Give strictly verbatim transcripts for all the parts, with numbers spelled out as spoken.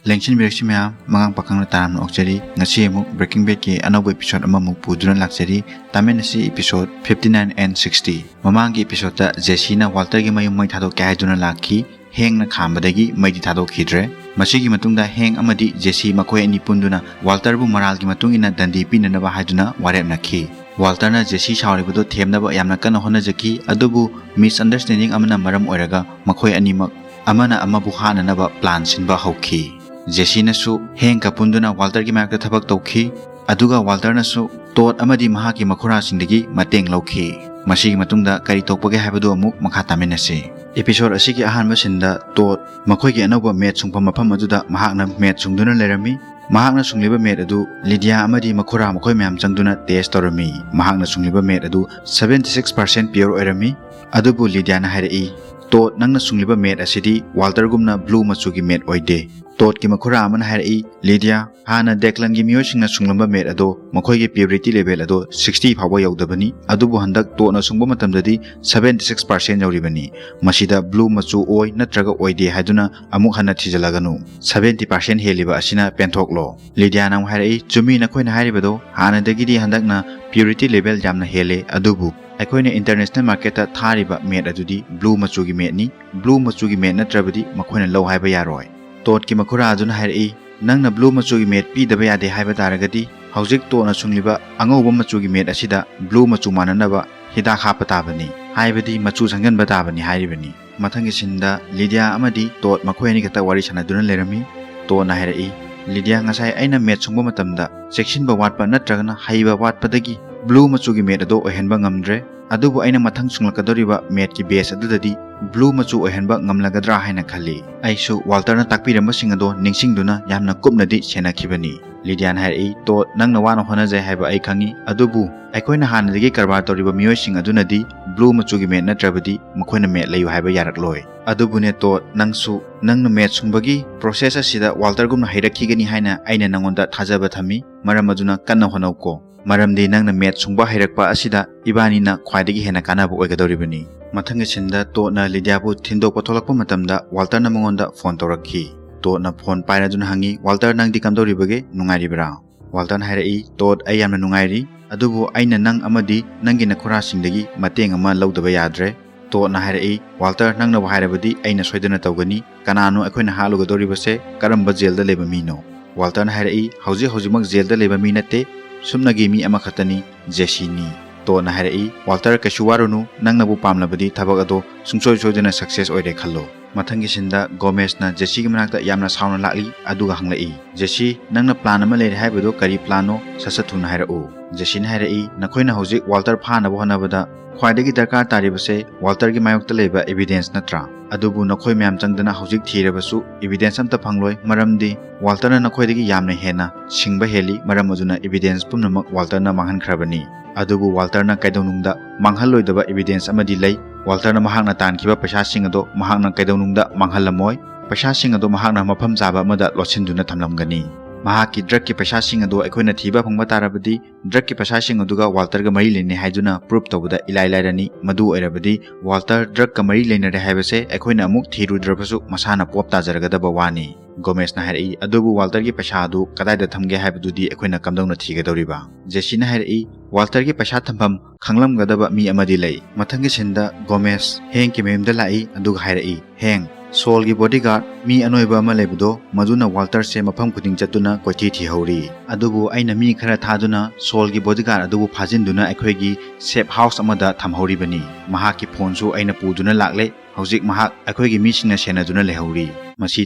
ꯂꯦꯡꯁꯤꯟꯕꯤꯔꯛꯁꯤ ꯃꯌꯥꯝ, ꯃꯉꯥꯡ ꯄꯥꯈꯪꯅ ꯇꯔꯥꯝꯅ ꯑꯣꯛꯆꯔꯤ꯫ ꯉꯁꯤ ꯑꯃꯨꯛ Breaking Badꯀꯤ ꯑꯅꯧꯕ episode ꯑꯃꯃꯨꯛ ꯄꯨꯗꯨꯅ ꯂꯥꯛꯆꯔꯤ꯫ ꯇꯥꯃꯤꯟꯅꯁꯤ episode fifty nine and sixty꯫ ꯃꯃꯥꯡꯒꯤ episodeꯇ ꯖꯦꯁꯤꯅ ꯋꯥꯜꯇꯔꯒꯤ ꯃꯌꯨꯝ ꯃꯩ ꯊꯥꯗꯣꯛꯀꯦ ꯍꯥꯏꯗꯨꯅ ꯂꯥꯛꯈꯤ꯫ ꯍꯦꯡꯅ ꯈꯥꯝꯕꯗꯒꯤ ꯃꯩꯗꯤ ꯊꯥꯗꯣꯛꯈꯤꯗ꯭ꯔꯦ꯫ ꯃꯁꯤꯒꯤ ꯃꯇꯨꯡꯗ ꯍꯦꯡ ꯑꯃꯗꯤ ꯖꯦꯁꯤ ꯃꯈꯣꯏ ꯑꯅꯤ ꯄꯨꯟꯗꯨꯅ ꯋꯥꯜꯇꯔꯕꯨ ꯃꯔꯥꯜꯒꯤ ꯃꯇꯨꯡ ꯏꯟꯅ ꯗꯟꯗꯤ ꯄꯤꯅꯅꯕ ꯍꯥꯏꯗꯨꯅ ꯋꯥꯔꯦꯞꯅꯈꯤ꯫ ꯋꯥꯜꯇꯔꯅ ꯖꯦꯁꯤ ꯁꯥꯎꯔꯤꯕꯗꯨ ꯊꯦꯝꯅꯕ ꯌꯥꯝꯅ ꯀꯟꯅ ꯍꯣꯠꯅꯖꯈꯤ, ꯑꯗꯨꯕꯨ misunderstanding ꯑꯃꯅ ꯃꯔꯝ ꯑꯣꯏꯔꯒ ꯃꯈꯣꯏ ꯑꯅꯤꯃꯛ ꯑꯃꯅ ꯑꯃꯕꯨ ꯍꯥꯠꯅꯅꯕ plan ꯁꯤꯟꯕ ꯍꯧꯈꯤ꯫ ꯖꯦꯁꯤꯅꯁꯨ ꯍꯦꯡꯒ ꯄꯨꯟꯗꯨꯅ ꯋꯥꯜꯇꯔꯒꯤ ꯃꯥꯌꯣꯛꯇ ꯊꯕꯛ ꯇꯧꯈꯤ, ꯑꯗꯨꯒ ꯋꯥꯜꯇꯔꯅꯁꯨ ꯇꯣꯗ ꯑꯃꯗꯤ ꯃꯍꯥꯛꯀꯤ ꯃꯈꯨꯔꯥꯁꯤꯡꯗꯒꯤ ꯃꯇꯦꯡ ꯂꯧꯈꯤ꯫ ꯃꯁꯤꯒꯤ ꯃꯇꯨꯡꯗ ꯀꯔꯤ ꯊꯣꯛꯄꯒꯦ ꯍꯥꯏꯕꯗꯨ ꯑꯃꯨꯛ ꯃꯈꯥ ꯇꯥꯃꯤꯟꯅꯁꯤ꯫ Episode ꯑꯁꯤꯒꯤ ꯑꯍꯥꯟꯕ sceneꯗ ꯇꯣꯗ ꯃꯈꯣꯏꯒꯤ ꯑꯅꯧꯕ ꯃꯦꯠ ꯁꯨꯡꯐꯝ ꯃꯐꯝ ꯑꯗꯨꯗ ꯃꯍꯥꯛꯅ ꯃꯦꯠ ꯁꯨꯡꯗꯨꯅ ꯂꯩꯔꯝꯃꯤ꯫ ꯃꯍꯥꯛꯅ ꯁꯨꯡꯂꯤꯕ ꯃꯦꯠ ꯑꯗꯨ ꯂꯤꯗꯤꯌꯥ ꯑꯃꯗꯤ ꯃꯈꯨꯔꯥ ꯃꯈꯣꯏ ꯃꯌꯥꯝ ꯆꯪꯗꯨꯅ test ꯇꯧꯔꯝꯃꯤ꯫ ꯃꯍꯥꯛꯅ ꯁꯨꯡꯂꯤꯕ ꯃꯦꯠ ꯑꯗꯨ seventy six percent pure ꯑꯣꯏꯔꯝꯃꯤ꯫ ꯑꯗꯨꯕꯨ ꯂꯤꯗꯤꯌꯥꯅ ꯍꯥꯏꯔꯛꯏ, "ꯇꯣꯗ, ꯅꯪꯅ ꯁꯨꯡꯂꯤꯕ ꯃꯦꯠ ꯑꯁꯤꯗꯤ ꯋꯥꯜꯇꯔꯒꯨꯝꯅ blue ꯃꯆꯨꯒꯤ ꯃꯦꯠ ꯑꯣꯏꯗꯦ꯫ ꯇꯣꯗꯀꯤ ꯃꯈꯨꯔꯥ ꯑꯃꯅ ꯍꯥꯏꯔꯛꯏ, ꯂꯤꯗꯤꯌꯥ, ꯍꯥꯟꯅ ꯗꯦꯛꯂꯟꯒꯤ ꯃꯤꯑꯣꯏꯁꯤꯡꯅ ꯁꯨꯡꯂꯝꯕ ꯃꯦꯠ ꯑꯗꯣ ꯃꯈꯣꯏꯒꯤ purity level ꯑꯗꯣ sixty ꯐꯥꯎꯕ ꯌꯧꯗꯕꯅꯤ, ꯑꯗꯨꯕꯨ ꯍꯟꯗꯛ ꯇꯣꯗꯅ ꯁꯨꯡꯕ ꯃꯇꯝꯗꯗꯤ seventy six percent ꯌꯧꯔꯤꯕꯅꯤ꯫ ꯃꯁꯤꯗ blue ꯃꯆꯨ ꯑꯣꯏ ꯅꯠꯇ꯭ꯔꯒ ꯑꯣꯏꯗꯦ ꯍꯥꯏꯗꯨꯅ ꯑꯃꯨꯛ ꯍꯟꯅ ꯊꯤꯖꯤꯜꯂꯒꯅꯨ꯫ Seventy percent ꯍꯦꯜꯂꯤꯕ ꯑꯁꯤꯅ ꯄꯦꯟꯊꯣꯛꯂꯣ꯫" ꯂꯤꯗꯤꯌꯥꯅ ꯑꯃꯨꯛ ꯍꯥꯏꯔꯛꯏ, "ꯆꯨꯝꯃꯤ ꯅꯈꯣꯏꯅ ꯍꯥꯏꯔꯤꯕꯗꯣ, ꯍꯥꯟꯅꯗꯒꯤꯗꯤ ꯍꯟꯗꯛꯅ purity level ꯌꯥꯝꯅ ꯍꯦꯜꯂꯦ, ꯑꯗꯨꯕꯨ ꯑꯩꯈꯣꯏꯅ international marketꯇ ꯊꯥꯔꯤꯕ ꯃꯦꯠ ꯑꯗꯨꯗꯤ blue ꯃꯆꯨꯒꯤ ꯃꯦꯠꯅꯤ꯫ Blue ꯃꯆꯨꯒꯤ ꯃꯦꯠ ꯅꯠꯇ꯭ꯔꯕꯗꯤ ꯃꯈꯣꯏꯅ ꯂꯧ ꯍꯥꯏꯕ ꯌꯥꯔꯣꯏ꯫" ꯇꯣꯗꯀꯤ ꯃꯈꯨꯔꯥ ꯑꯗꯨꯅ ꯍꯥꯏꯔꯛꯏ, "ꯅꯪꯅ blue ꯃꯆꯨꯒꯤ ꯃꯦꯠ ꯄꯤꯗꯕ ꯌꯥꯗꯦ ꯍꯥꯏꯕ ꯇꯥꯔꯒꯗꯤ ꯍꯧꯖꯤꯛ ꯇꯣꯗꯅ ꯁꯨꯡꯂꯤꯕ ꯑꯉꯧꯕ ꯃꯆꯨꯒꯤ ꯃꯦꯠ ꯑꯁꯤꯗ blue ꯃꯆꯨ ꯃꯥꯟꯅꯅꯕ ꯍꯤꯗꯥꯛ ꯍꯥꯞꯄ ꯇꯥꯕꯅꯤ, ꯍꯥꯏꯕꯗꯤ ꯃꯆꯨ ꯁꯪꯖꯟꯕ ꯇꯥꯕꯅꯤ" ꯍꯥꯏꯔꯤꯕꯅꯤ꯫ ꯃꯊꯪꯒꯤ sceneꯗ ꯂꯤꯗꯤꯌꯥ ꯑꯃꯗꯤ ꯇꯣꯗ ꯃꯈꯣꯏ ꯑꯅꯤ ꯈꯛꯇ ꯋꯥꯔꯤ ꯁꯥꯟꯅꯗꯨꯅ ꯂꯩꯔꯝꯃꯤ꯫ ꯇꯣꯗꯅ ꯍꯥꯏꯔꯛꯏ, "ꯂꯤꯗꯤꯌꯥ, ꯉꯁꯥꯏ ꯑꯩꯅ ꯃꯦꯠ ꯁꯨꯡꯕ ꯃꯇꯝꯗ ꯆꯦꯛꯁꯤꯟꯕ ꯋꯥꯠꯄ ꯅꯠꯇ꯭ꯔꯒꯅ ꯍꯩꯕ ꯋꯥꯠꯄꯗꯒꯤ blue ꯃꯆꯨꯒꯤ ꯃꯦꯠ ꯑꯗꯣ ꯑꯣꯏꯍꯟꯕ ꯉꯝꯗ꯭ꯔꯦ꯫ ꯑꯗꯨꯕꯨ ꯑꯩꯅ ꯃꯊꯪ ꯁꯨꯡꯂꯛꯀꯗꯧꯔꯤꯕ ꯃꯦꯠꯀꯤ batch ꯑꯗꯨꯗꯗꯤ blue ꯃꯆꯨ ꯑꯣꯏꯍꯟꯕ ꯉꯝꯂꯒꯗ꯭ꯔꯥ ꯍꯥꯏꯅ ꯈꯜꯂꯤ꯫ ꯑꯩꯁꯨ ꯋꯥꯜꯇꯔꯅ ꯇꯥꯛꯄꯤꯔꯝꯕꯁꯤꯡ ꯑꯗꯣ ꯅꯤꯡꯁꯤꯡꯗꯨꯅ ꯌꯥꯝꯅ ꯀꯨꯞꯅꯗꯤ ꯁꯦꯟꯅꯈꯤꯕꯅꯤ꯫" ꯂꯤꯗꯤꯌꯥꯅ ꯍꯥꯏꯔꯛꯏ, "ꯇꯣꯗ, ꯅꯪꯅ ꯋꯥꯅ ꯍꯣꯠꯅꯖꯩ ꯍꯥꯏꯕ ꯑꯩ ꯈꯪꯏ, ꯑꯗꯨꯕꯨ ꯑꯩꯈꯣꯏꯅ ꯍꯥꯟꯅꯗꯒꯤ ꯀꯔꯕꯥꯔ ꯇꯧꯔꯤꯕ ꯃꯤꯑꯣꯏꯁꯤꯡ ꯑꯗꯨꯅꯗꯤ blue ꯃꯆꯨꯒꯤ ꯃꯦꯠ ꯅꯠꯇ꯭ꯔꯕꯗꯤ ꯃꯈꯣꯏꯅ ꯃꯦꯠ ꯂꯩꯌꯨ ꯍꯥꯏꯕ ꯌꯥꯔꯛꯂꯣꯏ꯫ ꯑꯗꯨꯕꯨꯅꯦ ꯇꯣꯗ, ꯅꯪꯁꯨ ꯅꯪꯅ ꯃꯦꯠ ꯁꯨꯡꯕꯒꯤ process ꯑꯁꯤꯗ ꯋꯥꯜꯇꯔꯒꯨꯝꯅ ꯍꯩꯔꯛꯈꯤꯒꯅꯤ ꯍꯥꯏꯅ ꯑꯩꯅ ꯅꯉꯣꯟꯗ ꯊꯥꯖꯕ ꯊꯝꯃꯤ꯫ ꯃꯔꯝ ꯑꯗꯨꯅ ꯀꯟꯅ ꯍꯣꯠꯅꯧꯀꯣ, ꯃꯔꯝꯗꯤ ꯅꯪꯅ ꯃꯦꯠ ꯁꯨꯡꯕ ꯍꯩꯔꯛꯄ ꯑꯁꯤꯗ ꯏꯕꯥꯅꯤꯅ ꯈ꯭ꯋꯥꯏꯗꯒꯤ ꯍꯦꯟꯅ ꯀꯥꯟꯅꯕ ꯑꯣꯏꯒꯗꯧꯔꯤꯕꯅꯤ꯫" ꯃꯊꯪꯒꯤ sceneꯗ ꯇꯣꯗꯅ ꯂꯤꯗꯤꯌꯥꯕꯨ ꯊꯤꯟꯗꯣꯛꯄ ꯊꯣꯛꯂꯛꯄ ꯃꯇꯝꯗ ꯋꯥꯜꯇꯔꯅ ꯃꯉꯣꯟꯗ phone ꯇꯧꯔꯛꯈꯤ꯫ ꯇꯣꯗꯅ ꯐꯣꯟ ꯄꯥꯏꯔꯗꯨꯅ ꯍꯪꯉꯤ, "ꯋꯥꯜꯇꯔ, ꯅꯪꯗꯤ ꯀꯝꯗꯧꯔꯤꯕꯒꯦ? ꯅꯨꯡꯉꯥꯏꯔꯤꯕ꯭ꯔꯥ?" ꯋꯥꯜꯇꯔꯅ ꯍꯥꯏꯔꯛꯏ, "ꯇꯣꯗ, ꯑꯩ ꯌꯥꯝꯅ ꯅꯨꯡꯉꯥꯏꯔꯤ, ꯑꯗꯨꯕꯨ ꯑꯩꯅ ꯅꯪ ꯑꯃꯗꯤ ꯅꯪꯒꯤ ꯅꯈꯨꯔꯥꯁꯤꯡꯗꯒꯤ ꯃꯇꯦꯡ ꯑꯃ ꯂꯧꯗꯕ ꯌꯥꯗ꯭ꯔꯦ꯫" ꯇꯣꯗꯅ ꯍꯥꯏꯔꯛꯏ, "ꯋꯥꯜꯇꯔ, ꯅꯪꯅꯕꯨ ꯍꯥꯏꯔꯕꯗꯤ ꯑꯩꯅ ꯁꯣꯏꯗꯅ ꯇꯧꯒꯅꯤ꯫ ꯀꯅꯥꯅꯣ ꯑꯩꯈꯣꯏꯅ ꯍꯥꯠꯂꯨꯒꯗꯧꯔꯤꯕꯁꯦ? ꯀꯔꯝꯕ ꯖꯦꯜꯗ ꯂꯩꯕ ꯃꯤꯅꯣ?" ꯋꯥꯜꯇꯔꯅ ꯍꯥꯏꯔꯛꯏ, "ꯍꯧꯖꯤꯛ ꯍꯧꯖꯤꯛꯃꯛ ꯖꯦꯜꯗ ꯂꯩꯕ ꯃꯤ ꯅꯠꯇꯦ, ꯁꯨꯞꯅꯒꯤ ꯃꯤ ꯑꯃꯈꯛꯇꯅꯤ, ꯖꯦꯁꯤꯅꯤ꯫" ꯇꯣꯗꯅ ꯍꯥꯏꯔꯛꯏ, "ꯋꯥꯜꯇꯔ, ꯀꯩꯁꯨ ꯋꯥꯔꯨꯅꯨ, ꯅꯪꯅꯕꯨ ꯄꯥꯝꯂꯕꯗꯤ ꯊꯕꯛ ꯑꯗꯣ ꯁꯨꯡꯁꯣꯏ ꯁꯣꯏꯗꯅ ꯁꯛꯁꯦꯁ ꯑꯣꯏꯔꯦ ꯈꯜꯂꯣ꯫" ꯃꯊꯪꯒꯤ ꯁꯤꯟꯗ ꯒꯣꯃꯦꯁꯅ ꯖꯦꯁꯤꯒꯤ ꯃꯅꯥꯛꯇ ꯌꯥꯝꯅ ꯁꯥꯎꯅ ꯂꯥꯛꯂꯤ, ꯑꯗꯨꯒ ꯍꯪꯂꯛꯏ, "ꯖꯦꯁꯤ, ꯅꯪꯅ ꯄ꯭ꯂꯥꯟ ꯑꯃ ꯂꯩꯔꯦ ꯍꯥꯏꯕꯗꯣ ꯀꯔꯤ ꯄ꯭ꯂꯥꯟꯅꯣ? ꯁꯠ ꯁꯠ ꯊꯨꯅ ꯍꯥꯏꯔꯛꯎ꯫" ꯖꯦꯁꯤꯅ ꯍꯥꯏꯔꯛꯏ, "ꯅꯈꯣꯏꯅ ꯍꯧꯖꯤꯛ ꯋꯥꯜꯇꯔ ꯐꯥꯅꯕ ꯍꯣꯠꯅꯕꯗ ꯈ꯭ꯋꯥꯏꯗꯒꯤ ꯗꯔꯀꯥꯔ ꯇꯥꯔꯤꯕꯁꯦ ꯋꯥꯜꯇꯔꯒꯤ ꯃꯥꯌꯣꯛꯇ ꯂꯩꯕ ꯏꯕꯤꯗꯦꯟꯁ ꯅꯠꯇ꯭ꯔꯥ? ꯑꯗꯨꯕꯨ ꯅꯈꯣꯏ ꯃꯌꯥꯝ ꯆꯪꯗꯅ ꯍꯧꯖꯤꯛ ꯊꯤꯔꯕꯁꯨ ꯏꯕꯤꯗꯦꯟꯁ ꯑꯝꯇ ꯐꯪꯂꯣꯏ, ꯃꯔꯝꯗꯤ ꯋꯥꯜꯇꯔꯅ ꯅꯈꯣꯏꯗꯒꯤ ꯌꯥꯝꯅ ꯍꯦꯟꯅ ꯁꯤꯡꯕ ꯍꯦꯜꯂꯤ, ꯃꯔꯝ ꯑꯗꯨꯅ ꯏꯕꯤꯗꯦꯟꯁ ꯄꯨꯝꯅꯃꯛ ꯋꯥꯜꯇꯔꯅ ꯃꯥꯡꯍꯟꯈ꯭ꯔꯕꯅꯤ꯫ ꯑꯗꯨꯕꯨ ꯋꯥꯜꯇꯔꯅ ꯀꯩꯗꯧꯅꯨꯡꯗ ꯃꯥꯡꯍꯜꯂꯣꯏꯗꯕ ꯏꯕꯤꯗꯦꯟꯁ ꯑꯃꯗꯤ ꯂꯩ꯫ ꯋꯥꯜꯇꯔꯅ ꯃꯍꯥꯛꯅ ꯇꯥꯟꯈꯤꯕ ꯄꯩꯁꯥꯁꯤꯡ ꯑꯗꯣ ꯃꯍꯥꯛꯅ ꯀꯩꯗꯧꯅꯨꯡꯗ ꯃꯥꯡꯍꯜꯂꯝꯃꯣꯏ꯫ ꯄꯩꯁꯥꯁꯤꯡ ꯑꯗꯣ ꯃꯍꯥꯛꯅ ꯃꯐꯝ ꯆꯥꯕ ꯑꯃꯗ ꯂꯣꯠꯁꯤꯟꯗꯨꯅ ꯊꯝꯂꯝꯒꯅꯤ꯫ ꯃꯍꯥꯛꯀꯤ ꯗ꯭ꯔꯒꯀꯤ ꯄꯩꯁꯥꯁꯤꯡ ꯑꯗꯣ ꯑꯩꯈꯣꯏꯅ ꯊꯤꯕ ꯐꯪꯕ ꯇꯥꯔꯕꯗꯤ, ꯗ꯭ꯔꯒꯀꯤ ꯄꯩꯁꯥꯁꯤꯡ ꯑꯗꯨꯒ ꯋꯥꯜꯇꯔꯒ ꯃꯔꯤ ꯂꯩꯅꯩ ꯍꯥꯏꯗꯨꯅ ꯄ꯭ꯔꯨꯞ ꯇꯧꯕꯗ ꯏꯂꯥꯏ ꯂꯥꯏꯔꯅꯤ꯫ ꯃꯗꯨ ꯑꯣꯏꯔꯕꯗꯤ ꯋꯥꯜꯇꯔ ꯗ꯭ꯔꯒꯀ ꯃꯔꯤ ꯂꯩꯅꯔꯦ ꯍꯥꯏꯕꯁꯦ ꯑꯩꯈꯣꯏꯅ ꯑꯃꯨꯛ ꯊꯤꯔꯨꯗ꯭ꯔꯕꯁꯨ ꯃꯁꯥꯅ ꯄꯣꯞ ꯇꯥꯖꯔꯒꯗꯕ ꯋꯥꯅꯤ꯫ ꯒꯣꯃꯦꯁꯅ ꯍꯥꯏꯔꯛꯏ, "ꯑꯗꯨꯕꯨ ꯋꯥꯜꯇꯔꯒꯤ ꯄꯩꯁꯥ ꯑꯗꯨ ꯀꯗꯥꯏꯗ ꯊꯝꯒꯦ ꯍꯥꯏꯕꯗꯨꯗꯤ ꯑꯩꯈꯣꯏꯅ ꯀꯝꯗꯧꯅ ꯊꯤꯒꯗꯧꯔꯤꯕ?" ꯖꯦꯁꯤꯅ ꯍꯥꯏꯔꯛꯏ, "ꯋꯥꯜꯇꯔꯒꯤ ꯄꯩꯁꯥ ꯊꯝꯐꯝ ꯈꯪꯂꯝꯒꯗꯕ ꯃꯤ ꯑꯃꯗꯤ ꯂꯩ꯫" ꯃꯊꯪꯒꯤ ꯁꯤꯟꯗ ꯒꯣꯃꯦꯁ ꯍꯦꯡꯀꯤ ꯃꯌꯨꯝꯗ ꯂꯥꯛꯏ, ꯑꯗꯨꯒ ꯍꯥꯏꯔꯛꯏ, "ꯍꯦꯡ, ꯁꯣꯜꯒꯤ ꯕꯣꯗꯤꯒꯥꯔꯗ ꯃꯤ ꯑꯅꯣꯏꯕ ꯑꯃ ꯂꯩꯕꯗꯣ, ꯃꯗꯨꯅ ꯋꯥꯜꯇꯔꯁꯦ ꯃꯐꯝ ꯈꯨꯗꯤꯡ ꯆꯠꯇꯨꯅ ꯀꯣꯏꯊꯤ ꯊꯤꯍꯧꯔꯤ꯫ ꯑꯗꯨꯕꯨ ꯑꯩꯅ ꯃꯤ ꯈꯔ ꯊꯥꯗꯨꯅ ꯁꯣꯜꯒꯤ ꯕꯣꯗꯤꯒꯥꯔꯗ ꯑꯗꯨꯕꯨ ꯐꯥꯖꯤꯟꯗꯨꯅ ꯑꯩꯈꯣꯏꯒꯤ ꯁꯦꯐ ꯍꯥꯎꯁ ꯑꯃꯗ ꯊꯝꯍꯧꯔꯤꯕꯅꯤ꯫ ꯃꯍꯥꯛꯀꯤ ꯐꯣꯟꯁꯨ ꯑꯩꯅ ꯄꯨꯗꯨꯅ ꯂꯥꯛꯂꯦ꯫ ꯍꯧꯖꯤꯛ ꯃꯍꯥꯛ ꯑꯩꯈꯣꯏꯒꯤ ꯃꯤꯁꯤꯡꯅ ꯁꯦꯟꯅꯗꯨꯅ ꯂꯩꯍꯧꯔꯤ꯫" ꯃꯁꯤ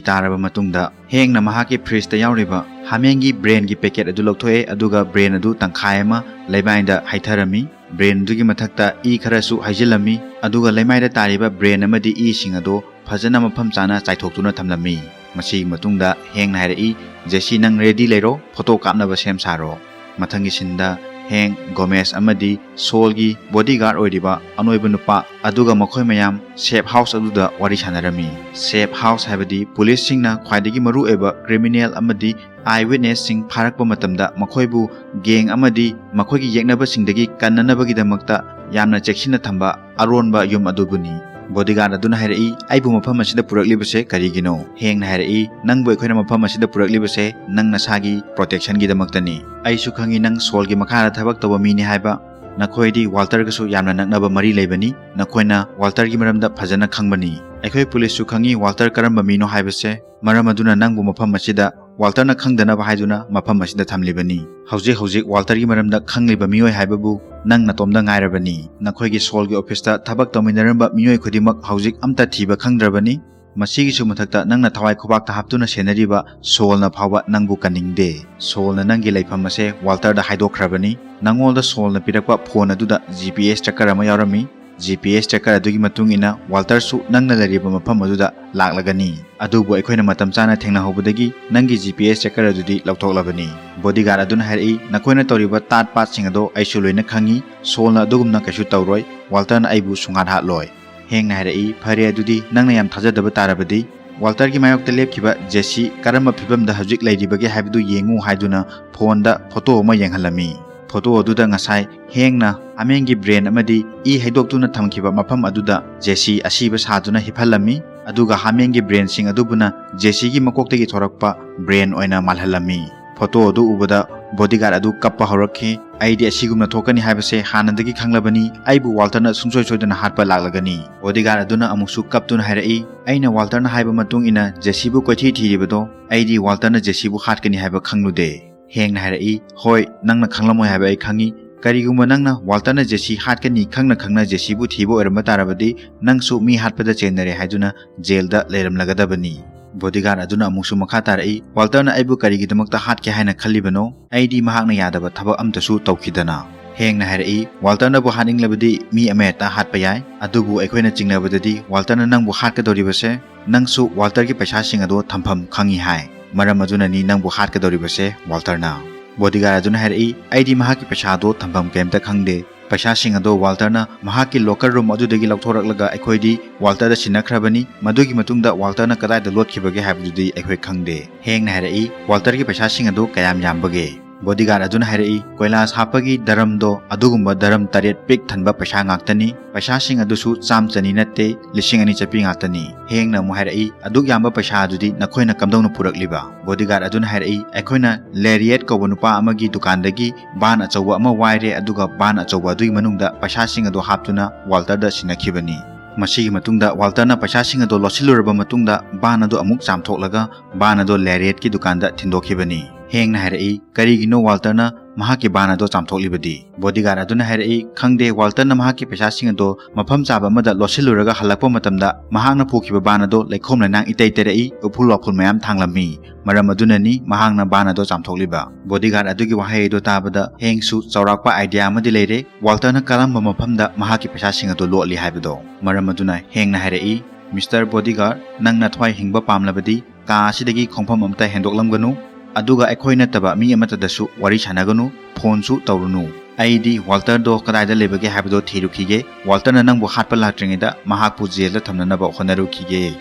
ꯇꯥꯔꯕ ꯃꯇꯨꯡꯗ ꯍꯦꯡꯅ ꯃꯍꯥꯛꯀꯤ ꯐ꯭ꯔꯤꯖꯇ ꯌꯥꯎꯔꯤꯕ ꯍꯥꯃꯦꯡꯒꯤ ꯕ꯭ꯔꯦꯟꯒꯤ ꯄꯦꯀꯦꯠ ꯑꯗꯨ ꯂꯧꯊꯣꯛꯑꯦ, ꯑꯗꯨꯒ ꯕ꯭ꯔꯦꯟ ꯑꯗꯨ ꯇꯪꯈꯥꯏ ꯑꯃ ꯂꯩꯃꯥꯏꯗ ꯍꯩꯊꯔꯝꯃꯤ꯫ ꯕ꯭ꯔꯦꯟ ꯑꯗꯨꯒꯤ ꯃꯊꯛꯇ ꯏ ꯈꯔꯁꯨ ꯍꯩꯖꯤꯜꯂꯝꯃꯤ, ꯑꯗꯨꯒ ꯂꯩꯃꯥꯏꯗ ꯇꯥꯔꯤꯕ ꯕ꯭ꯔꯦꯟ ꯑꯃꯗꯤ ꯏꯁꯤꯡ ꯑꯗꯣ ꯐꯖꯅ ꯃꯐꯝ ꯆꯥꯅ ꯆꯥꯏꯊꯣꯛꯇꯨꯅ ꯊꯝꯂꯝꯃꯤ꯫ ꯃꯁꯤꯒꯤ ꯃꯇꯨꯡꯗ ꯍꯦꯡꯅ ꯍꯥꯏꯔꯛꯏ, "ꯖꯦꯁꯤ, ꯅꯪ ꯔꯦꯗꯤ ꯂꯩꯔꯣ, ꯐꯣꯇꯣ ꯀꯥꯞꯅꯕ ꯁꯦꯝ ꯁꯥꯔꯣ꯫" ꯃꯊꯪꯒꯤ ꯁꯤꯟꯗ ꯍꯦꯡ, ꯒꯣꯃꯦꯁ ꯑꯃꯗꯤ ꯁꯣꯜꯒꯤ ꯕꯣꯗꯤꯒꯥꯔꯗ ꯑꯣꯏꯔꯤꯕ ꯑꯅꯣꯏꯕ ꯅꯨꯄꯥ ꯑꯗꯨꯒ ꯃꯈꯣꯏ ꯃꯌꯥꯝ ꯁꯦꯐ ꯍꯥꯎꯁ ꯑꯗꯨꯗ ꯋꯥꯔꯤ ꯁꯥꯟꯅꯔꯝꯃꯤ꯫ ꯁꯦꯐ ꯍꯥꯎꯁ ꯍꯥꯏꯕꯗꯤ ꯄꯨꯂꯤꯁꯁꯤꯡꯅ ꯈ꯭ꯋꯥꯏꯗꯒꯤ ꯃꯔꯨꯑꯣꯏꯕ ꯀ꯭ꯔꯤꯃꯤꯅꯦꯜ ꯑꯃꯗꯤ ꯑꯥꯏ ꯋꯤꯠꯅꯦꯁꯁꯤꯡ ꯐꯥꯔꯛꯄ ꯃꯇꯝꯗ ꯃꯈꯣꯏꯕꯨ ꯒꯦꯡ ꯑꯃꯗꯤ ꯃꯈꯣꯏꯒꯤ ꯌꯦꯛꯅꯕꯁꯤꯡꯗꯒꯤ ꯀꯟꯅꯅꯕꯒꯤꯗꯃꯛꯇ ꯌꯥꯝꯅ ꯆꯦꯛꯁꯤꯟꯅ ꯊꯝꯕ ꯑꯔꯣꯟꯕ ꯌꯨꯝ ꯑꯗꯨꯕꯨꯅꯤ꯫ ꯕꯣꯗꯤꯒꯥꯔꯗ ꯑꯗꯨꯅ ꯍꯥꯏꯔꯛꯏ, "ꯑꯩꯕꯨ ꯃꯐꯝ ꯑꯁꯤꯗ ꯄꯨꯔꯛꯂꯤꯕꯁꯦ ꯀꯔꯤꯒꯤꯅꯣ?" ꯍꯦꯡꯅ ꯍꯥꯏꯔꯛꯏ, "ꯅꯪꯕꯨ ꯑꯩꯈꯣꯏꯅ ꯃꯐꯝ ꯑꯁꯤꯗ ꯄꯨꯔꯛꯂꯤꯕꯁꯦ ꯅꯪ ꯅꯁꯥꯒꯤ ꯄ꯭ꯔꯣꯇꯦꯛꯁꯟꯒꯤꯗꯃꯛꯇꯅꯤ꯫ ꯑꯩꯁꯨ ꯈꯪꯉꯤ ꯅꯪ ꯁꯣꯜꯒꯤ ꯃꯈꯥꯗ ꯊꯕꯛ ꯇꯧꯕ ꯃꯤꯅꯤ ꯍꯥꯏꯕ꯫ ꯅꯈꯣꯏꯗꯤ ꯋꯥꯜꯇꯔꯒꯁꯨ ꯌꯥꯝꯅ ꯅꯛꯅꯕ ꯃꯔꯤ ꯂꯩꯕꯅꯤ꯫ ꯅꯈꯣꯏꯅ ꯋꯥꯜꯇꯔꯒꯤ ꯃꯔꯝꯗ ꯐꯖꯅ ꯈꯪꯕꯅꯤ꯫ ꯑꯩꯈꯣꯏ ꯄꯨꯂꯤꯁꯁꯨ ꯈꯪꯉꯤ ꯋꯥꯜꯇꯔ ꯀꯔꯝꯕ ꯃꯤꯅꯣ ꯍꯥꯏꯕꯁꯦ꯫ ꯃꯔꯝ ꯑꯗꯨꯅ ꯅꯪꯕꯨ ꯃꯐꯝ ꯑꯁꯤꯗ ꯋꯥꯜꯇꯔꯅ ꯈꯪꯗꯅꯕ ꯍꯥꯏꯗꯨꯅ ꯃꯐꯝ ꯑꯁꯤꯗ ꯊꯝꯂꯤꯕꯅꯤ꯫ ꯍꯧꯖꯤꯛ ꯍꯧꯖꯤꯛ ꯋꯥꯜꯇꯔꯒꯤ ꯃꯔꯝꯗ ꯈꯪꯂꯤꯕ ꯃꯤꯑꯣꯏ ꯍꯥꯏꯕꯕꯨ ꯅꯪ ꯅꯇꯣꯝꯗ ꯉꯥꯏꯔꯕꯅꯤ꯫ ꯅꯈꯣꯏꯒꯤ ꯁꯣꯜꯒꯤ ꯑꯣꯐꯤꯁꯇ ꯊꯕꯛ ꯇꯧꯃꯤꯟꯅꯔꯝꯕ ꯃꯤꯑꯣꯏ ꯈꯨꯗꯤꯡꯃꯛ ꯍꯧꯖꯤꯛ ꯑꯝꯇ ꯊꯤꯕ ꯈꯪꯗ꯭ꯔꯕꯅꯤ꯫ ꯃꯁꯤꯒꯤꯁꯨ ꯃꯊꯛꯇ ꯅꯪꯅ ꯊꯋꯥꯏ ꯈꯨꯕꯥꯛꯇ ꯍꯥꯞꯇꯨꯅ ꯁꯦꯟꯅꯔꯤꯕ ꯁꯣꯜꯅ ꯐꯥꯎꯕ ꯅꯪꯕꯨ ꯀꯟꯅꯤꯡꯗꯦ꯫ ꯁꯣꯜꯅ ꯅꯪꯒꯤ ꯂꯩꯐꯝ ꯑꯁꯦ ꯋꯥꯜꯇꯔꯗ ꯍꯥꯏꯗꯣꯛꯈ꯭ꯔꯕꯅꯤ꯫ ꯅꯪꯉꯣꯟꯗ ꯁꯣꯜꯅ ꯄꯤꯔꯛꯄ ꯐꯣꯟ ꯑꯗꯨꯗ ꯖꯤ ꯄꯤ ꯑꯦꯁ ꯇ꯭ꯔꯦꯀꯔ ꯑꯃ ꯌꯥꯎꯔꯝꯃꯤ꯫ ꯖꯤ ꯄꯤ ꯑꯦꯁ ꯇ꯭ꯔꯦꯀꯔ ꯑꯗꯨꯒꯤ ꯃꯇꯨꯡ ꯏꯟꯅ ꯋꯥꯜꯇꯔꯁꯨ ꯅꯪꯅ ꯂꯩꯔꯤꯕ ꯃꯐꯝ ꯑꯗꯨꯗ ꯂꯥꯛꯂꯒꯅꯤ꯫ ꯑꯗꯨꯕꯨ ꯑꯩꯈꯣꯏꯅ ꯃꯇꯝ ꯆꯥꯅ ꯊꯦꯡꯅꯍꯧꯕꯗꯒꯤ ꯅꯪꯒꯤ ꯖꯤ ꯄꯤ ꯑꯦꯁ ꯇ꯭ꯔꯦꯀꯔ ꯑꯗꯨꯗꯤ ꯂꯧꯊꯣꯛꯂꯕꯅꯤ꯫" ꯕꯣꯗꯤꯒꯥꯔꯗ ꯑꯗꯨꯅ ꯍꯥꯏꯔꯛꯏ, "ꯅꯈꯣꯏꯅ ꯇꯧꯔꯤꯕ ꯇꯥꯠ ꯄꯥꯠꯁꯤꯡ ꯑꯗꯣ ꯑꯩꯁꯨ ꯂꯣꯏꯅ ꯈꯪꯉꯤ꯫ ꯁꯣꯜꯅ ꯑꯗꯨꯒꯨꯝꯅ ꯀꯩꯁꯨ ꯇꯧꯔꯣꯏ꯫ ꯋꯥꯜꯇꯔꯅ ꯑꯩꯕꯨ ꯁꯨꯡꯍꯥꯠ ꯍꯥꯠꯂꯣꯏ꯫" ꯍꯦꯡꯅ ꯍꯥꯏꯔꯛꯏ, "ꯐꯔꯦ, ꯑꯗꯨꯗꯤ ꯅꯪꯅ ꯌꯥꯝ ꯊꯥꯖꯗꯕ ꯇꯥꯔꯕꯗꯤ ꯋꯥꯜꯇꯔꯒꯤ ꯃꯥꯌꯣꯛꯇ ꯂꯦꯞꯈꯤꯕ ꯖꯦꯁꯤ ꯀꯔꯝꯕ ꯐꯤꯕꯝꯗ ꯍꯧꯖꯤꯛ ꯂꯩꯔꯤꯕꯒꯦ ꯍꯥꯏꯕꯗꯨ ꯌꯦꯡꯉꯨ" ꯍꯥꯏꯗꯨꯅ ꯐꯣꯟꯗ ꯐꯣꯇꯣ ꯑꯃ ꯌꯦꯡꯍꯜꯂꯝꯃꯤ꯫ ꯐꯣꯇꯣ ꯑꯗꯨꯗ ꯉꯁꯥꯏ ꯍꯦꯡꯅ ꯍꯥꯃꯦꯡꯒꯤ ꯕ꯭ꯔꯦꯟ ꯑꯃꯗꯤ ꯏ ꯍꯩꯗꯣꯛꯇꯨꯅ ꯊꯝꯈꯤꯕ ꯃꯐꯝ ꯑꯗꯨꯗ ꯖꯦꯁꯤ ꯑꯁꯤꯕ ꯁꯥꯗꯨꯅ ꯍꯤꯞꯍꯜꯂꯝꯃꯤ꯫ ꯑꯗꯨꯒ ꯍꯥꯃꯦꯡꯒꯤ ꯕ꯭ꯔꯦꯟꯁꯤꯡ ꯑꯗꯨꯕꯨꯅ ꯖꯦꯁꯤꯒꯤ ꯃꯀꯣꯛꯇꯒꯤ ꯊꯣꯔꯛꯄ ꯕ꯭ꯔꯦꯟ ꯑꯣꯏꯅ ꯃꯥꯜꯍꯜꯂꯝꯃꯤ꯫ ꯐꯣꯇꯣ ꯑꯗꯨ ꯎꯕꯗ ꯕꯣꯗꯤꯒꯥꯔꯗ ꯑꯗꯨ ꯀꯞꯄ ꯍꯧꯔꯛꯈꯤ꯫ "ꯑꯩꯗꯤ ꯑꯁꯤꯒꯨꯝꯅ ꯊꯣꯛꯀꯅꯤ ꯍꯥꯏꯕꯁꯦ ꯍꯥꯟꯅꯗꯒꯤ ꯈꯪꯂꯕꯅꯤ꯫ ꯑꯩꯕꯨ ꯋꯥꯜꯇꯔꯅ ꯁꯨꯡꯁꯣꯏ ꯁꯣꯏꯗꯅ ꯍꯥꯠꯄ ꯂꯥꯛꯂꯒꯅꯤ꯫" ꯕꯣꯗꯤꯒꯥꯔꯗ ꯑꯗꯨꯅ ꯑꯃꯨꯛꯁꯨ ꯀꯞꯇꯨꯅ ꯍꯥꯏꯔꯛꯏ, "ꯑꯩꯅ ꯋꯥꯜꯇꯔꯅ ꯍꯥꯏꯕ ꯃꯇꯨꯡ ꯏꯟꯅ ꯖꯦꯁꯤꯕꯨ ꯀꯣꯏꯊꯤ ꯊꯤꯔꯤꯕꯗꯣ, ꯑꯩꯗꯤ ꯋꯥꯜꯇꯔꯅ ꯖꯦꯁꯤꯕꯨ ꯍꯥꯠꯀꯅꯤ ꯍꯥꯏꯕ ꯈꯪꯂꯨꯗꯦ꯫" ꯍꯦꯡꯅ ꯍꯥꯏꯔꯛꯏ, "ꯍꯣꯏ, ꯅꯪꯅ ꯈꯪꯂꯝꯃꯣꯏ ꯍꯥꯏꯕ ꯑꯩ ꯈꯪꯉꯤ꯫ ꯀꯔꯤꯒꯨꯝꯕ ꯅꯪꯅ ꯋꯥꯜꯇꯔꯅ ꯖꯦꯁꯤ ꯍꯥꯠꯀꯅꯤ ꯈꯪꯅ ꯈꯪꯅ ꯖꯦꯁꯤꯕꯨ ꯊꯤꯕ ꯑꯣꯏꯔꯝꯕ ꯇꯥꯔꯕꯗꯤ ꯅꯪꯁꯨ ꯃꯤ ꯍꯥꯠꯄꯗ ꯆꯦꯟꯅꯔꯦ ꯍꯥꯏꯗꯨꯅ ꯖꯦꯜꯗ ꯂꯩꯔꯝꯂꯒꯗꯕꯅꯤ꯫" ꯕꯣꯗꯤꯒꯥꯔꯗ ꯑꯗꯨꯅ ꯑꯃꯨꯛꯁꯨ ꯃꯈꯥ ꯇꯥꯔꯛꯏ, "ꯋꯥꯜꯇꯔꯅ ꯑꯩꯕꯨ ꯀꯔꯤꯒꯤꯗꯃꯛꯇ ꯍꯥꯠꯀꯦ ꯍꯥꯏꯅ ꯈꯜꯂꯤꯕꯅꯣ? ꯑꯩꯗꯤ ꯃꯍꯥꯛꯅ ꯌꯥꯗꯕ ꯊꯕꯛ ꯑꯝꯇꯁꯨ ꯇꯧꯈꯤꯗꯅ꯫" ꯍꯦꯡꯅ ꯍꯥꯏꯔꯛꯏ, "ꯋꯥꯜꯇꯔꯅꯕꯨ ꯍꯥꯠꯅꯤꯡꯂꯕꯗꯤ ꯃꯤ ꯑꯃꯍꯦꯛꯇ ꯍꯥꯠꯄ ꯌꯥꯏ, ꯑꯗꯨꯕꯨ ꯑꯩꯈꯣꯏꯅ ꯆꯤꯡꯅꯕꯗꯗꯤ ꯋꯥꯜꯇꯔꯅ ꯅꯪꯕꯨ ꯍꯥꯠꯀꯗꯧꯔꯤꯕꯁꯦ ꯅꯪꯁꯨ ꯋꯥꯜꯇꯔꯒꯤ ꯄꯩꯁꯥꯁꯤꯡ ꯑꯗꯣ ꯊꯝꯐꯝ ꯈꯪꯉꯤ ꯍꯥꯏ꯫ ꯃꯔꯝ ꯑꯗꯨꯅꯅꯤ ꯅꯪꯕꯨ ꯍꯥꯠꯀꯗꯧꯔꯤꯕꯁꯦ ꯋꯥꯜꯇꯔꯅ꯫" ꯕꯣꯗꯤꯒꯥꯔꯗ ꯑꯗꯨꯅ ꯍꯥꯏꯔꯛꯏ, "ꯑꯩꯗꯤ ꯃꯍꯥꯛꯀꯤ ꯄꯩꯁꯥ ꯑꯗꯣ ꯊꯝꯐꯝ ꯀꯔꯤꯝꯇ ꯈꯪꯗꯦ꯫ ꯄꯩꯁꯥꯁꯤꯡ ꯑꯗꯣ ꯋꯥꯜꯇꯔꯅ ꯃꯍꯥꯛꯀꯤ ꯂꯣꯀꯔ ꯔꯨꯝ ꯑꯗꯨꯗꯒꯤ ꯂꯧꯊꯣꯔꯛꯂꯒ ꯑꯩꯈꯣꯏꯗꯤ ꯋꯥꯜꯇꯔꯗ ꯁꯤꯟꯅꯈ꯭ꯔꯕꯅꯤ꯫ ꯃꯗꯨꯒꯤ ꯃꯇꯨꯡꯗ ꯋꯥꯜꯇꯔꯅ ꯀꯗꯥꯏꯗ ꯂꯣꯠꯈꯤꯕꯒꯦ ꯍꯥꯏꯕꯗꯨꯗꯤ ꯑꯩꯈꯣꯏ ꯈꯪꯗꯦ꯫" ꯍꯦꯡꯅ ꯍꯥꯏꯔꯛꯏ, "ꯋꯥꯜꯇꯔꯒꯤ ꯄꯩꯁꯥꯁꯤꯡ ꯑꯗꯨ ꯀꯌꯥꯝ ꯌꯥꯝꯕꯒꯦ?" Bodyguard ꯑꯗꯨꯅ ꯍꯥꯏꯔꯛꯏ, "ꯀꯣꯏꯂꯥꯁ ꯍꯥꯞꯄꯒꯤ ꯗꯔꯝꯗꯣ ꯑꯗꯨꯒꯨꯝꯕ ꯗꯔꯝ ꯇꯔꯦꯠ ꯄꯤꯛ ꯊꯟꯕ ꯄꯩꯁꯥ ꯉꯥꯛꯇꯅꯤ꯫ ꯄꯩꯁꯥꯁꯤꯡ ꯑꯗꯨꯁꯨ ꯆꯥꯝ ꯆꯅꯤ ꯅꯠꯇꯦ, ꯂꯤꯁꯤꯡ ꯑꯅꯤ ꯆꯠꯄꯤ ꯉꯥꯛꯇꯅꯤ꯫" ꯍꯦꯡꯅ ꯑꯃꯨꯛ ꯍꯥꯏꯔꯛꯏ, "ꯑꯗꯨꯛ ꯌꯥꯝꯕ ꯄꯩꯁꯥ ꯑꯗꯨꯗꯤ ꯅꯈꯣꯏꯅ ꯀꯝꯗꯧꯅ ꯄꯨꯔꯛꯂꯤꯕ?" Bodyguard ꯑꯗꯨꯅ ꯍꯥꯏꯔꯛꯏ, "ꯑꯩꯈꯣꯏꯅ ꯂꯦꯔꯤꯌꯦꯠ ꯀꯧꯕ ꯅꯨꯄꯥ ꯑꯃꯒꯤ ꯗꯨꯀꯥꯟꯗꯒꯤ ꯚꯥꯟ ꯑꯆꯧꯕ ꯑꯃ ꯋꯥꯏꯔꯦ, ꯑꯗꯨꯒ ꯚꯥꯟ ꯑꯆꯧꯕ ꯑꯗꯨꯒꯤ ꯃꯅꯨꯡꯗ ꯄꯩꯁꯥꯁꯤꯡ ꯑꯗꯨ ꯍꯥꯞꯇꯨꯅ ꯋꯥꯜꯇꯔꯗ ꯁꯤꯟꯅꯈꯤꯕꯅꯤ꯫ ꯃꯁꯤꯒꯤ ꯃꯇꯨꯡꯗ ꯋꯥꯜꯇꯔꯅ ꯄꯩꯁꯥꯁꯤꯡ ꯑꯗꯨ ꯂꯣꯠꯁꯤꯜꯂꯨꯔꯕ ꯃꯇꯨꯡꯗ ꯚꯥꯟ ꯑꯗꯨ ꯑꯃꯨꯛ ꯆꯥꯝꯊꯣꯛꯂꯒ ꯚꯥꯟ ꯑꯗꯨ ꯂꯦꯔꯤꯌꯦꯠꯀꯤ ꯗꯨꯀꯥꯟꯗ ꯊꯤꯟꯗꯣꯛꯈꯤꯕꯅꯤ꯫" ꯍꯦꯡꯅ ꯍꯥꯏꯔꯛꯏ, "ꯀꯔꯤꯒꯤꯅꯣ ꯋꯥꯜꯇꯔꯅ ꯃꯍꯥꯛꯀꯤ ꯚꯥꯟ ꯑꯗꯨ ꯆꯥꯝꯊꯣꯛꯂꯤꯕꯗꯤ?" Bodyguard ꯑꯗꯨꯅ ꯍꯥꯏꯔꯛꯏ, "ꯈꯪꯗꯦ, ꯋꯥꯜꯇꯔꯅ ꯃꯍꯥꯛꯀꯤ ꯄꯩꯁꯥꯁꯤꯡ ꯑꯗꯨ ꯃꯐꯝ ꯆꯥꯕ ꯑꯃꯗ ꯂꯣꯠꯁꯤꯜꯂꯨꯔꯒ ꯍꯜꯂꯛꯄ ꯃꯇꯝꯗ ꯃꯍꯥꯛꯅ ꯄꯨꯈꯤꯕ ꯚꯥꯟ ꯑꯗꯨ ꯂꯩꯈꯣꯝ ꯂꯩꯅꯥꯡ ꯏꯇꯩ ꯇꯩꯔꯛꯏ, ꯎꯐꯨꯜ ꯋꯥꯐꯨꯜ ꯃꯌꯥꯝ ꯊꯥꯡꯂꯝꯃꯤ꯫ ꯃꯔꯝ ꯑꯗꯨꯅꯅꯤ ꯃꯍꯥꯛꯅ ꯚꯥꯟ ꯑꯗꯨ ꯆꯥꯝꯊꯣꯛꯂꯤꯕ꯫" Bodyguard ꯑꯗꯨꯒꯤ ꯋꯥꯍꯩ ꯑꯗꯨ ꯇꯥꯕꯗ ꯍꯦꯡꯁꯨ ꯆꯥꯎꯔꯥꯛꯄ idea ꯑꯃꯗꯤ ꯂꯩꯔꯦ꯫ ꯋꯥꯜꯇꯔꯅ ꯀꯔꯝꯕ ꯃꯐꯝꯗ ꯃꯍꯥꯛꯀꯤ ꯄꯩꯁꯥꯁꯤꯡ ꯑꯗꯨ ꯂꯣꯠꯂꯤ ꯍꯥꯏꯕꯗꯣ꯫ ꯃꯔꯝ ꯑꯗꯨꯅ ꯍꯦꯡꯅ ꯍꯥꯏꯔꯛꯏ, "Mister Bodyguard, ꯅꯪ ꯅꯊ꯭ꯋꯥꯏ ꯍꯤꯡꯕ ꯄꯥꯝꯂꯕꯗꯤ ꯀꯥ ꯑꯁꯤꯗꯒꯤ ꯈꯣꯡꯐꯝ ꯑꯃꯠꯇ ꯍꯦꯟꯗꯣꯛꯂꯝꯒꯅꯨ, ꯑꯗꯨꯒ ꯑꯩꯈꯣꯏ ꯅꯠꯇꯕ ꯃꯤ ꯑꯃꯠꯇꯗꯁꯨ ꯋꯥꯔꯤ ꯁꯥꯟꯅꯒꯅꯨ, ꯐꯣꯟꯁꯨ ꯇꯧꯔꯨꯅꯨ꯫ ꯑꯩꯗꯤ ꯋꯥꯜꯇꯔꯗꯣ ꯀꯗꯥꯏꯗ ꯂꯩꯕꯒꯦ ꯍꯥꯏꯕꯗꯣ ꯊꯤꯔꯨꯈꯤꯒꯦ꯫ ꯋꯥꯜꯇꯔꯅ ꯅꯪꯕꯨ ꯍꯥꯠꯄ ꯂꯥꯛꯇ꯭ꯔꯤꯉꯩꯗ ꯃꯍꯥꯛꯄꯨ ꯖꯦꯜꯗ ꯊꯝꯅꯅꯕ ꯍꯣꯠꯅꯔꯨꯈꯤꯒꯦ꯫"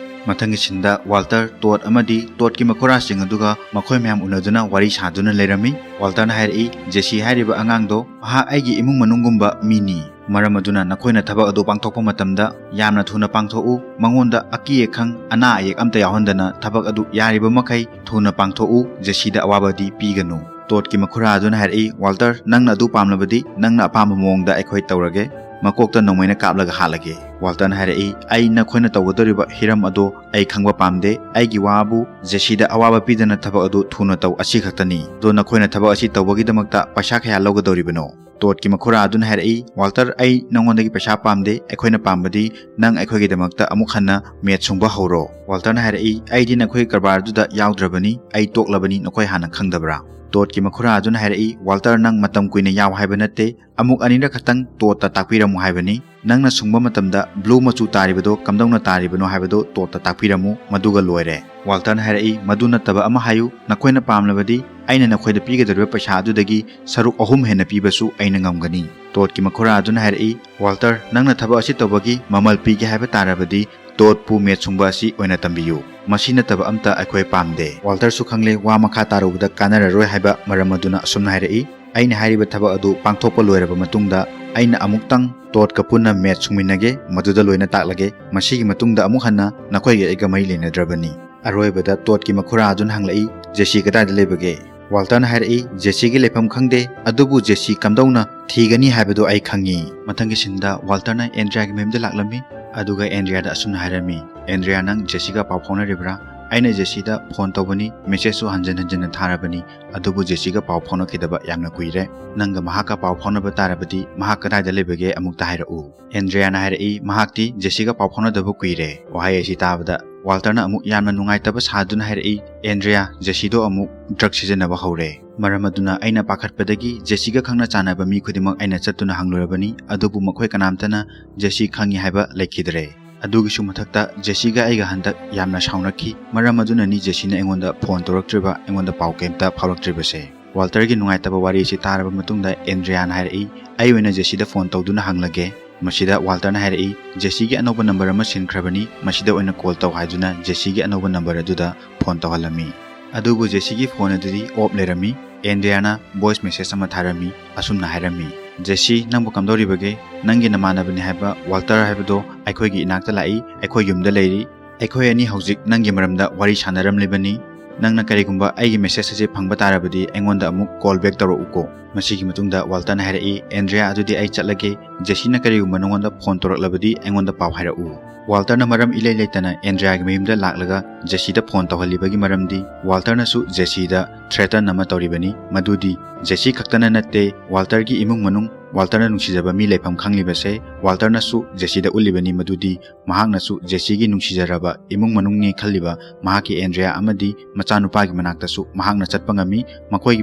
ꯃꯊꯪꯒꯤ ꯁꯤꯟꯗ ꯋꯥꯜꯇꯔ, ꯇꯣꯠ ꯑꯃꯗꯤ ꯇꯣꯠꯀꯤ ꯃꯈꯨꯔꯥꯁꯤꯡ ꯑꯗꯨꯒ ꯃꯈꯣꯏ ꯃꯌꯥꯝ ꯎꯅꯗꯨꯅ ꯋꯥꯔꯤ ꯁꯥꯗꯨꯅ ꯂꯩꯔꯝꯃꯤ꯫ ꯋꯥꯜꯇꯔꯅ ꯍꯥꯏꯔꯛꯏ, "ꯖꯦꯁꯤ ꯍꯥꯏꯔꯤꯕ ꯑꯉꯥꯡꯗꯣ ꯃꯍꯥꯛ ꯑꯩꯒꯤ ꯏꯃꯨꯡ ꯃꯅꯨꯡꯒꯨꯝꯕ ꯃꯤꯅꯤ꯫ ꯃꯔꯝ ꯑꯗꯨꯅ ꯅꯈꯣꯏꯅ ꯊꯕꯛ ꯑꯗꯨ ꯄꯥꯡꯊꯣꯛꯄ ꯃꯇꯝꯗ ꯌꯥꯝꯅ ꯊꯨꯅ ꯄꯥꯡꯊꯣꯛꯎ꯫ ꯃꯉꯣꯟꯗ ꯑꯀꯤ ꯑꯈꯪ, ꯑꯅꯥ ꯑꯌꯦꯛ ꯑꯝꯇ ꯌꯥꯎꯍꯟꯗꯅ ꯊꯕꯛ ꯑꯗꯨ ꯌꯥꯔꯤꯕ ꯃꯈꯩ ꯊꯨꯅ ꯄꯥꯡꯊꯣꯛꯎ꯫ ꯖꯦꯁꯤꯗ ꯑꯋꯥꯕꯗꯤ ꯄꯤꯒꯅꯨ꯫" ꯇꯣꯠꯀꯤ ꯃꯈꯨꯔꯥ ꯑꯗꯨꯅ ꯍꯥꯏꯔꯛꯏ, "ꯋꯥꯜꯇꯔ, ꯅꯪꯅ ꯑꯗꯨ ꯄꯥꯝꯂꯕꯗꯤ ꯅꯪꯅ ꯑꯄꯥꯝꯕ ꯃꯑꯣꯡꯗ ꯑꯩꯈꯣꯏ ꯇꯧꯔꯒꯦ꯫ ꯃꯀꯣꯛꯇ ꯅꯣꯡꯃꯩꯅ ꯀꯥꯞꯂꯒ ꯍꯥꯠꯂꯒꯦ꯫" ꯋꯥꯜꯇꯔꯅ ꯍꯥꯏꯔꯛꯏ, "ꯑꯩ ꯅꯈꯣꯏꯅ ꯇꯧꯒꯗꯧꯔꯤꯕ ꯍꯤꯔꯝ ꯑꯗꯣ ꯑꯩ ꯈꯪꯕ ꯄꯥꯝꯗꯦ꯫ ꯑꯩꯒꯤ ꯋꯥꯕꯨ ꯖꯦꯁꯤꯗ ꯑꯋꯥꯕ ꯄꯤꯗꯅ ꯊꯕꯛ ꯑꯗꯨ ꯊꯨꯅ ꯇꯧ, ꯑꯁꯤ ꯈꯛꯇꯅꯤ꯫ ꯑꯗꯣ ꯅꯈꯣꯏꯅ ꯊꯕꯛ ꯑꯁꯤ ꯇꯧꯕꯒꯤꯗꯃꯛꯇ ꯄꯩꯁꯥ ꯀꯌꯥ ꯂꯧꯒꯗꯧꯔꯤꯕꯅꯣ?" ꯇꯣꯠꯀꯤ ꯃꯈꯨꯔꯥ ꯑꯗꯨꯅ ꯍꯥꯏꯔꯛꯏ, "ꯋꯥꯜꯇꯔ, ꯑꯩ ꯅꯉꯣꯟꯗꯒꯤ ꯄꯩꯁꯥ ꯄꯥꯝꯗꯦ꯫ ꯑꯩꯈꯣꯏꯅ ꯄꯥꯝꯕꯗꯤ ꯅꯪ ꯑꯩꯈꯣꯏꯒꯤꯗꯃꯛꯇ ꯑꯃꯨꯛ ꯍꯟꯅ ꯃꯦꯠ ꯁꯨꯡꯕ ꯍꯧꯔꯣ꯫" ꯋꯥꯜꯇꯔꯅ ꯍꯥꯏꯔꯛꯏ, "ꯑꯩꯗꯤ ꯅꯈꯣꯏꯒꯤ ꯀꯔꯕꯥꯔꯗꯨꯗ ꯌꯥꯎꯗ꯭ꯔꯕꯅꯤ, ꯑꯩ ꯇꯣꯛꯂꯕꯅꯤ, ꯅꯈꯣꯏ ꯍꯥꯟꯅ ꯈꯪꯗꯕ꯭ꯔꯥ?" ꯇꯣꯠꯀꯤ ꯃꯈꯨꯔꯥ ꯑꯗꯨꯅ ꯍꯥꯏꯔꯛꯏ, "ꯋꯥꯜꯇꯔ, ꯅꯪ ꯃꯇꯝ ꯀꯨꯏꯅ ꯌꯥꯎ ꯍꯥꯏꯕ ꯅꯠꯇꯦ, ꯑꯃꯨꯛ ꯑꯅꯤꯔꯛ ꯈꯛꯇꯪ ꯇꯣꯠꯇ ꯇꯥꯛꯄꯤꯔꯝꯃꯨ ꯍꯥꯏꯕꯅꯤ꯫ ꯅꯪꯅ ꯁꯨꯡꯕ ꯃꯇꯝꯗ ꯕ꯭ꯂꯨ ꯃꯆꯨ ꯇꯥꯔꯤꯕꯗꯣ ꯀꯝꯗꯧꯅ ꯇꯥꯔꯤꯕꯅꯣ ꯍꯥꯏꯕꯗꯨ ꯇꯣꯠꯇ ꯇꯥꯛꯄꯤꯔꯝꯃꯨ, ꯃꯗꯨꯒ ꯂꯣꯏꯔꯦ꯫" ꯋꯥꯜꯇꯔꯅ ꯍꯥꯏꯔꯛꯏ, "ꯃꯗꯨ ꯅꯠꯇꯕ ꯑꯃ ꯍꯥꯏꯌꯨ, ꯅꯈꯣꯏꯅ ꯄꯥꯝꯂꯕꯗꯤ ꯑꯩꯅ ꯅꯈꯣꯏꯗ ꯄꯤꯒꯗꯧꯔꯤꯕ ꯄꯩꯁꯥ ꯑꯗꯨꯗꯒꯤ ꯁꯔꯨꯛ ꯑꯍꯨꯝ ꯍꯦꯟꯅ ꯄꯤꯕꯁꯨ ꯑꯩꯅ ꯉꯝꯒꯅꯤ꯫" ꯇꯣꯠꯀꯤ ꯃꯈꯨꯔꯥ ꯑꯗꯨꯅ ꯍꯥꯏꯔꯛꯏ, "ꯋꯥꯜꯇꯔ, ꯅꯪꯅ ꯊꯕꯛ ꯑꯁꯤ ꯇꯧꯕꯒꯤ ꯃꯃꯜ ꯄꯤꯒꯦ ꯍꯥꯏꯕ ꯇꯥꯔꯕꯗꯤ ꯇꯣꯠꯄꯨ ꯃꯦꯠ ꯁꯨꯡꯕ ꯑꯁꯤ ꯑꯣꯏꯅ ꯇꯝꯕꯤꯌꯨ꯫" ꯃꯁꯤ ꯅꯠꯇꯕ ꯑꯝꯇ ꯑꯩꯈꯣꯏ ꯄꯥꯝꯗꯦ꯫ ꯋꯥꯜꯇꯔꯁꯨ ꯈꯪꯂꯦ ꯋꯥ ꯃꯈꯥ ꯇꯥꯔꯨꯕꯗ ꯀꯥꯟꯅꯔꯔꯣꯏ ꯍꯥꯏꯕ ꯃꯔꯝ ꯑꯗꯨꯅ ꯑꯁꯨꯝꯅ ꯍꯥꯏꯔꯛꯏ, "ꯑꯩꯅ ꯍꯥꯏꯔꯤꯕ ꯊꯕꯛ ꯑꯗꯨ ꯄꯥꯡꯊꯣꯛꯄ ꯂꯣꯏꯔꯕ ꯃꯇꯨꯡꯗ ꯑꯩꯅ ꯑꯃꯨꯛꯇꯪ ꯇꯣꯠꯀ ꯄꯨꯟꯅ ꯃꯦꯠ ꯁꯨꯡꯃꯤꯟꯅꯒꯦ, ꯃꯗꯨꯗ ꯂꯣꯏꯅ ꯇꯥꯛꯂꯒꯦ꯫ ꯃꯁꯤꯒꯤ ꯃꯇꯨꯡꯗ ꯑꯃꯨꯛ ꯍꯟꯅ ꯅꯈꯣꯏꯒ ꯑꯩꯒ ꯃꯔꯤ ꯂꯩꯅꯗ꯭ꯔꯕꯅꯤ"꯫ ꯑꯔꯣꯏꯕꯗ ꯇꯣꯠꯀꯤ ꯃꯈꯨꯔꯥ ꯑꯗꯨꯅ ꯍꯪꯂꯛꯏ, "ꯖꯦꯁꯤ ꯀꯗꯥꯏꯗ ꯂꯩꯕꯒꯦ?" ꯋꯥꯜꯇꯔꯅ ꯍꯥꯏꯔꯛꯏ, "ꯖꯦꯁꯤꯒꯤ ꯂꯩꯐꯝ ꯈꯪꯗꯦ, ꯑꯗꯨꯕꯨ ꯖꯦꯁꯤ ꯀꯝꯗꯧꯅ ꯊꯤꯒꯅꯤ ꯍꯥꯏꯕꯗꯨ ꯑꯩ ꯈꯪꯉꯤ"꯫ ꯃꯊꯪꯒꯤ ꯁꯤꯟꯗ ꯋꯥꯜꯇꯔꯅ ꯑꯦꯟꯗ꯭ꯔꯤꯌꯥꯒꯤ ꯃꯌꯨꯝꯗ ꯂꯥꯛꯂꯝꯃꯤ, ꯑꯗꯨꯒ ꯑꯦꯟꯗ꯭ꯔꯤꯌꯥꯗ ꯑꯁꯨꯝꯅ ꯍꯥꯏꯔꯝꯃꯤ, "ꯑꯦꯟꯗ꯭ꯔꯤꯌꯥ, ꯅꯪ ꯖꯦꯁꯤꯒ ꯄꯥꯎ ꯐꯥꯎꯅꯔꯤꯕ꯭ꯔꯥ? ꯑꯩꯅ ꯖꯦꯁꯤꯗ ꯐꯣꯟ ꯇꯧꯕꯅꯤ, ꯃꯦꯁꯦꯖꯁꯨ ꯍꯟꯖꯤꯟ ꯍꯟꯖꯤꯟꯅ ꯊꯥꯔꯕꯅꯤ, ꯑꯗꯨꯕꯨ ꯖꯦꯁꯤꯒ ꯄꯥꯎ ꯐꯥꯎꯅꯈꯤꯗꯕ ꯌꯥꯝꯅ ꯀꯨꯏꯔꯦ꯫ ꯅꯪꯒ ꯃꯍꯥꯛꯀ ꯄꯥꯎ ꯐꯥꯎꯅꯕ ꯇꯥꯔꯕꯗꯤ ꯃꯍꯥꯛ ꯀꯗꯥꯏꯗ ꯂꯩꯕꯒꯦ ꯑꯃꯨꯛꯇ ꯍꯥꯏꯔꯛꯎ"꯫ ꯑꯦꯟꯗ꯭ꯔꯤꯌꯥꯅ ꯍꯥꯏꯔꯛꯏ, "ꯃꯍꯥꯛꯇꯤ ꯖꯦꯁꯤꯒ ꯄꯥꯎ ꯐꯥꯎꯅꯗꯕ ꯀꯨꯏꯔꯦ"꯫ ꯋꯥꯍꯩ ꯑꯁꯤ ꯇꯥꯕꯗ ꯋꯥꯜꯇꯔꯅ ꯑꯃꯨꯛ ꯌꯥꯝꯅ ꯅꯨꯡꯉꯥꯏꯇꯕ ꯁꯥꯗꯨꯅ ꯍꯥꯏꯔꯛꯏ, "ꯑꯦꯟꯗ꯭ꯔꯤꯌꯥ, ꯖꯦꯁꯤꯗꯣ ꯑꯃꯨꯛ ꯗ꯭ꯔꯒ ꯁꯤꯖꯤꯟꯅꯕ ꯍꯧꯔꯦ꯫ ꯃꯔꯝ ꯑꯗꯨꯅ ꯑꯩꯅ ꯄꯥꯈꯠꯄꯗꯒꯤ ꯖꯦꯁꯤꯒ ꯈꯪꯅ ꯆꯥꯟꯅꯕ ꯃꯤ ꯈꯨꯗꯤꯡꯃꯛ ꯑꯩꯅ ꯆꯠꯇꯨꯅ ꯍꯪꯂꯨꯔꯕꯅꯤ, ꯑꯗꯨꯕꯨ ꯃꯈꯣꯏ ꯀꯅꯥꯝꯇꯅ ꯖꯦꯁꯤ ꯈꯪꯉꯤ ꯍꯥꯏꯕ ꯂꯩꯈꯤꯗ꯭ꯔꯦ꯫ ꯑꯗꯨꯒꯤꯁꯨ ꯃꯊꯛꯇ ꯖꯦꯁꯤꯒ ꯑꯩꯒ ꯍꯟꯗꯛ ꯌꯥꯝꯅ ꯁꯥꯎꯅꯈꯤ, ꯃꯔꯝ ꯑꯗꯨꯅꯅꯤ ꯖꯦꯁꯤꯅ ꯑꯩꯉꯣꯟꯗ ꯐꯣꯟ ꯇꯧꯔꯛꯇ꯭ꯔꯤꯕ, ꯑꯩꯉꯣꯟꯗ ꯄꯥꯎ ꯀꯩꯝꯇ ꯐꯥꯎꯔꯛꯇ꯭ꯔꯤꯕꯁꯦ"꯫ ꯋꯥꯜꯇꯔꯒꯤ ꯅꯨꯡꯉꯥꯏꯇꯕ ꯋꯥꯔꯤ ꯑꯁꯤ ꯇꯥꯔꯕ ꯃꯇꯨꯡꯗ ꯑꯦꯟꯗ꯭ꯔꯤꯌꯥꯅ ꯍꯥꯏꯔꯛꯏ, "ꯑꯩ ꯑꯣꯏꯅ ꯖꯦꯁꯤꯗ ꯐꯣꯟ ꯇꯧꯗꯨꯅ ꯍꯪꯂꯒꯦ"꯫ ꯃꯁꯤꯗ ꯋꯥꯜꯇꯔꯅ ꯍꯥꯏꯔꯛꯏ, "ꯖꯦꯁꯤꯒꯤ ꯑꯅꯧꯕ ꯅꯝꯕꯔ ꯑꯃ ꯁꯤꯟꯈ꯭ꯔꯕꯅꯤ, ꯃꯁꯤꯗ ꯑꯣꯏꯅ ꯀꯣꯜ ꯇꯧ" ꯍꯥꯏꯗꯨꯅ ꯖꯦꯁꯤꯒꯤ ꯑꯅꯧꯕ ꯅꯝꯕꯔ ꯑꯗꯨꯗ ꯐꯣꯟ ꯇꯧꯍꯜꯂꯝꯃꯤ꯫ ꯑꯗꯨꯕꯨ ꯖꯦꯁꯤꯒꯤ ꯐꯣꯟ ꯑꯗꯨꯗꯤ ꯑꯣꯐ ꯂꯩꯔꯝꯃꯤ꯫ ꯑꯦꯟꯗ꯭ꯔꯤꯌꯥꯅ ꯚꯣꯏꯁ ꯃꯦꯁꯦꯖ ꯑꯃ ꯊꯥꯔꯝꯃꯤ, ꯑꯁꯨꯝꯅ ꯍꯥꯏꯔꯝꯃꯤ, "ꯖꯦꯁꯤ, ꯅꯪꯕꯨ ꯀꯝꯗꯧꯔꯤꯕꯒꯦ? ꯅꯪꯒꯤ ꯅꯃꯥꯟꯅꯕꯅꯤ ꯍꯥꯏꯕ ꯋꯥꯜꯇꯔ ꯍꯥꯏꯕꯗꯣ ꯑꯩꯈꯣꯏꯒꯤ ꯏꯅꯥꯛꯇ ꯂꯥꯛꯏ, ꯑꯩꯈꯣꯏ ꯌꯨꯝꯗ ꯂꯩꯔꯤ꯫ ꯑꯩꯈꯣꯏ ꯑꯅꯤ ꯍꯧꯖꯤꯛ ꯅꯪꯒꯤ ꯃꯔꯝꯗ ꯋꯥꯔꯤ ꯁꯥꯟꯅꯔꯝꯂꯤꯕꯅꯤ꯫ ꯅꯪꯅ ꯀꯔꯤꯒꯨꯝꯕ ꯑꯩꯒꯤ ꯃꯦꯁꯦꯖ ꯑꯁꯤ ꯐꯪꯕ ꯇꯥꯔꯕꯗꯤ ꯑꯩꯉꯣꯟꯗ ꯑꯃꯨꯛ ꯀꯣꯜ ꯕꯦꯛ ꯇꯧꯔꯛꯎꯀꯣ"꯫ ꯃꯁꯤꯒꯤ ꯃꯇꯨꯡꯗ ꯋꯥꯜꯇꯔꯅ ꯍꯥꯏꯔꯛꯏ, "ꯑꯦꯟꯗ꯭ꯔꯤꯌꯥ, ꯑꯗꯨꯗꯤ ꯑꯩ ꯆꯠꯂꯒꯦ꯫ ꯖꯦꯁꯤꯅ ꯀꯔꯤꯒꯨꯝꯕ ꯅꯉꯣꯟꯗ ꯐꯣꯟ ꯇꯧꯔꯛꯂꯕꯗꯤ ꯑꯩꯉꯣꯟꯗ ꯄꯥꯎ ꯍꯥꯏꯔꯛꯎ"꯫ ꯋꯥꯜꯇꯔꯅ ꯃꯔꯝ ꯏꯂꯩ ꯂꯩꯇꯅ ꯑꯦꯟꯗ꯭ꯔꯤꯌꯥꯒꯤ ꯃꯌꯨꯝꯗ ꯂꯥꯛꯂꯒ ꯖꯦꯁꯤꯗ ꯐꯣꯟ ꯇꯧꯍꯜꯂꯤꯕꯒꯤ ꯃꯔꯝꯗꯤ ꯋꯥꯜꯇꯔꯅꯁꯨ ꯖꯦꯁꯤꯗ ꯊ꯭ꯔꯦꯇꯟ ꯑꯃ ꯇꯧꯔꯤꯕꯅꯤ, ꯃꯗꯨꯗꯤ ꯖꯦꯁꯤ ꯈꯛꯇꯅ ꯅꯠꯇꯦ, ꯋꯥꯜꯇꯔꯒꯤ ꯏꯃꯨꯡ ꯃꯅꯨꯡ, ꯋꯥꯜꯇꯔꯅ ꯅꯨꯡꯁꯤꯖꯕ ꯃꯤ ꯂꯩꯐꯝ ꯈꯪꯂꯤꯕꯁꯦ ꯋꯥꯜꯇꯔꯅꯁꯨ ꯖꯦꯁꯤꯗ ꯎꯠꯂꯤꯕꯅꯤ, ꯃꯗꯨꯗꯤ ꯃꯍꯥꯛꯅꯁꯨ ꯖꯦꯁꯤꯒꯤ ꯅꯨꯡꯁꯤꯖꯔꯕ ꯏꯃꯨꯡ ꯃꯅꯨꯡꯅꯤ ꯈꯜꯂꯤꯕ ꯃꯍꯥꯛꯀꯤ ꯑꯦꯟꯗ꯭ꯔꯤꯌꯥ ꯑꯃꯗꯤ ꯃꯆꯥꯅꯨꯄꯥꯒꯤ ꯃꯅꯥꯛꯇꯁꯨ ꯃꯍꯥꯛꯅ ꯆꯠꯄ ꯉꯝꯃꯤ, ꯃꯈꯣꯏꯒꯤ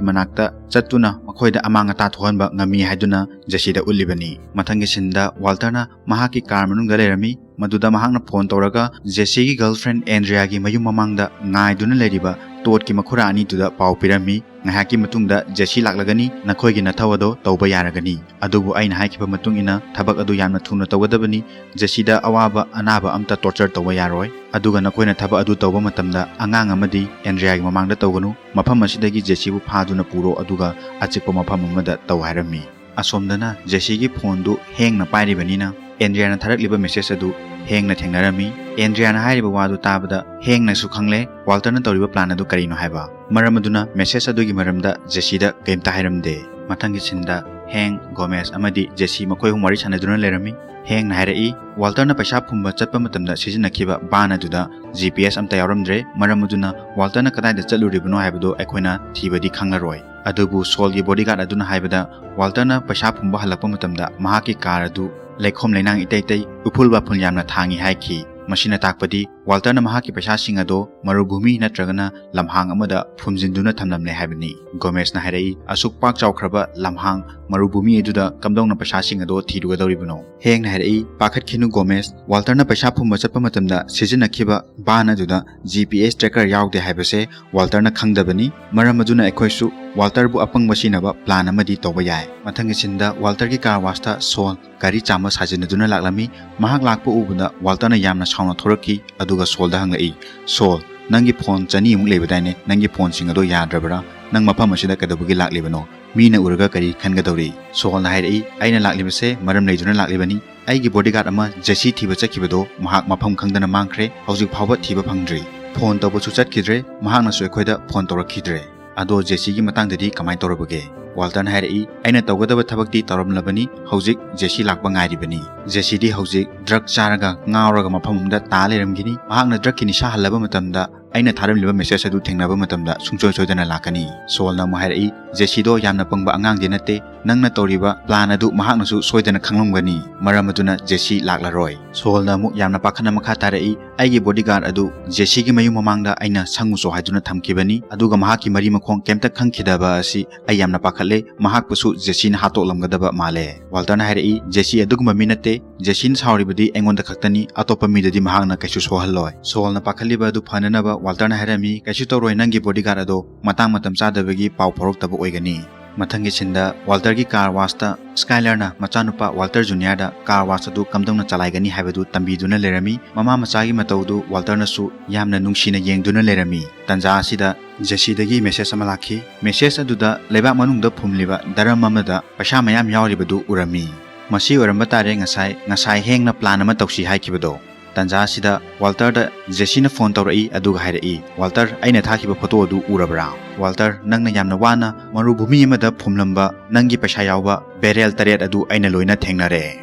ꯃꯅꯥꯛꯇ ꯆꯠꯇꯨꯅ ꯃꯈꯣꯏꯗ ꯑꯃꯥꯡ ꯑꯇꯥ ꯊꯣꯛꯍꯟꯕ ꯉꯝꯃꯤ ꯍꯥꯏꯗꯨꯅ ꯖꯦꯁꯤꯗ ꯎꯠꯂꯤꯕꯅꯤ꯫ ꯃꯊꯪꯒꯤ ꯁꯤꯟꯗ ꯋꯥꯜꯇꯔꯅ ꯃꯍꯥꯛꯀꯤ ꯀꯥꯔ ꯃꯅꯨꯡꯗ ꯂꯩꯔꯝꯃꯤ, ꯃꯗꯨꯗ ꯃꯍꯥꯛꯅ ꯐꯣꯟ ꯇꯧꯔꯒ ꯖꯦꯁꯤꯒꯤ ꯒꯔꯜꯐ꯭ꯔꯦꯟ ꯑꯦꯟꯗ꯭ꯔꯤꯌꯥꯒꯤ ꯃꯌꯨꯝ ꯃꯃꯥꯡꯗ ꯉꯥꯏꯗꯨꯅ ꯂꯩꯔꯤꯕ ꯁꯣꯠꯀꯤ ꯃꯈꯨꯔꯥ ꯑꯅꯤꯗꯨꯗ ꯄꯥꯎ ꯄꯤꯔꯝꯃꯤ꯫ "ꯉꯥꯏꯍꯥꯛꯀꯤ ꯃꯇꯨꯡꯗ ꯖꯦꯁꯤ ꯂꯥꯛꯂꯒꯅꯤ, ꯅꯈꯣꯏꯒꯤ ꯅꯊꯧ ꯑꯗꯣ ꯇꯧꯕ ꯌꯥꯔꯒꯅꯤ꯫ ꯑꯗꯨꯕꯨ ꯑꯩꯅ ꯍꯥꯏꯈꯤꯕ ꯃꯇꯨꯡ ꯏꯟꯅ ꯊꯕꯛ ꯑꯗꯨ ꯌꯥꯝꯅ ꯊꯨꯅ ꯇꯧꯒꯗꯕꯅꯤ꯫ ꯖꯦꯁꯤꯗ ꯑꯋꯥꯕ ꯑꯅꯥꯕ ꯑꯝꯇ ꯇꯣꯔꯆꯔ ꯇꯧꯕ ꯌꯥꯔꯣꯏ꯫ ꯑꯗꯨꯒ ꯅꯈꯣꯏꯅ ꯊꯕꯛ ꯑꯗꯨ ꯇꯧꯕ ꯃꯇꯝꯗ ꯑꯉꯥꯡ ꯑꯃꯗꯤ ꯑꯦꯟꯗ꯭ꯔꯤꯌꯥꯒꯤ ꯃꯃꯥꯡꯗ ꯇꯧꯒꯅꯨ꯫ ꯃꯐꯝ ꯑꯁꯤꯗꯒꯤ ꯖꯦꯁꯤꯕꯨ ꯐꯥꯗꯨꯅ ꯄꯨꯔꯣ, ꯑꯗꯨꯒ ꯑꯆꯤꯛꯄ ꯃꯐꯝ ꯑꯃꯗ ꯇꯧ" ꯍꯥꯏꯔꯝꯃꯤ꯫ ꯑꯁꯣꯝꯗꯅ ꯖꯦꯁꯤꯒꯤ ꯐꯣꯟꯗꯨ ꯍꯦꯡꯅ ꯄꯥꯏꯔꯤꯕꯅꯤꯅ ꯑꯦꯟꯗ꯭ꯔꯤꯌꯥꯅ ꯊꯥꯔꯛꯂꯤꯕ ꯃꯦꯁꯦꯖ ꯑꯗꯨ ꯍꯦꯡꯅ ꯊꯦꯡꯅꯔꯝꯃꯤ꯫ ꯑꯦꯟꯗ꯭ꯔꯤꯌꯥꯅ ꯍꯥꯏꯔꯤꯕ ꯋꯥꯗꯨ ꯇꯥꯕꯗ ꯍꯦꯡꯅꯁꯨ ꯈꯪꯂꯦ ꯋꯥꯜꯇꯔꯅ ꯇꯧꯔꯤꯕ ꯄ꯭ꯂꯥꯟ ꯑꯗꯨ ꯀꯔꯤꯅꯣ ꯍꯥꯏꯕ꯫ ꯃꯔꯝ ꯑꯗꯨꯅ ꯃꯦꯁꯦꯖ ꯑꯗꯨꯒꯤ ꯃꯔꯝꯗ ꯖꯦꯁꯤꯗ ꯀꯔꯤꯝꯇ ꯍꯥꯏꯔꯝꯗꯦ꯫ ꯃꯊꯪꯒꯤ ꯁꯤꯟꯗ ꯍꯦꯡ, ꯒꯣꯃꯦꯁ ꯑꯃꯗꯤ ꯖꯦꯁꯤ ꯃꯈꯣꯏ ꯑꯍꯨꯝ ꯋꯥꯔꯤ ꯁꯥꯟꯅꯗꯨꯅ ꯂꯩꯔꯝꯃꯤ꯫ ꯍꯦꯡꯅ ꯍꯥꯏꯔꯛꯏ, "ꯋꯥꯜꯇꯔꯅ ꯄꯩꯁꯥ ꯐꯨꯝꯕ ꯆꯠꯄ ꯃꯇꯝꯗ ꯁꯤꯖꯤꯟꯅꯈꯤꯕ ꯚꯥꯟ ꯑꯗꯨꯗ ꯖꯤ ꯄꯤ ꯑꯦꯁ ꯑꯝꯇ ꯌꯥꯎꯔꯝꯗ꯭ꯔꯦ꯫ ꯃꯔꯝ ꯑꯗꯨꯅ ꯋꯥꯜꯇꯔꯅ ꯀꯗꯥꯏꯗ ꯆꯠꯂꯨꯔꯤꯕꯅꯣ ꯍꯥꯏꯕꯗꯨ ꯑꯩꯈꯣꯏꯅ ꯊꯤꯕꯗꯤ ꯈꯪꯂꯔꯣꯏ꯫ ꯑꯗꯨꯕꯨ ꯁꯣꯜꯒꯤ ꯕꯣꯗꯤꯒꯥꯔꯗ ꯑꯗꯨꯅ ꯍꯥꯏꯕꯗ ꯋꯥꯜꯇꯔꯅ ꯄꯩꯁꯥ ꯐꯨꯝꯕ ꯍꯜꯂꯛꯄ ꯃꯇꯝꯗ ꯃꯍꯥꯛꯀꯤ ꯀꯥꯔ ꯑꯗꯨ ꯂꯩꯈꯣꯝ ꯂꯩꯅꯥꯡ ꯏꯇꯩ ꯇꯩ, ꯎꯐꯨꯜ ꯋꯥꯐꯨꯜ ꯌꯥꯝꯅ ꯊꯥꯡꯉꯤ" ꯍꯥꯏꯈꯤ꯫ ꯃꯁꯤꯅ ꯇꯥꯛꯄꯗꯤ ꯋꯥꯜꯇꯔꯅ ꯃꯍꯥꯛꯀꯤ ꯄꯩꯁꯥꯁꯤꯡ ꯑꯗꯣ ꯃꯔꯨꯚꯨꯃꯤ ꯅꯠꯇ꯭ꯔꯒꯅ ꯂꯝꯍꯥꯡ ꯑꯃꯗ ꯐꯨꯝꯖꯤꯟꯗꯨꯅ ꯊꯝꯂꯝꯂꯦ ꯍꯥꯏꯕꯅꯤ꯫ ꯒꯣꯃꯦꯁꯅ ꯍꯥꯏꯔꯛꯏ, "ꯑꯁꯨꯛ ꯄꯥꯛ ꯆꯥꯎꯈ꯭ꯔꯕ ꯂꯝꯍꯥꯡ ꯃꯔꯨꯚꯨꯃꯤ ꯑꯗꯨꯗ ꯀꯝꯗꯧꯅ ꯄꯩꯁꯥꯁꯤꯡ ꯑꯗꯣ ꯊꯤꯔꯨꯒꯗꯧꯔꯤꯕꯅꯣ?" ꯍꯦꯡꯅ ꯍꯥꯏꯔꯛꯏ, "ꯄꯥꯈꯠꯈꯤꯅꯨ ꯒꯣꯃꯦꯁ, ꯋꯥꯜꯇꯔꯅ ꯄꯩꯁꯥ ꯐꯨꯝꯕ ꯆꯠꯄ ꯃꯇꯝꯗ ꯁꯤꯖꯤꯟꯅꯈꯤꯕ ꯚꯥꯟ ꯑꯗꯨꯗ ꯖꯤ ꯄꯤ ꯑꯦꯁ ꯇ꯭ꯔꯦꯀꯔ ꯌꯥꯎꯗꯦ ꯍꯥꯏꯕꯁꯦ ꯋꯥꯜꯇꯔꯅ ꯈꯪꯗꯕꯅꯤ꯫ ꯃꯔꯝ ꯑꯗꯨꯅ ꯑꯩꯈꯣꯏꯁꯨ ꯋꯥꯜꯇꯔꯕꯨ ꯑꯄꯪꯕ ꯁꯤꯟꯅꯕ ꯄ꯭ꯂꯥꯟ ꯑꯃꯗꯤ ꯇꯧꯕ ꯌꯥꯏ"꯫ ꯃꯊꯪꯒꯤ ꯁꯤꯟꯗ ꯋꯥꯜꯇꯔꯒꯤ ꯀꯥꯔ ꯋꯥꯁꯇ ꯁꯣꯜ ꯒꯥꯔꯤ ꯆꯥꯝꯕ ꯁꯥꯖꯤꯟꯅꯗꯨꯅ ꯂꯥꯛꯂꯝꯃꯤ꯫ ꯃꯍꯥꯛ ꯂꯥꯛꯄ ꯎꯕꯗ ꯋꯥꯜꯇꯔꯅ ꯌꯥꯝꯅ ꯁꯥꯎꯅ ꯊꯣꯔꯛꯈꯤ, ꯑꯗꯨꯒ ꯁꯣꯜꯗ ꯍꯪꯂꯛꯏ, "ꯁꯣꯜ, ꯅꯪꯒꯤ ꯐꯣꯟ ꯆꯅꯤꯃꯨꯛ ꯂꯩꯕꯗꯥꯏꯅꯦ, ꯅꯪꯒꯤ ꯐꯣꯟꯁꯤꯡ ꯑꯗꯣ ꯌꯥꯗ꯭ꯔꯕ꯭ꯔꯥ? ꯅꯪ ꯃꯐꯝ ꯑꯁꯤꯗ ꯀꯩꯗꯧꯕꯒꯤ ꯂꯥꯛꯂꯤꯕꯅꯣ? ꯃꯤꯅ ꯎꯔꯒ ꯀꯔꯤ ꯈꯟꯒꯗꯧꯔꯤ?" ꯁꯣꯜꯅ ꯍꯥꯏꯔꯛꯏ, "ꯑꯩꯅ ꯂꯥꯛꯂꯤꯕꯁꯦ ꯃꯔꯝ ꯂꯩꯗꯨꯅ ꯂꯥꯛꯂꯤꯕꯅꯤ꯫ ꯑꯩꯒꯤ ꯕꯣꯗꯤꯒꯥꯔꯗ ꯑꯃ ꯖꯦꯁꯤ ꯊꯤꯕ ꯆꯠꯈꯤꯕꯗꯣ ꯃꯍꯥꯛ ꯃꯐꯝ ꯈꯪꯗꯅ ꯃꯥꯡꯈ꯭ꯔꯦ꯫ ꯍꯧꯖꯤꯛ ꯐꯥꯎꯕ ꯊꯤꯕ ꯐꯪꯗ꯭ꯔꯤ꯫ ꯐꯣꯟ ꯇꯧꯕꯁꯨ ꯆꯠꯈꯤꯗ꯭ꯔꯦ, ꯃꯍꯥꯛꯅꯁꯨ ꯑꯩꯈꯣꯏꯗ ꯐꯣꯟ ꯇꯧꯔꯛꯈꯤꯗ꯭ꯔꯦ꯫ ꯑꯗꯣ ꯖꯦꯁꯤꯒꯤ ꯃꯇꯥꯡꯗꯗꯤ ꯀꯃꯥꯏꯅ ꯇꯧꯔꯕꯒꯦ?" ꯋꯥꯜꯇꯔꯅ ꯍꯥꯏꯔꯛꯏ, "ꯑꯩꯅ ꯇꯧꯒꯗꯕ ꯊꯕꯛꯇꯤ ꯇꯧꯔꯝꯂꯕꯅꯤ, ꯍꯧꯖꯤꯛ ꯖꯦꯁꯤ ꯂꯥꯛꯄ ꯉꯥꯏꯔꯤꯕꯅꯤ꯫ ꯖꯦꯁꯤꯗꯤ ꯍꯧꯖꯤꯛ ꯗ꯭ꯔꯒ ꯆꯥꯔꯒ ꯉꯥꯎꯔꯒ ꯃꯐꯝ ꯑꯃꯗ ꯇꯥ ꯂꯩꯔꯝꯒꯅꯤ꯫ ꯃꯍꯥꯛꯅ ꯗ꯭ꯔꯒꯀꯤ ꯅꯤꯁꯥ ꯍꯜꯂꯕ ꯃꯇꯝꯗ ꯑꯩꯅ ꯊꯥꯔꯝꯂꯤꯕ ꯃꯦꯁꯦꯖ ꯑꯗꯨ ꯊꯦꯡꯅꯕ ꯃꯇꯝꯗ ꯁꯨꯡꯁꯣꯏ ꯁꯣꯏꯗꯅ ꯂꯥꯛꯀꯅꯤ"꯫ ꯁꯣꯜꯅ ꯑꯃꯨꯛ ꯍꯥꯏꯔꯛꯏ, "ꯖꯦꯁꯤꯗꯣ ꯌꯥꯝꯅ ꯄꯪꯕ ꯑꯉꯥꯡꯗꯤ ꯅꯠꯇꯦ꯫ ꯅꯪꯅ ꯇꯧꯔꯤꯕ ꯄ꯭ꯂꯥꯟ ꯑꯗꯨ ꯃꯍꯥꯛꯅꯁꯨ ꯁꯣꯏꯗꯅ ꯈꯪꯂꯝꯒꯅꯤ꯫ ꯃꯔꯝ ꯑꯗꯨꯅ ꯖꯦꯁꯤ ꯂꯥꯛꯂꯔꯣꯏ"꯫ ꯁꯣꯜꯅ ꯑꯃꯨꯛ ꯌꯥꯝꯅ ꯄꯥꯈꯠꯅ ꯃꯈꯥ ꯇꯥꯔꯛꯏ, ꯑꯩꯒꯤ ꯕꯣꯗꯤꯒꯥꯔꯗ ꯑꯗꯨ ꯖꯦꯁꯤꯒꯤ ꯃꯌꯨꯝ ꯃꯃꯥꯡꯗ ꯑꯩꯅ ꯁꯪꯉꯨꯆꯣ ꯍꯥꯏꯗꯨꯅ ꯊꯝꯈꯤꯕꯅꯤ, ꯑꯗꯨꯒ ꯃꯍꯥꯛꯀꯤ ꯃꯔꯤ ꯃꯈꯣꯡ ꯀꯩꯝꯇ ꯈꯪꯈꯤꯗꯕ ꯑꯁꯤ ꯑꯩ ꯌꯥꯝꯅ ꯄꯥꯈꯠꯂꯦ꯫ ꯃꯍꯥꯛꯄꯨꯁꯨ ꯖꯦꯁꯤꯅ ꯍꯥꯠꯇꯣꯛꯂꯝꯒꯗꯕ ꯃꯥꯜꯂꯦ꯫ ꯋꯥꯜꯇꯔꯅ ꯍꯥꯏꯔꯛꯏ, "ꯖꯦꯁꯤ ꯑꯗꯨꯒꯨꯝꯕ ꯃꯤ ꯅꯠꯇꯦ꯫ ꯖꯦꯁꯤꯅ ꯁꯥꯎꯔꯤꯕꯗꯤ ꯑꯩꯉꯣꯟꯗ ꯈꯛꯇꯅꯤ, ꯑꯇꯣꯞꯄ ꯃꯤꯗꯗꯤ ꯃꯍꯥꯛꯅ ꯀꯩꯁꯨ ꯁꯣꯛꯍꯜꯂꯣꯏ꯫" ꯁꯣꯜꯅ ꯄꯥꯈꯠꯂꯤꯕ ꯑꯗꯨ ꯐꯅꯅꯕ ꯋꯥꯜꯇꯔꯅ ꯍꯥꯏꯔꯝꯃꯤ, "ꯀꯩꯁꯨ ꯇꯧꯔꯣꯏ, ꯅꯪꯒꯤ ꯕꯣꯗꯤꯒꯥꯔꯗ ꯑꯗꯣ ꯃꯇꯥꯡ ꯃꯇꯝ ꯆꯥꯗꯕꯒꯤ ꯄꯥꯎ ꯐꯥꯎꯔꯛꯇꯕ ꯑꯣꯏꯒꯅꯤ꯫" ꯃꯊꯪꯒꯤ ꯁꯤꯟꯗ ꯋꯥꯜꯇꯔꯒꯤ ꯀꯥꯔ ꯋꯥꯁꯇ ꯁ꯭ꯀꯥꯏꯂꯔꯅ ꯃꯆꯥꯅꯨꯄꯥ ꯋꯥꯜꯇꯔ ꯖꯨꯅꯤꯌꯔꯗ ꯀꯥꯔ ꯋꯥꯁ ꯑꯗꯨ ꯀꯝꯗꯧꯅ ꯆꯂꯥꯏꯒꯅꯤ ꯍꯥꯏꯕꯗꯨ ꯇꯝꯕꯤꯗꯨꯅ ꯂꯩꯔꯝꯃꯤ꯫ ꯃꯃꯥ ꯃꯆꯥꯒꯤ ꯃꯇꯧꯗꯨ ꯋꯥꯜꯇꯔꯅꯁꯨ ꯌꯥꯝꯅ ꯅꯨꯡꯁꯤꯅ ꯌꯦꯡꯗꯨꯅ ꯂꯩꯔꯝꯃꯤ꯫ ꯇꯟꯖꯥ ꯑꯁꯤꯗ ꯖꯦꯁꯤꯗꯒꯤ ꯃꯦꯁꯦꯖ ꯑꯃ ꯂꯥꯛꯈꯤ꯫ ꯃꯦꯁꯦꯖ ꯑꯗꯨꯗ ꯂꯩꯕꯥꯛ ꯃꯅꯨꯡꯗ ꯐꯨꯝꯂꯤꯕ ꯗꯔꯝ ꯑꯃꯗ ꯄꯩꯁꯥ ꯃꯌꯥꯝ ꯌꯥꯎꯔꯤꯕꯗꯨ ꯎꯔꯝꯃꯤ꯫ ꯃꯁꯤ ꯑꯣꯏꯔꯝꯕ ꯇꯥꯔꯦ ꯉꯁꯥꯏ, ꯉꯁꯥꯏ ꯍꯦꯡꯅ ꯄ꯭ꯂꯥꯟ ꯑꯃ ꯇꯧꯁꯤ ꯍꯥꯏꯈꯤꯕꯗꯣ꯫ ꯇꯟꯖꯥ ꯑꯁꯤꯗ ꯋꯥꯜꯇꯔꯗ ꯖꯦꯁꯤꯅ ꯐꯣꯟ ꯇꯧꯔꯛꯏ, ꯑꯗꯨꯒ ꯍꯥꯏꯔꯛꯏ, "ꯋꯥꯜꯇꯔ, ꯑꯩꯅ ꯊꯥꯈꯤꯕ ꯐꯣꯇꯣ ꯑꯗꯨ ꯎꯔꯕ꯭ꯔꯥ? ꯋꯥꯜꯇꯔ, ꯅꯪꯅ ꯌꯥꯝꯅ ꯋꯥꯅ ꯃꯔꯨꯚꯨꯃꯤ ꯑꯃꯗ ꯐꯨꯝꯂꯝꯕ ꯅꯪꯒꯤ ꯄꯩꯁꯥ ꯌꯥꯎꯕ ꯕꯦꯔꯦꯜ ꯇꯔꯦꯠ ꯑꯗꯨ ꯑꯩꯅ ꯂꯣꯏꯅ ꯊꯦꯡꯅꯔꯦ꯫"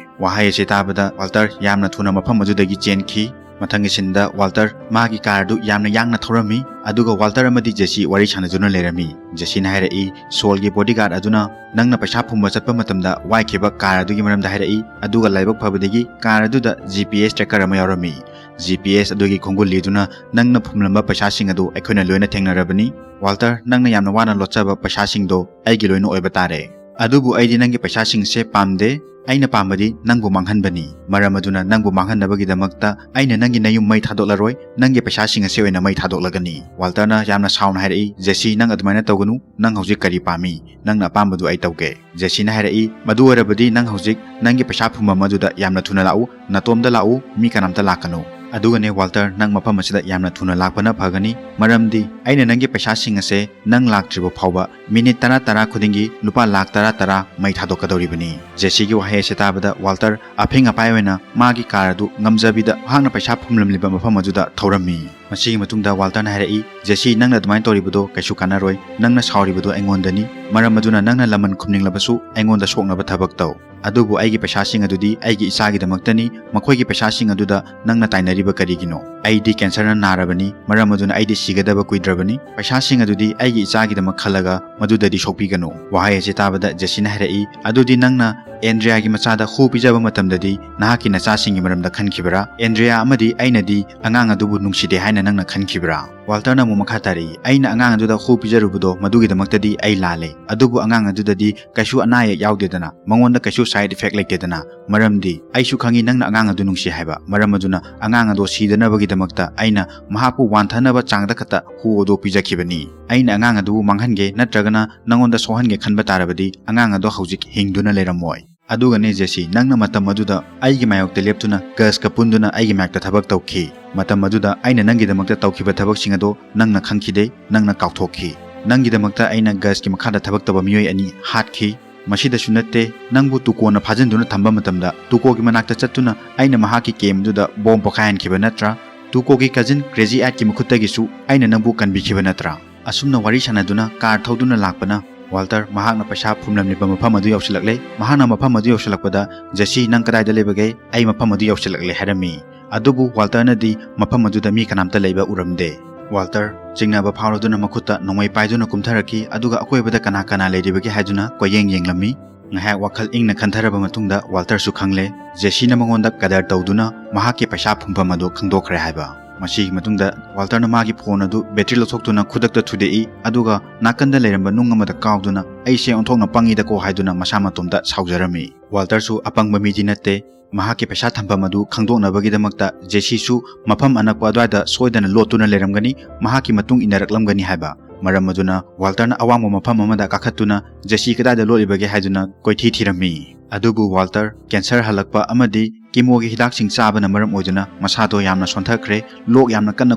ꯋꯥꯍꯩ ꯑꯁꯤ ꯇꯥꯕꯗ ꯋꯥꯜꯇꯔ ꯌꯥꯝꯅ ꯊꯨꯅ ꯃꯐꯝ ꯑꯗꯨꯗꯒꯤ ꯆꯦꯟꯈꯤ꯫ ꯃꯊꯪꯒꯤ ꯁꯤꯟꯗ ꯋꯥꯜꯇꯔ ꯃꯥꯒꯤ ꯀꯥꯔ ꯑꯗꯨ ꯌꯥꯝꯅ ꯌꯥꯡꯅ ꯊꯧꯔꯝꯃꯤ, ꯑꯗꯨꯒ ꯋꯥꯜꯇꯔ ꯑꯃꯗꯤ ꯖꯦꯁꯤ ꯋꯥꯔꯤ ꯁꯥꯟꯅꯗꯨꯅ ꯂꯩꯔꯝꯃꯤ꯫ ꯖꯦꯁꯤꯅ ꯍꯥꯏꯔꯛꯏ, "ꯁꯣꯜꯒꯤ ꯕꯣꯗꯤꯒꯥꯔꯗ ꯑꯗꯨꯅ ꯅꯪꯅ ꯄꯩꯁꯥ ꯐꯨꯝꯕ ꯆꯠꯄ ꯃꯇꯝꯗ ꯋꯥꯏꯈꯤꯕ ꯀꯥꯔ ꯑꯗꯨꯒꯤ ꯃꯔꯝꯗ ꯍꯥꯏꯔꯛꯏ, ꯑꯗꯨꯒ ꯂꯥꯏꯕꯛ ꯐꯕꯗꯒꯤ ꯀꯥꯔ ꯑꯗꯨꯗ ꯖꯤ ꯄꯤ ꯑꯦꯁ ꯇ꯭ꯔꯦꯀꯔ ꯑꯃ ꯌꯥꯎꯔꯝꯃꯤ꯫ ꯖꯤ ꯄꯤ ꯑꯦꯁ ꯑꯗꯨꯒꯤ ꯈꯣꯡꯒꯨꯜꯂꯤꯗꯨꯅ ꯅꯪꯅ ꯐꯨꯝꯂꯝꯕ ꯄꯩꯁꯥꯁꯤꯡ ꯑꯗꯨ ꯑꯩꯈꯣꯏꯅ ꯂꯣꯏꯅ ꯊꯦꯡꯅꯔꯕꯅꯤ꯫ ꯋꯥꯜꯇꯔ, ꯅꯪꯅ ꯌꯥꯝꯅ ꯋꯥꯅ ꯂꯣꯠꯆꯕ ꯄꯩꯁꯥꯁꯤꯡꯗꯣ ꯑꯩꯒꯤ ꯂꯣꯏꯅ ꯑꯣꯏꯕ ꯇꯥꯔꯦ꯫ ꯑꯗꯨꯕꯨ ꯑꯩꯗꯤ ꯅꯪꯒꯤ ꯄꯩꯁꯥꯁꯤꯡꯁꯦ ꯄꯥꯝꯗꯦ꯫ ꯑꯩꯅ ꯄꯥꯝꯕꯗꯤ ꯅꯪꯕꯨ ꯃꯥꯡꯍꯟꯕꯅꯤ꯫ ꯃꯔꯝ ꯑꯗꯨꯅ ꯅꯪꯕꯨ ꯃꯥꯡꯍꯟꯅꯕꯒꯤꯗꯃꯛꯇ ꯑꯩꯅ ꯅꯪꯒꯤ ꯅꯌꯨꯝ ꯃꯩ ꯊꯥꯗꯣꯛꯂꯔꯣꯏ, ꯅꯪꯒꯤ ꯄꯩꯁꯥꯁꯤꯡ ꯑꯁꯦ ꯑꯣꯏꯅ ꯃꯩ ꯊꯥꯗꯣꯛꯂꯒꯅꯤ꯫" ꯋꯥꯜꯇꯔꯅ ꯌꯥꯝꯅ ꯁꯥꯎꯅ ꯍꯥꯏꯔꯛꯏ, "ꯖꯦꯁꯤ, ꯅꯪ ꯑꯗꯨꯃꯥꯏꯅ ꯇꯧꯒꯅꯨ꯫ ꯅꯪ ꯍꯧꯖꯤꯛ ꯀꯔꯤ ꯄꯥꯝꯃꯤ? ꯅꯪꯅ ꯑꯄꯥꯝꯕꯗꯨ ꯑꯩ ꯇꯧꯒꯦ꯫" ꯖꯦꯁꯤꯅ ꯍꯥꯏꯔꯛꯏ, "ꯃꯗꯨ ꯑꯣꯏꯔꯕꯗꯤ ꯅꯪ ꯍꯧꯖꯤꯛ ꯅꯪꯒꯤ ꯄꯩꯁꯥ ꯐꯨꯝꯐꯝ ꯑꯗꯨꯗ ꯌꯥꯝꯅ ꯊꯨꯅ ꯂꯥꯛꯎ, ꯅꯇꯣꯝꯗ ꯂꯥꯛꯎ, ꯃꯤ ꯀꯅꯥꯝꯇ ꯂꯥꯛꯀꯅꯨ꯫ ꯑꯗꯨꯒꯅꯦ ꯋꯥꯜꯇꯔ, ꯅꯪ ꯃꯐꯝ ꯑꯁꯤꯗ ꯌꯥꯝꯅ ꯊꯨꯅ ꯂꯥꯛꯄꯅ ꯐꯒꯅꯤ, ꯃꯔꯝꯗꯤ ꯑꯩꯅ ꯅꯪꯒꯤ ꯄꯩꯁꯥꯁꯤꯡ ꯑꯁꯦ ꯅꯪ ꯂꯥꯛꯇ꯭ꯔꯤꯕ ꯐꯥꯎꯕ ꯃꯤꯅꯤꯠ ꯇꯔꯥ ꯇꯔꯥ ꯈꯨꯗꯤꯡꯒꯤ ꯂꯨꯄꯥ ꯂꯥꯈ ꯇꯔꯥ ꯇꯔꯥ ꯃꯩ ꯊꯥꯗꯣꯛꯀꯗꯧꯔꯤꯕꯅꯤ꯫" ꯖꯦꯁꯤꯒꯤ ꯋꯥꯍꯩ ꯑꯁꯤ ꯇꯥꯕꯗ ꯋꯥꯜꯇꯔ ꯑꯐꯤꯡ ꯑꯄꯥꯏ ꯑꯣꯏꯅ ꯃꯥꯒꯤ ꯀꯥꯔ ꯑꯗꯨ ꯉꯝꯖꯕꯤꯗ ꯃꯍꯥꯛꯅ ꯄꯩꯁꯥ ꯐꯨꯝꯂꯝꯂꯤꯕ ꯃꯐꯝ ꯑꯗꯨꯗ ꯊꯧꯔꯝꯃꯤ꯫ ꯃꯁꯤꯒꯤ ꯃꯇꯨꯡꯗ ꯋꯥꯜꯇꯔꯅ ꯍꯥꯏꯔꯛꯏ, "ꯖꯦꯁꯤ, ꯅꯪꯅ ꯑꯗꯨꯃꯥꯏꯅ ꯇꯧꯔꯤꯕꯗꯣ ꯀꯩꯁꯨ ꯀꯥꯟꯅꯔꯣꯏ꯫ ꯅꯪꯅ ꯁꯥꯎꯔꯤꯕꯗꯣ ꯑꯩꯉꯣꯟꯗꯅꯤ꯫ ꯃꯔꯝ ꯑꯗꯨꯅ ꯅꯪꯅ ꯂꯃꯟ ꯈꯨꯝꯅꯤꯡꯂꯕꯁꯨ ꯑꯩꯉꯣꯟꯗ ꯁꯣꯛꯅꯕ ꯊꯕꯛ ꯇꯧ꯫ ꯑꯗꯨꯕꯨ ꯑꯩꯒꯤ ꯄꯩꯁꯥꯁꯤꯡ ꯑꯗꯨꯗꯤ ꯑꯩꯒꯤ ꯏꯆꯥꯒꯤꯗꯃꯛꯇꯅꯤ꯫ ꯃꯈꯣꯏꯒꯤ ꯄꯩꯁꯥꯁꯤꯡ ꯑꯗꯨꯗ ꯅꯪꯅ ꯇꯥꯏꯅꯔꯤꯕ ꯀꯔꯤꯒꯤꯅꯣ? ꯑꯩꯗꯤ ꯀꯦꯟꯁꯔꯅ ꯅꯥꯔꯕꯅꯤ꯫ ꯃꯔꯝ ꯑꯗꯨꯅ ꯑꯩꯗꯤ ꯁꯤꯒꯗꯕ ꯀꯨꯏꯗ꯭ꯔꯕꯅꯤ꯫ ꯄꯩꯁꯥꯁꯤꯡ ꯑꯗꯨꯗꯤ ꯑꯩꯒꯤ ꯏꯆꯥꯒꯤꯗꯃꯛ ꯈꯜꯂꯒ ꯃꯗꯨꯗꯗꯤ ꯁꯣꯛꯄꯤꯒꯅꯨ"꯫ ꯋꯥꯍꯩ ꯑꯁꯤ ꯇꯥꯕꯗ ꯖꯦꯁꯤꯅ ꯍꯥꯏꯔꯛꯏ, "ꯑꯗꯨꯗꯤ ꯅꯪꯅ ꯑꯦꯟꯗ꯭ꯔꯤꯌꯥꯒꯤ ꯃꯆꯥꯗ ꯍꯨ ꯄꯤꯖꯕ ꯃꯇꯝꯗꯗꯤ ꯅꯍꯥꯛꯀꯤ ꯅꯆꯥꯁꯤꯡꯒꯤ ꯃꯔꯝꯗ ꯈꯟꯈꯤꯕꯔꯥ? ꯑꯦꯟꯗ꯭ꯔꯤꯌꯥ ꯑꯃꯗꯤ ꯑꯩꯅꯗꯤ ꯑꯉꯥꯡ ꯑꯗꯨꯕꯨ ꯅꯨꯡꯁꯤꯗꯦ ꯍꯥꯏꯅ ꯅꯪꯅ ꯈꯟꯈꯤꯕꯔꯥ?" ꯋꯥꯜꯇꯔꯅ ꯑꯃꯨꯛ ꯃꯈꯥ ꯇꯥꯔꯛꯏ, "ꯑꯩꯅ ꯑꯉꯥꯡ ꯑꯗꯨꯗ ꯍꯨ ꯄꯤꯖꯔꯨꯕꯗꯣ ꯃꯗꯨꯒꯤꯗꯃꯛꯇꯗꯤ ꯑꯩ ꯂꯥꯜꯂꯦ꯫ ꯑꯗꯨꯕꯨ ꯑꯉꯥꯡ ꯑꯗꯨꯗꯗꯤ ꯀꯩꯁꯨ ꯑꯅꯥ ꯑꯌꯦꯛ ꯌꯥꯎꯗꯦꯗꯅ, ꯃꯉꯣꯟꯗ ꯀꯩꯁꯨ side effect ꯂꯩꯇꯦꯗꯅ꯫ ꯃꯔꯝꯗꯤ ꯑꯩꯁꯨ ꯈꯪꯉꯤ ꯅꯪꯅ ꯑꯉꯥꯡ ꯑꯗꯨ ꯅꯨꯡꯁꯤ ꯍꯥꯏꯕ꯫ ꯃꯔꯝ ꯑꯗꯨꯅ ꯑꯉꯥꯡ ꯑꯗꯣ ꯁꯤꯗꯅꯕꯒꯤꯗꯃꯛꯇ ꯑꯩꯅ ꯃꯍꯥꯛꯄꯨ ꯋꯥꯟꯊꯅꯕ ꯆꯥꯡꯗ ꯈꯛꯇ ꯍꯨ ꯑꯗꯨ ꯄꯤꯖꯈꯤꯕꯅꯤ꯫ ꯑꯩꯅ ꯑꯉꯥꯡ ꯑꯗꯨꯕꯨ ꯃꯥꯡꯍꯟꯒꯦ ꯅꯠꯇ꯭ꯔꯒꯅ ꯅꯉꯣꯟꯗ ꯁꯣꯛꯍꯟꯒꯦ ꯈꯟꯕ ꯇꯥꯔꯕꯗꯤ ꯑꯉꯥꯡ ꯑꯗꯣ ꯍꯧꯖꯤꯛ ꯍꯤꯡꯗꯨꯅ ꯂꯩꯔꯝꯃꯣꯏ꯫ ꯑꯗꯨꯒꯅꯦ ꯖꯦꯁꯤ, ꯅꯪꯅ ꯃꯇꯝ ꯑꯗꯨꯗ ꯑꯩꯒꯤ ꯃꯥꯌꯣꯛꯇ ꯂꯦꯞꯇꯨꯅ ꯒꯁꯀ ꯄꯨꯟꯗꯨꯅ ꯑꯩꯒꯤ ꯃꯥꯌꯣꯛꯇ ꯊꯕꯛ ꯇꯧꯈꯤ꯫ ꯃꯇꯝ ꯑꯗꯨꯗ ꯑꯩꯅ ꯅꯪꯒꯤꯗꯃꯛꯇ ꯇꯧꯈꯤꯕ ꯊꯕꯛꯁꯤꯡ ꯑꯗꯣ ꯅꯪꯅ ꯈꯪꯈꯤꯗꯦ, ꯅꯪꯅ ꯀꯥꯎꯊꯣꯛꯈꯤ꯫ ꯅꯪꯒꯤꯗꯃꯛꯇ ꯑꯩꯅ ꯒꯁꯀꯤ ꯃꯈꯥꯗ ꯊꯕꯛ ꯇꯧꯕ ꯃꯤꯑꯣꯏ ꯑꯅꯤ ꯍꯥꯠꯈꯤ꯫ ꯃꯁꯤꯗꯁꯨ ꯅꯠꯇꯦ, ꯅꯪꯕꯨ ꯇꯨꯀꯣꯅ ꯐꯥꯖꯤꯟꯗꯨꯅ ꯊꯝꯕ ꯃꯇꯝꯗ ꯇꯨꯀꯣꯒꯤ ꯃꯅꯥꯛꯇ ꯆꯠꯇꯨꯅ ꯑꯩꯅ ꯃꯍꯥꯛꯀꯤ camp ꯑꯗꯨꯗ bomb ꯄꯣꯈꯥꯏꯍꯟꯈꯤꯕ ꯅꯠꯇ꯭ꯔꯥ? ꯇꯨꯀꯣꯒꯤ cousin Crazy Eight ꯀꯤ ꯃꯈꯨꯠꯇꯒꯤꯁꯨ ꯑꯩꯅ ꯅꯪꯕꯨ ꯀꯟꯕꯤꯈꯤꯕ ꯅꯠꯇ꯭ꯔꯥ?" ꯑꯁꯨꯝꯅ ꯋꯥꯔꯤ ꯁꯥꯟꯅꯗꯨꯅ car ꯊꯧꯗꯨꯅ ꯂꯥꯛꯄꯅ ꯋꯥꯜꯇꯔ ꯃꯍꯥꯛꯅ ꯄꯩꯁꯥ ꯐꯨꯝꯂꯝꯂꯤꯕ ꯃꯐꯝ ꯑꯗꯨ ꯌꯧꯁꯤꯜꯂꯛꯂꯦ꯫ ꯃꯍꯥꯛꯅ ꯃꯐꯝ ꯑꯗꯨ ꯌꯧꯁꯤꯜꯂꯛꯄꯗ, "ꯖꯦꯁꯤ, ꯅꯪ ꯀꯗꯥꯏꯗ ꯂꯩꯕꯒꯦ? ꯑꯩ ꯃꯐꯝ ꯑꯗꯨ ꯌꯧꯁꯤꯜꯂꯛꯂꯦ" ꯍꯥꯏꯔꯝꯃꯤ꯫ ꯑꯗꯨꯕꯨ ꯋꯥꯜꯇꯔꯅꯗꯤ ꯃꯐꯝ ꯑꯗꯨꯗ ꯃꯤ ꯀꯅꯥꯝꯇ ꯂꯩꯕ ꯎꯔꯝꯗꯦ꯫ ꯋꯥꯜꯇꯔ ꯆꯤꯡꯅꯕ ꯐꯥꯎꯔꯗꯨꯅ ꯃꯈꯨꯠꯇ ꯅꯣꯡꯃꯩ ꯄꯥꯏꯗꯨꯅ ꯀꯨꯝꯊꯔꯛꯈꯤ, ꯑꯗꯨꯒ ꯑꯀꯣꯏꯕꯗ ꯀꯅꯥ ꯀꯅꯥ ꯂꯩꯔꯤꯕꯒꯦ ꯍꯥꯏꯗꯨꯅ ꯀꯣꯏꯌꯦꯡ ꯌꯦꯡꯂꯝꯃꯤ꯫ ꯉꯥꯏꯍꯥꯛ ꯋꯥꯈꯜ ꯏꯪꯅ ꯈꯟꯊꯔꯕ ꯃꯇꯨꯡꯗ ꯋꯥꯜꯇꯔꯁꯨ ꯈꯪꯂꯦ, ꯖꯦꯁꯤꯅ ꯃꯉꯣꯟꯗ ꯀꯗꯔ ꯇꯧꯗꯨꯅ ꯃꯍꯥꯛꯀꯤ ꯄꯩꯁꯥ ꯐꯨꯝꯐꯝ ꯑꯗꯨ ꯈꯪꯗꯣꯛꯈ꯭ꯔꯦ ꯍꯥꯏꯕ꯫ ꯃꯁꯤꯒꯤ ꯃꯇꯨꯡꯗ ꯋꯥꯜꯇꯔꯅ ꯃꯥꯒꯤ phone ꯑꯗꯨ battery ꯂꯧꯊꯣꯛꯇꯨꯅ ꯈꯨꯗꯛꯇ ꯊꯨꯗꯦꯛꯏ, ꯑꯗꯨꯒ ꯅꯥꯀꯟꯗ ꯂꯩꯔꯝꯕ ꯅꯨꯡ ꯑꯃꯗ ꯀꯥꯎꯗꯨꯅ, "ꯑꯩꯁꯦ ꯑꯣꯟꯊꯣꯛꯅ ꯄꯪꯉꯤꯗꯀꯣ" ꯍꯥꯏꯗꯨꯅ ꯃꯁꯥ ꯃꯇꯣꯝꯇ ꯁꯥꯎꯖꯔꯝꯃꯤ꯫ ꯋꯥꯜꯇꯔꯁꯨ ꯑꯄꯪꯕ ꯃꯤꯗꯤ ꯅꯠꯇꯦ꯫ ꯃꯍꯥꯛꯀꯤ ꯄꯩꯁꯥ ꯊꯝꯐꯝ ꯑꯗꯨ ꯈꯪꯗꯣꯛꯅꯕꯒꯤꯗꯃꯛꯇ ꯖꯦꯁꯤꯁꯨ ꯃꯐꯝ ꯑꯅꯛꯄ ꯑꯗꯨꯋꯥꯏꯗ ꯁꯣꯏꯗꯅ ꯂꯣꯠꯇꯨꯅ ꯂꯩꯔꯝꯒꯅꯤ, ꯃꯍꯥꯛꯀꯤ ꯃꯇꯨꯡ ꯏꯟꯅꯔꯛꯂꯝꯒꯅꯤ ꯍꯥꯏꯕ꯫ ꯃꯔꯝ ꯑꯗꯨꯅ ꯋꯥꯜꯇꯔꯅ ꯑꯋꯥꯡꯕ ꯃꯐꯝ ꯑꯃꯗ ꯀꯥꯈꯠꯇꯨꯅ ꯖꯦꯁꯤ ꯀꯗꯥꯏꯗ ꯂꯣꯠꯂꯤꯕꯒꯦ ꯍꯥꯏꯗꯨꯅ ꯀꯣꯏꯊꯤ ꯊꯤꯔꯝꯃꯤ꯫ ꯑꯗꯨꯕꯨ ꯋꯥꯜꯇꯔ ꯀꯦꯟꯁꯔ ꯍꯜꯂꯛꯄ ꯑꯃꯗꯤ ꯀꯤꯃꯣꯒꯤ ꯍꯤꯗꯥꯛꯁꯤꯡ ꯆꯥꯕꯅ ꯃꯔꯝ ꯑꯣꯏꯗꯨꯅ ꯃꯁꯥꯗꯣ ꯌꯥꯝꯅ ꯁꯣꯟꯊꯈ꯭ꯔꯦ, ꯂꯣꯛ ꯌꯥꯝꯅ ꯀꯟꯅ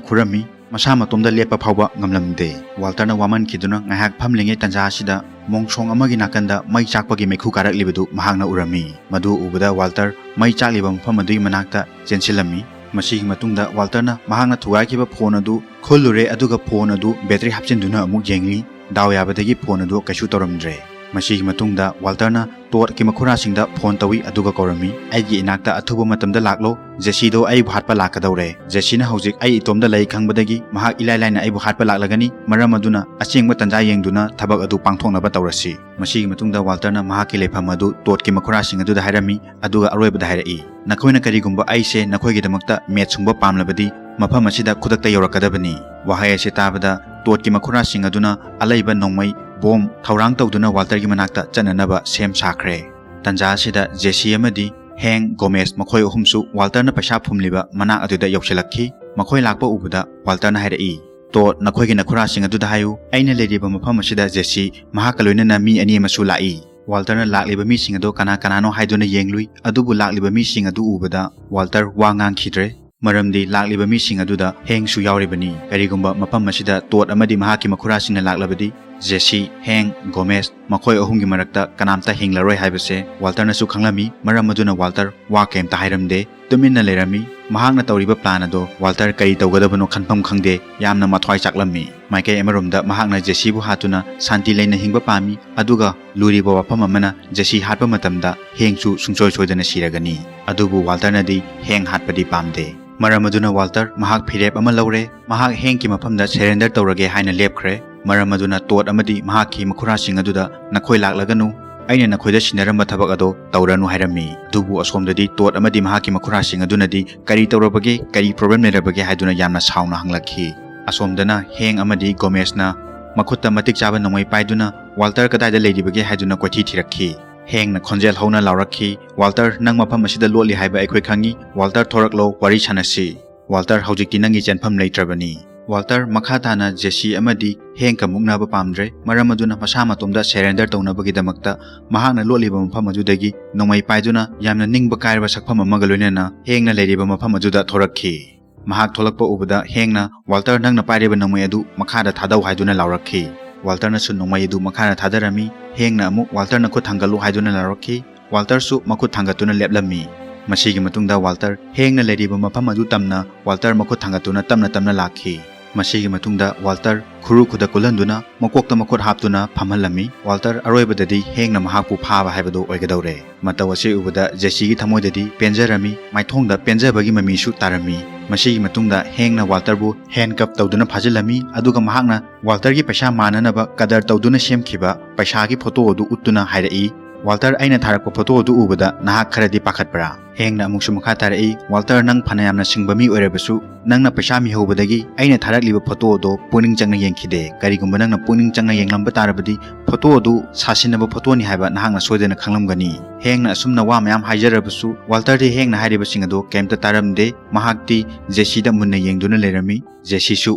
ꯈꯨꯔꯝꯃꯤ, ꯃꯁꯥ ꯃꯇꯣꯝꯗ ꯂꯦꯞꯄ ꯐꯥꯎꯕ ꯉꯝꯂꯝꯗꯦ꯫ ꯋꯥꯜꯇꯔꯅ ꯋꯥꯃꯟꯈꯤꯗꯨꯅ ꯉꯥꯏꯍꯥꯛ ꯐꯝꯂꯤꯉꯩ ꯇꯟꯖꯥ ꯑꯁꯤꯗ ꯃꯣꯡꯁꯣꯡ ꯑꯃꯒꯤ ꯅꯥꯀꯟꯗ ꯃꯩ ꯆꯥꯛꯄꯒꯤ ꯃꯩꯈꯨ ꯀꯥꯔꯛꯂꯤꯕꯗꯨ ꯃꯍꯥꯛꯅ ꯎꯔꯝꯃꯤ꯫ ꯃꯗꯨ ꯎꯕꯗ ꯋꯥꯜꯇꯔ ꯃꯩ ꯆꯥꯛꯂꯤꯕ ꯃꯐꯝ ꯑꯗꯨꯒꯤ ꯃꯅꯥꯛꯇ ꯆꯦꯟꯁꯤꯜꯂꯝꯃꯤ꯫ ꯃꯁꯤꯒꯤ ꯃꯇꯨꯡꯗ ꯋꯥꯜꯇꯔꯅ ꯃꯍꯥꯛꯅ ꯊꯨꯒꯥꯏꯈꯤꯕ ꯐꯣꯟ ꯑꯗꯨ ꯈꯨꯜꯂꯨꯔꯦ, ꯑꯗꯨꯒ ꯐꯣꯟ ꯑꯗꯨ ꯕꯦꯇꯔꯤ ꯍꯥꯞꯆꯤꯟꯗꯨꯅ ꯑꯃꯨꯛ ꯌꯦꯡꯂꯤ꯫ ꯗꯥꯎ ꯌꯥꯕꯗꯒꯤ ꯐꯣꯟ ꯑꯗꯨ ꯀꯩꯁꯨ ꯇꯧꯔꯝꯗ꯭ꯔꯦ꯫ ꯃꯁꯤꯒꯤ ꯃꯇꯨꯡꯗ ꯋꯥꯜꯇꯔꯅ ꯇꯣꯗꯀꯤ ꯃꯈꯨꯔꯥꯁꯤꯡꯗ ꯐꯣꯟ ꯇꯧꯏ, ꯑꯗꯨꯒ ꯀꯧꯔꯝꯃꯤ, "ꯑꯩꯒꯤ ꯏꯅꯥꯛꯇ ꯑꯊꯨꯕ ꯃꯇꯝꯗ ꯂꯥꯛꯂꯣ, ꯖꯦꯁꯤꯗꯣ ꯑꯩꯕꯨ ꯍꯥꯠꯄ ꯂꯥꯛꯀꯗꯧꯔꯦ꯫ ꯖꯦꯁꯤꯅ ꯍꯧꯖꯤꯛ ꯑꯩ ꯏꯇꯣꯝꯗ ꯂꯩ ꯈꯪꯕꯗꯒꯤ ꯃꯍꯥꯛ ꯏꯂꯥꯏ ꯂꯥꯏꯅ ꯑꯩꯕꯨ ꯍꯥꯠꯄ ꯂꯥꯛꯂꯒꯅꯤ, ꯃꯔꯝ ꯑꯗꯨꯅ ꯑꯁꯦꯡꯕ ꯇꯥꯟꯖꯥ ꯌꯦꯡꯗꯨꯅ ꯊꯕꯛ ꯑꯗꯨ ꯄꯥꯡꯊꯣꯛꯅꯕ ꯇꯧꯔꯁꯤ"꯫ ꯃꯁꯤꯒꯤ ꯃꯇꯨꯡꯗ ꯋꯥꯜꯇꯔꯅ ꯃꯍꯥꯛꯀꯤ ꯂꯩꯐꯝ ꯑꯗꯨ ꯇꯣꯗꯀꯤ ꯃꯈꯨꯔꯥꯁꯤꯡ ꯑꯗꯨꯗ ꯍꯥꯏꯔꯝꯃꯤ, ꯑꯗꯨꯒ ꯑꯔꯣꯏꯕꯗ ꯍꯥꯏꯔꯛꯏ, "ꯅꯈꯣꯏꯅ ꯀꯔꯤꯒꯨꯝꯕ ꯑꯩꯁꯦ ꯅꯈꯣꯏꯒꯤꯗꯃꯛꯇ ꯃꯦꯠ ꯁꯨꯡꯕ ꯄꯥꯝꯂꯕꯗꯤ ꯃꯐꯝ ꯑꯁꯤꯗ ꯈꯨꯗꯛꯇ ꯌꯧꯔꯛꯀꯗꯕꯅꯤ"꯫ ꯋꯥꯍꯩ ꯑꯁꯤ ꯇꯥꯕꯗ ꯇꯣꯗꯀꯤ ꯃꯈꯨꯔꯥꯁꯤꯡ ꯑꯗꯨꯅ ꯑꯂꯩꯕ ꯅꯣꯡꯃꯩ ꯕꯣꯝ ꯊꯧꯔꯥꯡ ꯇꯧꯗꯨꯅ ꯋꯥꯜꯇꯔꯒꯤ ꯃꯅꯥꯛꯇ ꯆꯠꯅꯅꯕ ꯁꯦꯝ ꯁꯥꯈ꯭ꯔꯦ꯫ ꯇꯟꯖꯥ ꯑꯁꯤꯗ ꯖꯦꯁꯤ ꯑꯃꯗꯤ ꯍꯦꯡ ꯒꯣꯃꯦꯁ ꯃꯈꯣꯏ ꯑꯍꯨꯝꯁꯨ ꯋꯥꯜꯇꯔꯅ ꯄꯩꯁꯥ ꯐꯨꯝꯂꯤꯕ ꯃꯅꯥꯛ ꯑꯗꯨꯗ ꯌꯧꯁꯤꯜꯂꯛꯈꯤ꯫ ꯃꯈꯣꯏ ꯂꯥꯛꯄ ꯎꯕꯗ ꯋꯥꯜꯇꯔꯅ ꯍꯥꯏꯔꯛꯏ, "ꯇꯣꯗ, ꯅꯈꯣꯏꯒꯤ ꯅꯈꯨꯔꯥꯁꯤꯡ ꯑꯗꯨꯗ ꯍꯥꯏꯌꯨ, ꯑꯩꯅ ꯂꯩꯔꯤꯕ ꯃꯐꯝ ꯑꯁꯤꯗ ꯖꯦꯁꯤ ꯃꯍꯥꯛꯀ ꯂꯣꯏꯅꯅ ꯃꯤ ꯑꯅꯤ ꯑꯃꯁꯨ ꯂꯥꯛꯏ"꯫ ꯋꯥꯜꯇꯔꯅ ꯂꯥꯛꯂꯤꯕ ꯃꯤꯁꯤꯡ ꯑꯗꯨ ꯀꯅꯥ ꯀꯅꯥꯅꯣ ꯍꯥꯏꯗꯨꯅ ꯌꯦꯡꯂꯨꯏ, ꯑꯗꯨꯕꯨ ꯂꯥꯛꯂꯤꯕ ꯃꯤꯁꯤꯡ ꯑꯗꯨ ꯎꯕꯗ ꯋꯥꯜꯇꯔ ꯋꯥ ꯉꯥꯡꯈꯤꯗ꯭ꯔꯦ, ꯃꯔꯝꯗꯤ ꯂꯥꯛꯂꯤꯕ ꯃꯤꯁꯤꯡ ꯑꯗꯨꯗ ꯍꯦꯡꯁꯨ ꯌꯥꯎꯔꯤꯕꯅꯤ꯫ ꯀꯔꯤꯒꯨꯝꯕ ꯃꯐꯝ ꯑꯁꯤꯗ ꯇꯣꯗ ꯑꯃꯗꯤ ꯃꯍꯥꯛꯀꯤ ꯃꯈꯨꯔꯥꯁꯤꯡꯅ ꯂꯥꯛꯂꯕꯗꯤ, ꯖꯦꯁꯤ, ꯍꯦꯡ, ꯒꯣꯃꯦꯁ ꯃꯈꯣꯏ ꯑꯍꯨꯝꯒꯤ ꯃꯔꯛꯇ ꯀꯅꯥꯝꯇ ꯍꯤꯡꯂꯔꯣꯏ ꯍꯥꯏꯕꯁꯦ ꯋꯥꯜꯇꯔꯅꯁꯨ ꯈꯪꯂꯝꯃꯤ꯫ ꯃꯔꯝ ꯑꯗꯨꯅ ꯋꯥꯜꯇꯔ ꯋꯥ ꯀꯩꯝꯇ ꯍꯥꯏꯔꯝꯗꯦ꯫ ꯇꯨꯃꯤꯟꯅ ꯂꯩꯔꯝꯃꯤ꯫ ꯃꯍꯥꯛꯅ ꯇꯧꯔꯤꯕ ꯄ꯭ꯂꯥꯟ ꯑꯗꯣ ꯋꯥꯜꯇꯔ ꯀꯔꯤ ꯇꯧꯒꯗꯕꯅꯣ ꯈꯟꯐꯝ ꯈꯪꯗꯦ, ꯌꯥꯝꯅ ꯃꯊ꯭ꯋꯥꯏ ꯆꯥꯛꯂꯝꯃꯤ꯫ ꯃꯥꯏꯀꯩ ꯑꯃꯔꯣꯝꯗ ꯃꯍꯥꯛꯅ ꯖꯦꯁꯤꯕꯨ ꯍꯥꯠꯇꯨꯅ ꯁꯥꯟꯇꯤ ꯂꯩꯅ ꯍꯤꯡꯕ ꯄꯥꯝꯃꯤ, ꯑꯗꯨꯒ ꯂꯨꯔꯤꯕ ꯋꯥꯐꯝ ꯑꯃꯅ, ꯖꯦꯁꯤ ꯍꯥꯠꯄ ꯃꯇꯝꯗ ꯍꯦꯡꯁꯨ ꯁꯨꯡꯁꯣꯏ ꯁꯣꯏꯗꯅ ꯁꯤꯔꯒꯅꯤ꯫ ꯑꯗꯨꯕꯨ ꯋꯥꯜꯇꯔꯅꯗꯤ ꯍꯦꯡ ꯍꯥꯠꯄꯗꯤ ꯄꯥꯝꯗꯦ꯫ ꯃꯔꯝ ꯑꯗꯨꯅ ꯋꯥꯜꯇꯔ ꯃꯍꯥꯛ ꯐꯤꯔꯦꯞ ꯑꯃ ꯂꯧꯔꯦ꯫ ꯃꯍꯥꯛ ꯍꯦꯡꯀꯤ ꯃꯐꯝꯗ ꯁꯔꯦꯟꯗꯔ ꯇꯧꯔꯒꯦ ꯍꯥꯏꯅ ꯂꯦꯞꯈ꯭ꯔꯦ꯫ ꯃꯔꯝ ꯑꯗꯨꯅ ꯇꯣꯗ ꯑꯃꯗꯤ ꯃꯍꯥꯛꯀꯤ ꯃꯈꯨꯔꯥꯁꯤꯡ ꯑꯗꯨꯗ, "ꯅꯈꯣꯏ ꯂꯥꯛꯂꯒꯅꯨ, ꯑꯩꯅ ꯅꯈꯣꯏꯗ ꯁꯤꯟꯅꯔꯝꯕ ꯊꯕꯛ ꯑꯗꯣ ꯇꯧꯔꯅꯨ" ꯍꯥꯏꯔꯝꯃꯤ꯫ ꯑꯗꯨꯕꯨ ꯑꯁꯣꯝꯗꯗꯤ ꯇꯣꯗ ꯑꯃꯗꯤ ꯃꯍꯥꯛꯀꯤ ꯃꯈꯨꯔꯥꯁꯤꯡ ꯑꯗꯨꯅꯗꯤ, "ꯀꯔꯤ ꯇꯧꯔꯕꯒꯦ? ꯀꯔꯤ ꯄ꯭ꯔꯣꯕ꯭ꯂꯦꯝ ꯂꯩꯔꯕꯒꯦ?" ꯍꯥꯏꯗꯨꯅ ꯌꯥꯝꯅ ꯁꯥꯎꯅ ꯍꯪꯂꯛꯈꯤ꯫ ꯑꯁꯣꯝꯗꯅ ꯍꯦꯡ ꯑꯃꯗꯤ ꯒꯣꯃꯦꯁꯅ ꯃꯈꯨꯠꯇ ꯃꯇꯤꯛ ꯆꯥꯕ ꯅꯣꯡꯃꯩ ꯄꯥꯏꯗꯨꯅ ꯋꯥꯜꯇꯔ ꯀꯗꯥꯏꯗ ꯂꯩꯔꯤꯕꯒꯦ ꯍꯥꯏꯗꯨꯅ ꯀꯣꯏꯊꯤ ꯊꯤꯔꯛꯈꯤ꯫ ꯍꯦꯡꯅ ꯈꯣꯟꯖꯦꯜ ꯍꯧꯅ ꯂꯥꯎꯔꯛꯈꯤ, "ꯋꯥꯜꯇꯔ, ꯅꯪ ꯃꯐꯝ ꯑꯁꯤꯗ ꯂꯣꯠꯂꯤ ꯍꯥꯏꯕ ꯑꯩꯈꯣꯏ ꯈꯪꯉꯤ꯫ ꯋꯥꯜꯇꯔ, ꯊꯣꯔꯛꯂꯣ, ꯋꯥꯔꯤ ꯁꯥꯟꯅꯁꯤ꯫ ꯋꯥꯜꯇꯔ, ꯍꯧꯖꯤꯛꯇꯤ ꯅꯪꯒꯤ ꯆꯦꯟꯐꯝ ꯂꯩꯇ꯭ꯔꯕꯅꯤ"꯫ ꯋꯥꯜꯇꯔ ꯃꯈꯥ ꯇꯥꯅ ꯖꯦꯁꯤ ꯑꯃꯗꯤ ꯍꯦꯡꯀ ꯃꯨꯛꯅꯕ ꯄꯥꯝꯗ꯭ꯔꯦ, ꯃꯔꯝ ꯑꯗꯨꯅ ꯃꯁꯥ ꯃꯇꯣꯝꯗ ꯁꯔꯦꯟꯗꯔ ꯇꯧꯅꯕꯒꯤꯗꯃꯛꯇ ꯃꯍꯥꯛꯅ ꯂꯣꯠꯂꯤꯕ ꯃꯐꯝ ꯑꯗꯨꯗꯒꯤ ꯅꯣꯡꯃꯩ ꯄꯥꯏꯗꯨꯅ ꯌꯥꯝꯅ ꯅꯤꯡꯕ ꯀꯥꯏꯔꯕ ꯁꯛꯐꯝ ꯑꯃꯒ ꯂꯣꯏꯅꯅ ꯍꯦꯡꯅ ꯂꯩꯔꯤꯕ ꯃꯐꯝ ꯑꯗꯨꯗ ꯊꯣꯔꯛꯈꯤ꯫ ꯃꯍꯥꯛ ꯊꯣꯛꯂꯛꯄ ꯎꯕꯗ ꯍꯦꯡꯅ, "ꯋꯥꯜꯇꯔ, ꯅꯪꯅ ꯄꯥꯏꯔꯤꯕ ꯅꯣꯡꯃꯩ ꯑꯗꯨ ꯃꯈꯥꯗ ꯊꯥꯗꯧ" ꯍꯥꯏꯗꯨꯅ ꯂꯥꯎꯔꯛꯈꯤ꯫ ꯋꯥꯜꯇꯔꯅꯁꯨ ꯅꯣꯡꯃꯩ ꯑꯗꯨ ꯃꯈꯥꯗ ꯊꯥꯗꯔꯝꯃꯤ꯫ ꯍꯦꯡꯅ ꯑꯃꯨꯛ, "ꯋꯥꯜꯇꯔ, ꯅꯈꯨꯠ ꯊꯥꯡꯒꯠꯂꯨ" ꯍꯥꯏꯗꯨꯅ ꯂꯥꯎꯔꯛꯈꯤ꯫ ꯋꯥꯜꯇꯔꯁꯨ ꯃꯈꯨꯠ ꯊꯥꯡꯒꯠꯇꯨꯅ ꯂꯦꯞꯂꯝꯃꯤ꯫ ꯃꯁꯤꯒꯤ ꯃꯇꯨꯡꯗ ꯋꯥꯜꯇꯔ ꯍꯦꯡꯅ ꯂꯩꯔꯤꯕ ꯃꯐꯝ ꯑꯗꯨ ꯇꯝꯅ ꯋꯥꯜꯇꯔ ꯃꯈꯨꯠ ꯊꯥꯡꯒꯠꯇꯨꯅ ꯇꯞꯅ ꯇꯞꯅ ꯂꯥꯛꯈꯤ꯫ ꯃꯁꯤꯒꯤ ꯃꯇꯨꯡꯗ ꯋꯥꯜꯇꯔ ꯈꯨꯔꯨ ꯈꯨꯗ ꯀꯨꯜꯍꯟꯗꯨꯅ ꯃꯀꯣꯛꯇ ꯃꯈꯨꯠ ꯍꯥꯞꯇꯨꯅ ꯐꯝꯍꯜꯂꯝꯃꯤ꯫ ꯋꯥꯜꯇꯔ ꯑꯔꯣꯏꯕꯗꯗꯤ ꯍꯦꯡꯅ ꯃꯍꯥꯛꯄꯨ ꯐꯥꯕ ꯍꯥꯏꯕꯗꯨ ꯑꯣꯏꯒꯗꯧꯔꯦ꯫ ꯃꯇꯧ ꯑꯁꯤ ꯎꯕꯗ ꯖꯦꯁꯤꯒꯤ ꯊꯃꯣꯏꯗꯗꯤ ꯄꯦꯟꯖꯔꯝꯃꯤ, ꯃꯥꯏꯊꯣꯡꯗ ꯄꯦꯟꯖꯕꯒꯤ ꯃꯃꯤꯁꯨ ꯇꯥꯔꯝꯃꯤ꯫ ꯃꯁꯤꯒꯤ ꯃꯇꯨꯡꯗ ꯍꯦꯡꯅ ꯋꯥꯜꯇꯔꯕꯨ ꯍꯦꯟ ꯀꯞ ꯇꯧꯗꯨꯅ ꯐꯥꯖꯤꯜꯂꯝꯃꯤ, ꯑꯗꯨꯒ ꯃꯍꯥꯛꯅ ꯋꯥꯜꯇꯔꯒꯤ ꯄꯩꯁꯥ ꯃꯥꯟꯅꯅꯕ ꯀꯗꯔ ꯇꯧꯗꯨꯅ ꯁꯦꯝꯈꯤꯕ ꯄꯩꯁꯥꯒꯤ ꯐꯣꯇꯣ ꯑꯗꯨ ꯎꯠꯇꯨꯅ ꯍꯥꯏꯔꯛꯏ, "ꯋꯥꯜꯇꯔ, ꯑꯩꯅ ꯊꯥꯔꯛꯄ ꯐꯣꯇꯣ ꯑꯗꯨ ꯎꯕꯗ ꯅꯍꯥꯛ ꯈꯔꯗꯤ ꯄꯥꯈꯠꯄ꯭ꯔꯥ?" ꯍꯦꯡꯅ ꯑꯃꯨꯛꯁꯨ ꯃꯈꯥ ꯇꯥꯔꯛꯏ, "ꯋꯥꯜꯇꯔ, ꯅꯪ ꯐꯅ ꯌꯥꯝꯅ ꯁꯤꯡꯕ ꯃꯤ ꯑꯣꯏꯔꯕꯁꯨ, ꯅꯪꯅ ꯄꯩꯁꯥ ꯃꯤꯍꯧꯕꯗꯒꯤ ꯑꯩꯅ ꯊꯥꯔꯛꯂꯤꯕ ꯐꯣꯇꯣ ꯑꯗꯨ ꯄꯨꯛꯅꯤꯡ ꯆꯪꯅ ꯌꯦꯡꯈꯤꯗꯦ꯫ ꯀꯔꯤꯒꯨꯝꯕ ꯅꯪꯅ ꯄꯨꯛꯅꯤꯡ ꯆꯪꯅ ꯌꯦꯡꯂꯝꯕ ꯇꯥꯔꯕꯗꯤ, ꯐꯣꯇꯣ ꯑꯗꯨ ꯁꯥꯁꯤꯟꯅꯕ ꯐꯣꯇꯣꯅꯤ ꯍꯥꯏꯕ ꯅꯍꯥꯛꯅ ꯁꯣꯏꯗꯅ ꯈꯪꯂꯝꯒꯅꯤ꯫" ꯍꯦꯡꯅ ꯑꯁꯨꯝꯅ ꯋꯥ ꯃꯌꯥꯝ ꯍꯥꯏꯖꯔꯕꯁꯨ, ꯋꯥꯜꯇꯔꯗꯤ ꯍꯦꯡꯅ ꯍꯥꯏꯔꯤꯕꯁꯤꯡ ꯑꯗꯨ ꯀꯩꯝꯇ ꯇꯥꯔꯝꯗꯦ꯫ ꯃꯍꯥꯛꯇꯤ ꯖꯦꯁꯤꯗ ꯃꯨꯟꯅ ꯌꯦꯡꯗꯨꯅ ꯂꯩꯔꯝꯃꯤ꯫ ꯖꯦꯁꯤꯁꯨ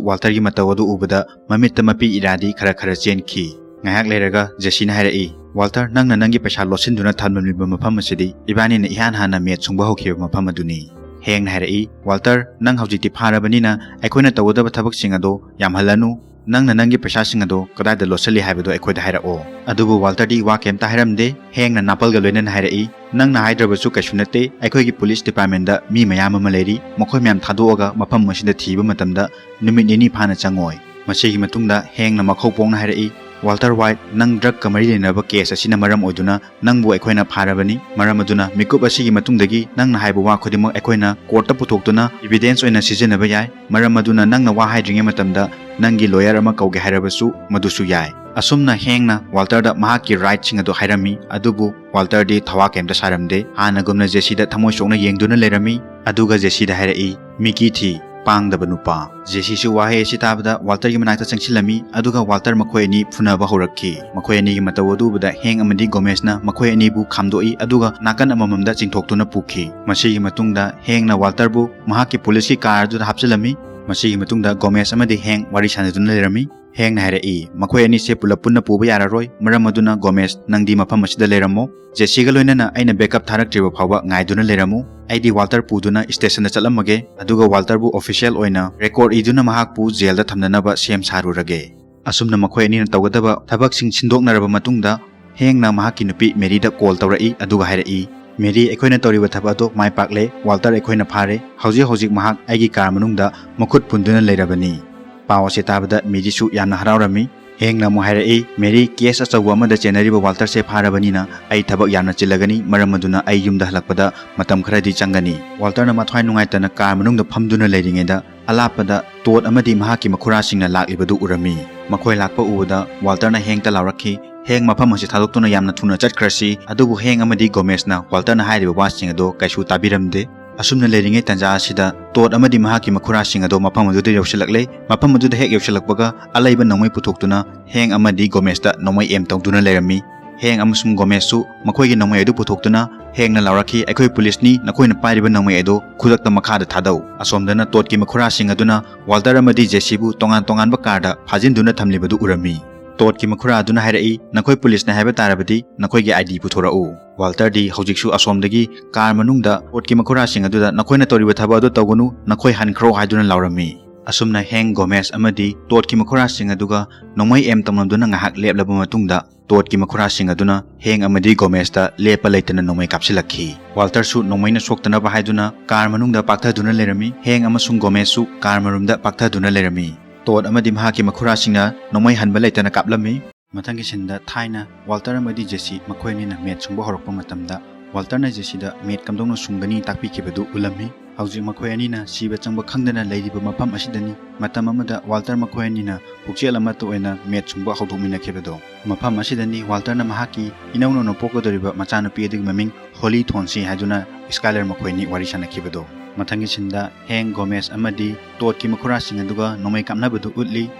ꯋꯥꯜꯇꯔꯒꯤ ꯃꯇꯧ ꯑꯗꯨ ꯎꯕꯗ ꯃꯃꯤꯠꯇ ꯃꯄꯤ ꯏꯔꯥꯗꯤ ꯈꯔ ꯈꯔ ꯆꯦꯟꯈꯤ꯫ ꯉꯥꯏꯍꯥꯛ ꯂꯩꯔꯒ ꯖꯦꯁꯤꯅ ꯍꯥꯏꯔꯛꯏ, "ꯋꯥꯜꯇꯔ, ꯅꯪꯅ ꯅꯪꯒꯤ ꯄꯩꯁꯥ ꯂꯣꯠꯁꯤꯟꯗꯨꯅ ꯊꯝꯂꯝꯂꯤꯕ ꯃꯐꯝ ꯑꯁꯤꯗꯤ ꯏꯕꯥꯅꯤꯅ ꯏꯍꯥꯟ ꯍꯥꯟꯅ ꯃꯦꯠ ꯁꯨꯡꯕ ꯍꯧꯈꯤꯕ ꯃꯐꯝ ꯑꯗꯨꯅꯤ꯫" ꯍꯦꯡꯅ ꯍꯥꯏꯔꯛꯏ, "ꯋꯥꯜꯇꯔ, ꯅꯪ ꯍꯧꯖꯤꯛꯇꯤ ꯐꯥꯔꯕꯅꯤꯅ ꯑꯩꯈꯣꯏꯅ ꯇꯧꯒꯗꯕ ꯊꯕꯛꯁꯤꯡ ꯑꯗꯣ ꯌꯥꯝꯍꯜꯂꯅꯨ꯫ ꯅꯪꯅ ꯅꯪꯒꯤ ꯄꯩꯁꯥꯁꯤꯡ ꯑꯗꯣ ꯀꯗꯥꯏꯗ ꯂꯣꯠꯁꯤꯜꯂꯤ ꯍꯥꯏꯕꯗꯣ ꯑꯩꯈꯣꯏꯗ ꯍꯥꯏꯔꯛꯑꯣ꯫" ꯑꯗꯨꯕꯨ ꯋꯥꯜꯇꯔꯗꯤ ꯋꯥ ꯀꯩꯝꯇ ꯍꯥꯏꯔꯝꯗꯦ꯫ ꯍꯦꯡꯅ ꯅꯥꯄꯜꯒ ꯂꯣꯏꯅꯅ ꯍꯥꯏꯔꯛꯏ, "ꯅꯪꯅ ꯍꯥꯏꯗ꯭ꯔꯕꯁꯨ ꯀꯩꯁꯨ ꯅꯠꯇꯦ, ꯑꯩꯈꯣꯏꯒꯤ ꯄꯨꯂꯤꯁ ꯗꯤꯄꯥꯔꯠꯃꯦꯟꯗ ꯃꯤ ꯃꯌꯥꯝ ꯑꯃ ꯂꯩꯔꯤ, ꯃꯈꯣꯏ ꯃꯌꯥꯝ ꯊꯥꯗꯣꯛꯑꯒ ꯃꯐꯝ ꯑꯁꯤꯗ ꯊꯤꯕ ꯃꯇꯝꯗ ꯅꯨꯃꯤꯠ ꯅꯤꯅꯤ ꯐꯥꯅ ꯆꯪꯉꯣꯏ꯫" ꯃꯁꯤꯒꯤ ꯃꯇꯨꯡꯗ ꯍꯦꯡꯅ ꯃꯈꯧ ꯄꯣꯡꯅ ꯍꯥꯏꯔꯛꯏ, "ꯋꯥꯜꯇꯔ ꯋꯥꯏꯠ, ꯅꯪ ꯗ꯭ꯔꯒꯀ ꯃꯔꯤ ꯂꯩꯅꯕ ꯀꯦꯁ ꯑꯁꯤꯅ ꯃꯔꯝ ꯑꯣꯏꯗꯨꯅ ꯅꯪꯕꯨ ꯑꯩꯈꯣꯏꯅ ꯐꯥꯔꯕꯅꯤ꯫ ꯃꯔꯝ ꯑꯗꯨꯅ ꯃꯤꯀꯨꯞ ꯑꯁꯤꯒꯤ ꯃꯇꯨꯡꯗꯒꯤ ꯅꯪꯅ ꯍꯥꯏꯕ ꯋꯥ ꯈꯨꯗꯤꯡꯃꯛ ꯑꯩꯈꯣꯏꯅ ꯀꯣꯔꯠꯇ ꯄꯨꯊꯣꯛꯇꯨꯅ ꯏꯚꯤꯗꯦꯟꯁ ꯑꯣꯏꯅ ꯁꯤꯖꯤꯟꯅꯕ ꯌꯥꯏ꯫ ꯃꯔꯝ ꯑꯗꯨꯅ ꯅꯪꯅ ꯋꯥ ꯍꯥꯏꯗ꯭ꯔꯤꯉꯩ ꯃꯇꯝꯗ ꯅꯪꯒꯤ ꯂꯣꯌꯔ ꯑꯃ ꯀꯧꯒꯦ ꯍꯥꯏꯔꯕꯁꯨ ꯃꯗꯨꯁꯨ ꯌꯥꯏ꯫" ꯑꯁꯨꯝꯅ ꯍꯦꯡꯅ ꯋꯥꯜꯇꯔꯗ ꯃꯍꯥꯛꯀꯤ ꯔꯥꯏꯠꯁꯤꯡ ꯑꯗꯨ ꯍꯥꯏꯔꯝꯃꯤ, ꯑꯗꯨꯕꯨ ꯋꯥꯜꯇꯔꯗꯤ ꯊꯋꯥ ꯀꯩꯝꯇ ꯁꯥꯔꯝꯗꯦ꯫ ꯍꯥꯟꯅꯒꯨꯝꯅ ꯖꯦꯁꯤꯗ ꯊꯃꯣꯏ ꯁꯣꯛꯅ ꯌꯦꯡꯗꯨꯅ ꯂꯩꯔꯝꯃꯤ, ꯑꯗꯨꯒ ꯖꯦꯁꯤꯗ ꯍꯥꯏꯔꯛꯏ, "ꯃꯤꯀꯤ ꯊꯤ, ꯄꯥꯡꯗꯕ ꯅꯨꯄꯥ꯫" ꯖꯦꯁꯤꯁꯨ ꯋꯥꯍꯩ ꯑꯁꯤ ꯇꯥꯕꯗ ꯋꯥꯜꯇꯔꯒꯤ ꯃꯅꯥꯛꯇ ꯆꯪꯁꯤꯜꯂꯝꯃꯤ, ꯑꯗꯨꯒ ꯋꯥꯜꯇꯔ ꯃꯈꯣꯏ ꯑꯅꯤ ꯐꯨꯅꯕ ꯍꯧꯔꯛꯈꯤ꯫ ꯃꯈꯣꯏ ꯑꯅꯤꯒꯤ ꯃꯇꯧ ꯑꯗꯨ ꯎꯕꯗ ꯍꯦꯡ ꯑꯃꯗꯤ ꯒꯣꯃꯦꯁꯅ ꯃꯈꯣꯏ ꯑꯅꯤꯕꯨ ꯈꯥꯝꯗꯣꯛꯏ, ꯑꯗꯨꯒ ꯅꯥꯀꯟ ꯑꯃꯃꯝꯗ ꯆꯤꯡꯊꯣꯛꯇꯨꯅ ꯄꯨꯈꯤ꯫ ꯃꯁꯤꯒꯤ ꯃꯇꯨꯡꯗ ꯍꯦꯡꯅ ꯋꯥꯜꯇꯔꯕꯨ ꯃꯍꯥꯛꯀꯤ ꯄꯨꯂꯤꯁꯀꯤ ꯀꯥꯔ ꯑꯗꯨꯗ ꯍꯥꯞꯆꯤꯜꯂꯝꯃꯤ꯫ ꯃꯁꯤꯒꯤ ꯃꯇꯨꯡꯗ ꯒꯣꯃꯦꯁ ꯑꯃꯗꯤ ꯍꯦꯡ ꯋꯥꯔꯤ ꯁꯥꯟꯅꯗꯨꯅ ꯂꯩꯔꯝꯃꯤ꯫ ꯍꯦꯡꯅ ꯍꯥꯏꯔꯛꯏ, "ꯃꯈꯣꯏ ꯑꯅꯤꯁꯦ ꯄꯨꯂꯞ ꯄꯨꯟꯅ ꯄꯨꯕ ꯌꯥꯔꯔꯣꯏ, ꯃꯔꯝ ꯑꯗꯨꯅ ꯒꯣꯃꯦꯁ, ꯅꯪꯗꯤ ꯃꯐꯝ ꯑꯁꯤꯗ ꯂꯩꯔꯝꯃꯣ꯫ ꯖꯦꯁꯤꯒ ꯂꯣꯏꯅꯅ ꯑꯩꯅ ꯕꯦꯛꯑꯞ ꯊꯥꯔꯛꯇ꯭ꯔꯤꯕ ꯐꯥꯎꯕ ꯉꯥꯏꯗꯨꯅ ꯂꯩꯔꯝꯃꯨ꯫ ꯑꯩꯗꯤ ꯋꯥꯜꯇꯔ ꯄꯨꯗꯨꯅ ꯁ꯭ꯇꯦꯁꯟꯗ ꯆꯠꯂꯝꯃꯒꯦ, ꯑꯗꯨꯒ ꯋꯥꯜꯇꯔꯕꯨ ꯑꯣꯐꯤꯁꯤꯌꯦꯜ ꯑꯣꯏꯅ ꯔꯦꯀꯣꯔꯗ ꯏꯗꯨꯅ ꯃꯍꯥꯛꯄꯨ ꯖꯦꯜꯗ ꯊꯝꯅꯅꯕ ꯁꯦꯝ ꯁꯥꯔꯨꯔꯒꯦ꯫" ꯑꯁꯨꯝꯅ ꯃꯈꯣꯏ ꯑꯅꯤꯅ ꯇꯧꯒꯗꯕ ꯊꯕꯛꯁꯤꯡ ꯁꯤꯟꯗꯣꯛꯅꯔꯕ ꯃꯇꯨꯡꯗ, ꯍꯦꯡꯅ ꯃꯍꯥꯛꯀꯤ ꯅꯨꯄꯤ ꯃꯦꯔꯤꯗ ꯀꯣꯜ ꯇꯧꯔꯛꯏ, ꯑꯗꯨꯒ ꯍꯥꯏꯔꯛꯏ, "ꯃꯦꯔꯤ, ꯑꯩꯈꯣꯏꯅ ꯇꯧꯔꯤꯕ ꯊꯕꯛ ꯑꯗꯨ ꯃꯥꯏ ꯄꯥꯛꯂꯦ꯫ ꯋꯥꯜꯇꯔ ꯑꯩꯈꯣꯏꯅ ꯐꯥꯔꯦ꯫ ꯍꯧꯖꯤꯛ ꯍꯧꯖꯤꯛ ꯃꯍꯥꯛ ꯑꯩꯒꯤ ꯀꯥꯔ ꯃꯅꯨꯡꯗ ꯃꯈꯨꯠ ꯄꯨꯟꯗꯨꯅ ꯂꯩꯔꯕꯅꯤ"꯫ ꯄꯥꯎ ꯑꯁꯤ ꯇꯥꯕꯗ ꯃꯦꯔꯤꯁꯨ ꯌꯥꯝꯅ ꯍꯔꯥꯎꯔꯝꯃꯤ꯫ ꯍꯦꯡꯅ ꯑꯃꯨꯛ ꯍꯥꯏꯔꯛꯏ, "ꯃꯦꯔꯤ, ꯀꯦꯁ ꯑꯆꯧꯕ ꯑꯃꯗ ꯆꯦꯟꯅꯔꯤꯕ ꯋꯥꯜꯇꯔꯁꯦ ꯐꯥꯔꯕꯅꯤꯅ ꯑꯩ ꯊꯕꯛ ꯌꯥꯝꯅ ꯆꯤꯜꯂꯒꯅꯤ, ꯃꯔꯝ ꯑꯗꯨꯅ ꯑꯩ ꯌꯨꯝꯗ ꯍꯜꯂꯛꯄꯗ ꯃꯇꯝ ꯈꯔꯗꯤ ꯆꯪꯒꯅꯤ"꯫ ꯋꯥꯜꯇꯔꯅ ꯃꯊ꯭ꯋꯥꯏ ꯅꯨꯡꯉꯥꯏꯇꯅ ꯀꯥꯔ ꯃꯅꯨꯡꯗ ꯐꯝꯗꯨꯅ ꯂꯩꯔꯤꯉꯩꯗ, ꯑꯂꯥꯞꯄꯗ ꯇꯣꯗ ꯑꯃꯗꯤ ꯃꯍꯥꯛꯀꯤ ꯃꯈꯨꯔꯥꯁꯤꯡꯅ ꯂꯥꯛꯂꯤꯕꯗꯨ ꯎꯔꯝꯃꯤ꯫ ꯃꯈꯣꯏ ꯂꯥꯛꯄ ꯎꯕꯗ ꯋꯥꯜꯇꯔꯅ ꯍꯦꯡꯇ ꯂꯥꯎꯔꯛꯈꯤ, "ꯍꯦꯡ, ꯃꯐꯝ ꯑꯁꯤ ꯊꯥꯗꯣꯛꯇꯨꯅ ꯌꯥꯝꯅ ꯊꯨꯅ ꯆꯠꯈ꯭ꯔꯁꯤ"꯫ ꯑꯗꯨꯕꯨ ꯍꯦꯡ ꯑꯃꯗꯤ ꯒꯣꯃꯦꯁꯅ ꯋꯥꯜꯇꯔꯅ ꯍꯥꯏꯔꯤꯕ ꯋꯥꯁꯤꯡ ꯑꯗꯨ ꯀꯩꯁꯨ ꯇꯥꯕꯤꯔꯝꯗꯦ꯫ ꯑꯁꯨꯝꯅ ꯂꯩꯔꯤꯉꯩ ꯇꯥꯟꯖꯥ ꯑꯁꯤꯗ ꯇꯣꯗ ꯑꯃꯗꯤ ꯃꯍꯥꯛꯀꯤ ꯃꯈꯨꯔꯥꯁꯤꯡ ꯑꯗꯨ ꯃꯐꯝ ꯑꯗꯨꯗ ꯌꯧꯁꯤꯜꯂꯛꯂꯦ꯫ ꯃꯐꯝ ꯑꯗꯨꯗ ꯍꯦꯛ ꯌꯧꯁꯤꯜꯂꯛꯄꯒ ꯑꯂꯩꯕ ꯅꯣꯡꯃꯩ ꯄꯨꯊꯣꯛꯇꯨꯅ ꯍꯦꯡ ꯑꯃꯗꯤ ꯒꯣꯃꯦꯁꯇ ꯅꯣꯡꯃꯩ ꯑꯦꯝ ꯇꯧꯗꯨꯅ ꯂꯩꯔꯝꯃꯤ꯫ ꯍꯦꯡ ꯑꯃꯁꯨꯡ ꯒꯣꯃꯦꯁꯁꯨ ꯃꯈꯣꯏꯒꯤ ꯅꯣꯡꯃꯩ ꯑꯗꯨ ꯄꯨꯊꯣꯛꯇꯨꯅ ꯍꯦꯡꯅ ꯂꯥꯎꯔꯛꯈꯤ, "ꯑꯩꯈꯣꯏ ꯄꯨꯂꯤꯁꯅꯤ, ꯅꯈꯣꯏꯅ ꯄꯥꯏꯔꯤꯕ ꯅꯣꯡꯃꯩ ꯑꯗꯨ ꯈꯨꯗꯛꯇ ꯃꯈꯥꯗ ꯊꯥꯗꯧ"꯫ ꯑꯁꯣꯝꯗꯅ ꯇꯣꯗꯀꯤ ꯃꯈꯨꯔꯥꯁꯤꯡ ꯑꯗꯨꯅ ꯋꯥꯜꯇꯔ ꯑꯃꯗꯤ ꯖꯦꯁꯤꯕꯨ ꯇꯣꯉꯥꯟ ꯇꯣꯉꯥꯟꯕ ꯀꯥꯔꯗ ꯐꯥꯖꯤꯟꯗꯨꯅ ꯊꯝꯂꯤꯕꯗꯨ ꯎꯔꯝꯃꯤ꯫ ꯇꯣꯗꯀꯤ ꯃꯈꯨꯔꯥ ꯑꯗꯨꯅ ꯍꯥꯏꯔꯛꯏ, "ꯅꯈꯣꯏ ꯄꯨꯂꯤꯁꯅ ꯍꯥꯏꯕ ꯇꯥꯔꯕꯗꯤ ꯅꯈꯣꯏꯒꯤ ꯑꯥꯏ ꯗꯤ ꯄꯨꯊꯣꯔꯛꯎ"꯫ ꯋꯥꯜꯇꯔꯗꯤ ꯍꯧꯖꯤꯛꯁꯨ ꯑꯁꯣꯝꯗꯒꯤ ꯀꯥꯔ ꯃꯅꯨꯡꯗ ꯇꯣꯗꯀꯤ ꯃꯈꯨꯔꯥꯁꯤꯡ ꯑꯗꯨꯗ, "ꯅꯈꯣꯏꯅ ꯇꯧꯔꯤꯕ ꯊꯕꯛ ꯑꯗꯨ ꯇꯧꯒꯅꯨ, ꯅꯈꯣꯏ ꯍꯟꯈ꯭ꯔꯣ" ꯍꯥꯏꯗꯨꯅ ꯂꯥꯎꯔꯝꯃꯤ꯫ ꯑꯁꯨꯝꯅ ꯍꯦꯡ, ꯒꯣꯃꯦꯁ ꯑꯃꯗꯤ ꯇꯣꯗꯀꯤ ꯃꯈꯨꯔꯥꯁꯤꯡ ꯑꯗꯨꯒ ꯅꯣꯡꯃꯩ ꯑꯦꯝ ꯇꯧꯅꯗꯨꯅ ꯉꯥꯏꯍꯥꯛ ꯂꯦꯞꯂꯕ ꯃꯇꯨꯡꯗ, ꯇꯣꯗꯀꯤ ꯃꯈꯨꯔꯥꯁꯤꯡ ꯑꯗꯨꯅ ꯍꯦꯡ ꯑꯃꯗꯤ ꯒꯣꯃꯦꯁꯇ ꯂꯦꯞꯄ ꯂꯩꯇꯅ ꯅꯣꯡꯃꯩ ꯀꯥꯞꯁꯤꯜꯂꯛꯈꯤ꯫ ꯋꯥꯜꯇꯔꯁꯨ ꯅꯣꯡꯃꯩꯅ ꯁꯣꯛꯇꯅꯕ ꯍꯥꯏꯗꯨꯅ ꯀꯥꯔ ꯃꯅꯨꯡꯗ ꯄꯥꯛꯊꯗꯨꯅ ꯂꯩꯔꯝꯃꯤ꯫ ꯍꯦꯡ ꯑꯃꯁꯨꯡ ꯒꯣꯃꯦꯁꯁꯨ ꯀꯥꯔ ꯃꯔꯨꯝꯗ ꯄꯥꯛꯊꯗꯨꯅ ꯂꯩꯔꯝꯃꯤ꯫ ꯇꯣꯗ ꯑꯃꯗꯤ ꯃꯍꯥꯛꯀꯤ ꯃꯈꯨꯔꯥꯁꯤꯡꯅ ꯅꯣꯡꯃꯩ ꯍꯟꯕ ꯂꯩꯇꯅ ꯀꯥꯞꯂꯝꯃꯤ꯫ ꯃꯊꯪꯒꯤ ꯁꯤꯟꯗ ꯊꯥꯏꯅ ꯋꯥꯜꯇꯔ ꯑꯃꯗꯤ ꯖꯦꯁꯤ ꯃꯈꯣꯏ ꯑꯅꯤꯅ ꯃꯦꯠ ꯁꯨꯡꯕ ꯍꯧꯔꯛꯄ ꯃꯇꯝꯗ, ꯋꯥꯜꯇꯔꯅ ꯖꯦꯁꯤꯗ ꯃꯦꯠ ꯀꯝꯗꯧꯅ ꯁꯨꯡꯒꯅꯤ ꯇꯥꯛꯄꯤꯈꯤꯕꯗꯨ ꯎꯠꯂꯝꯃꯤ꯫ ꯍꯧꯖꯤꯛ ꯃꯈꯣꯏ ꯑꯅꯤꯅ ꯁꯤꯕ ꯆꯪꯕ ꯈꯪꯗꯅ ꯂꯩꯔꯤꯕ ꯃꯐꯝ ꯑꯁꯤꯗꯅꯤ꯫ ꯃꯇꯝ ꯑꯃꯗ ꯋꯥꯜꯇꯔ ꯃꯈꯣꯏ ꯑꯅꯤꯅ ꯄꯨꯛꯆꯦꯜ ꯑꯃꯠꯇ ꯑꯣꯏꯅ ꯃꯦꯠ ꯁꯨꯡꯕ ꯍꯧꯗꯣꯛꯃꯤꯟꯅꯈꯤꯕꯗꯣ꯫ ꯃꯐꯝ ꯑꯁꯤꯗꯅꯤ ꯋꯥꯜꯇꯔꯅ ꯃꯍꯥꯛꯀꯤ ꯏꯅꯧ ꯅꯧꯅ ꯄꯣꯛꯀꯗꯧꯔꯤꯕ ꯃꯆꯥꯅꯨꯄꯤ ꯑꯗꯨꯒꯤ ꯃꯃꯤꯡ ꯍꯣꯂꯤ ꯊꯣꯟꯁꯤ ꯍꯥꯏꯗꯨꯅ ꯁ꯭ꯀꯥꯏꯂꯔ ꯃꯈꯣꯏ ꯑꯅꯤ ꯋꯥꯔꯤ ꯁꯥꯟꯅꯈꯤꯕꯗꯣ꯫ ꯃꯊꯪꯒꯤ ꯁꯤꯟꯗ ꯍꯦꯡ, ꯒꯣꯃꯦꯁ ꯑꯃꯗꯤ ꯇꯣꯗꯀꯤ ꯃꯈꯨꯔꯥꯁꯤꯡ ꯑꯗꯨꯒ ꯅꯣꯡꯃꯩ ꯀꯥꯞꯅꯕꯗꯨ ꯎꯠꯂꯤ꯫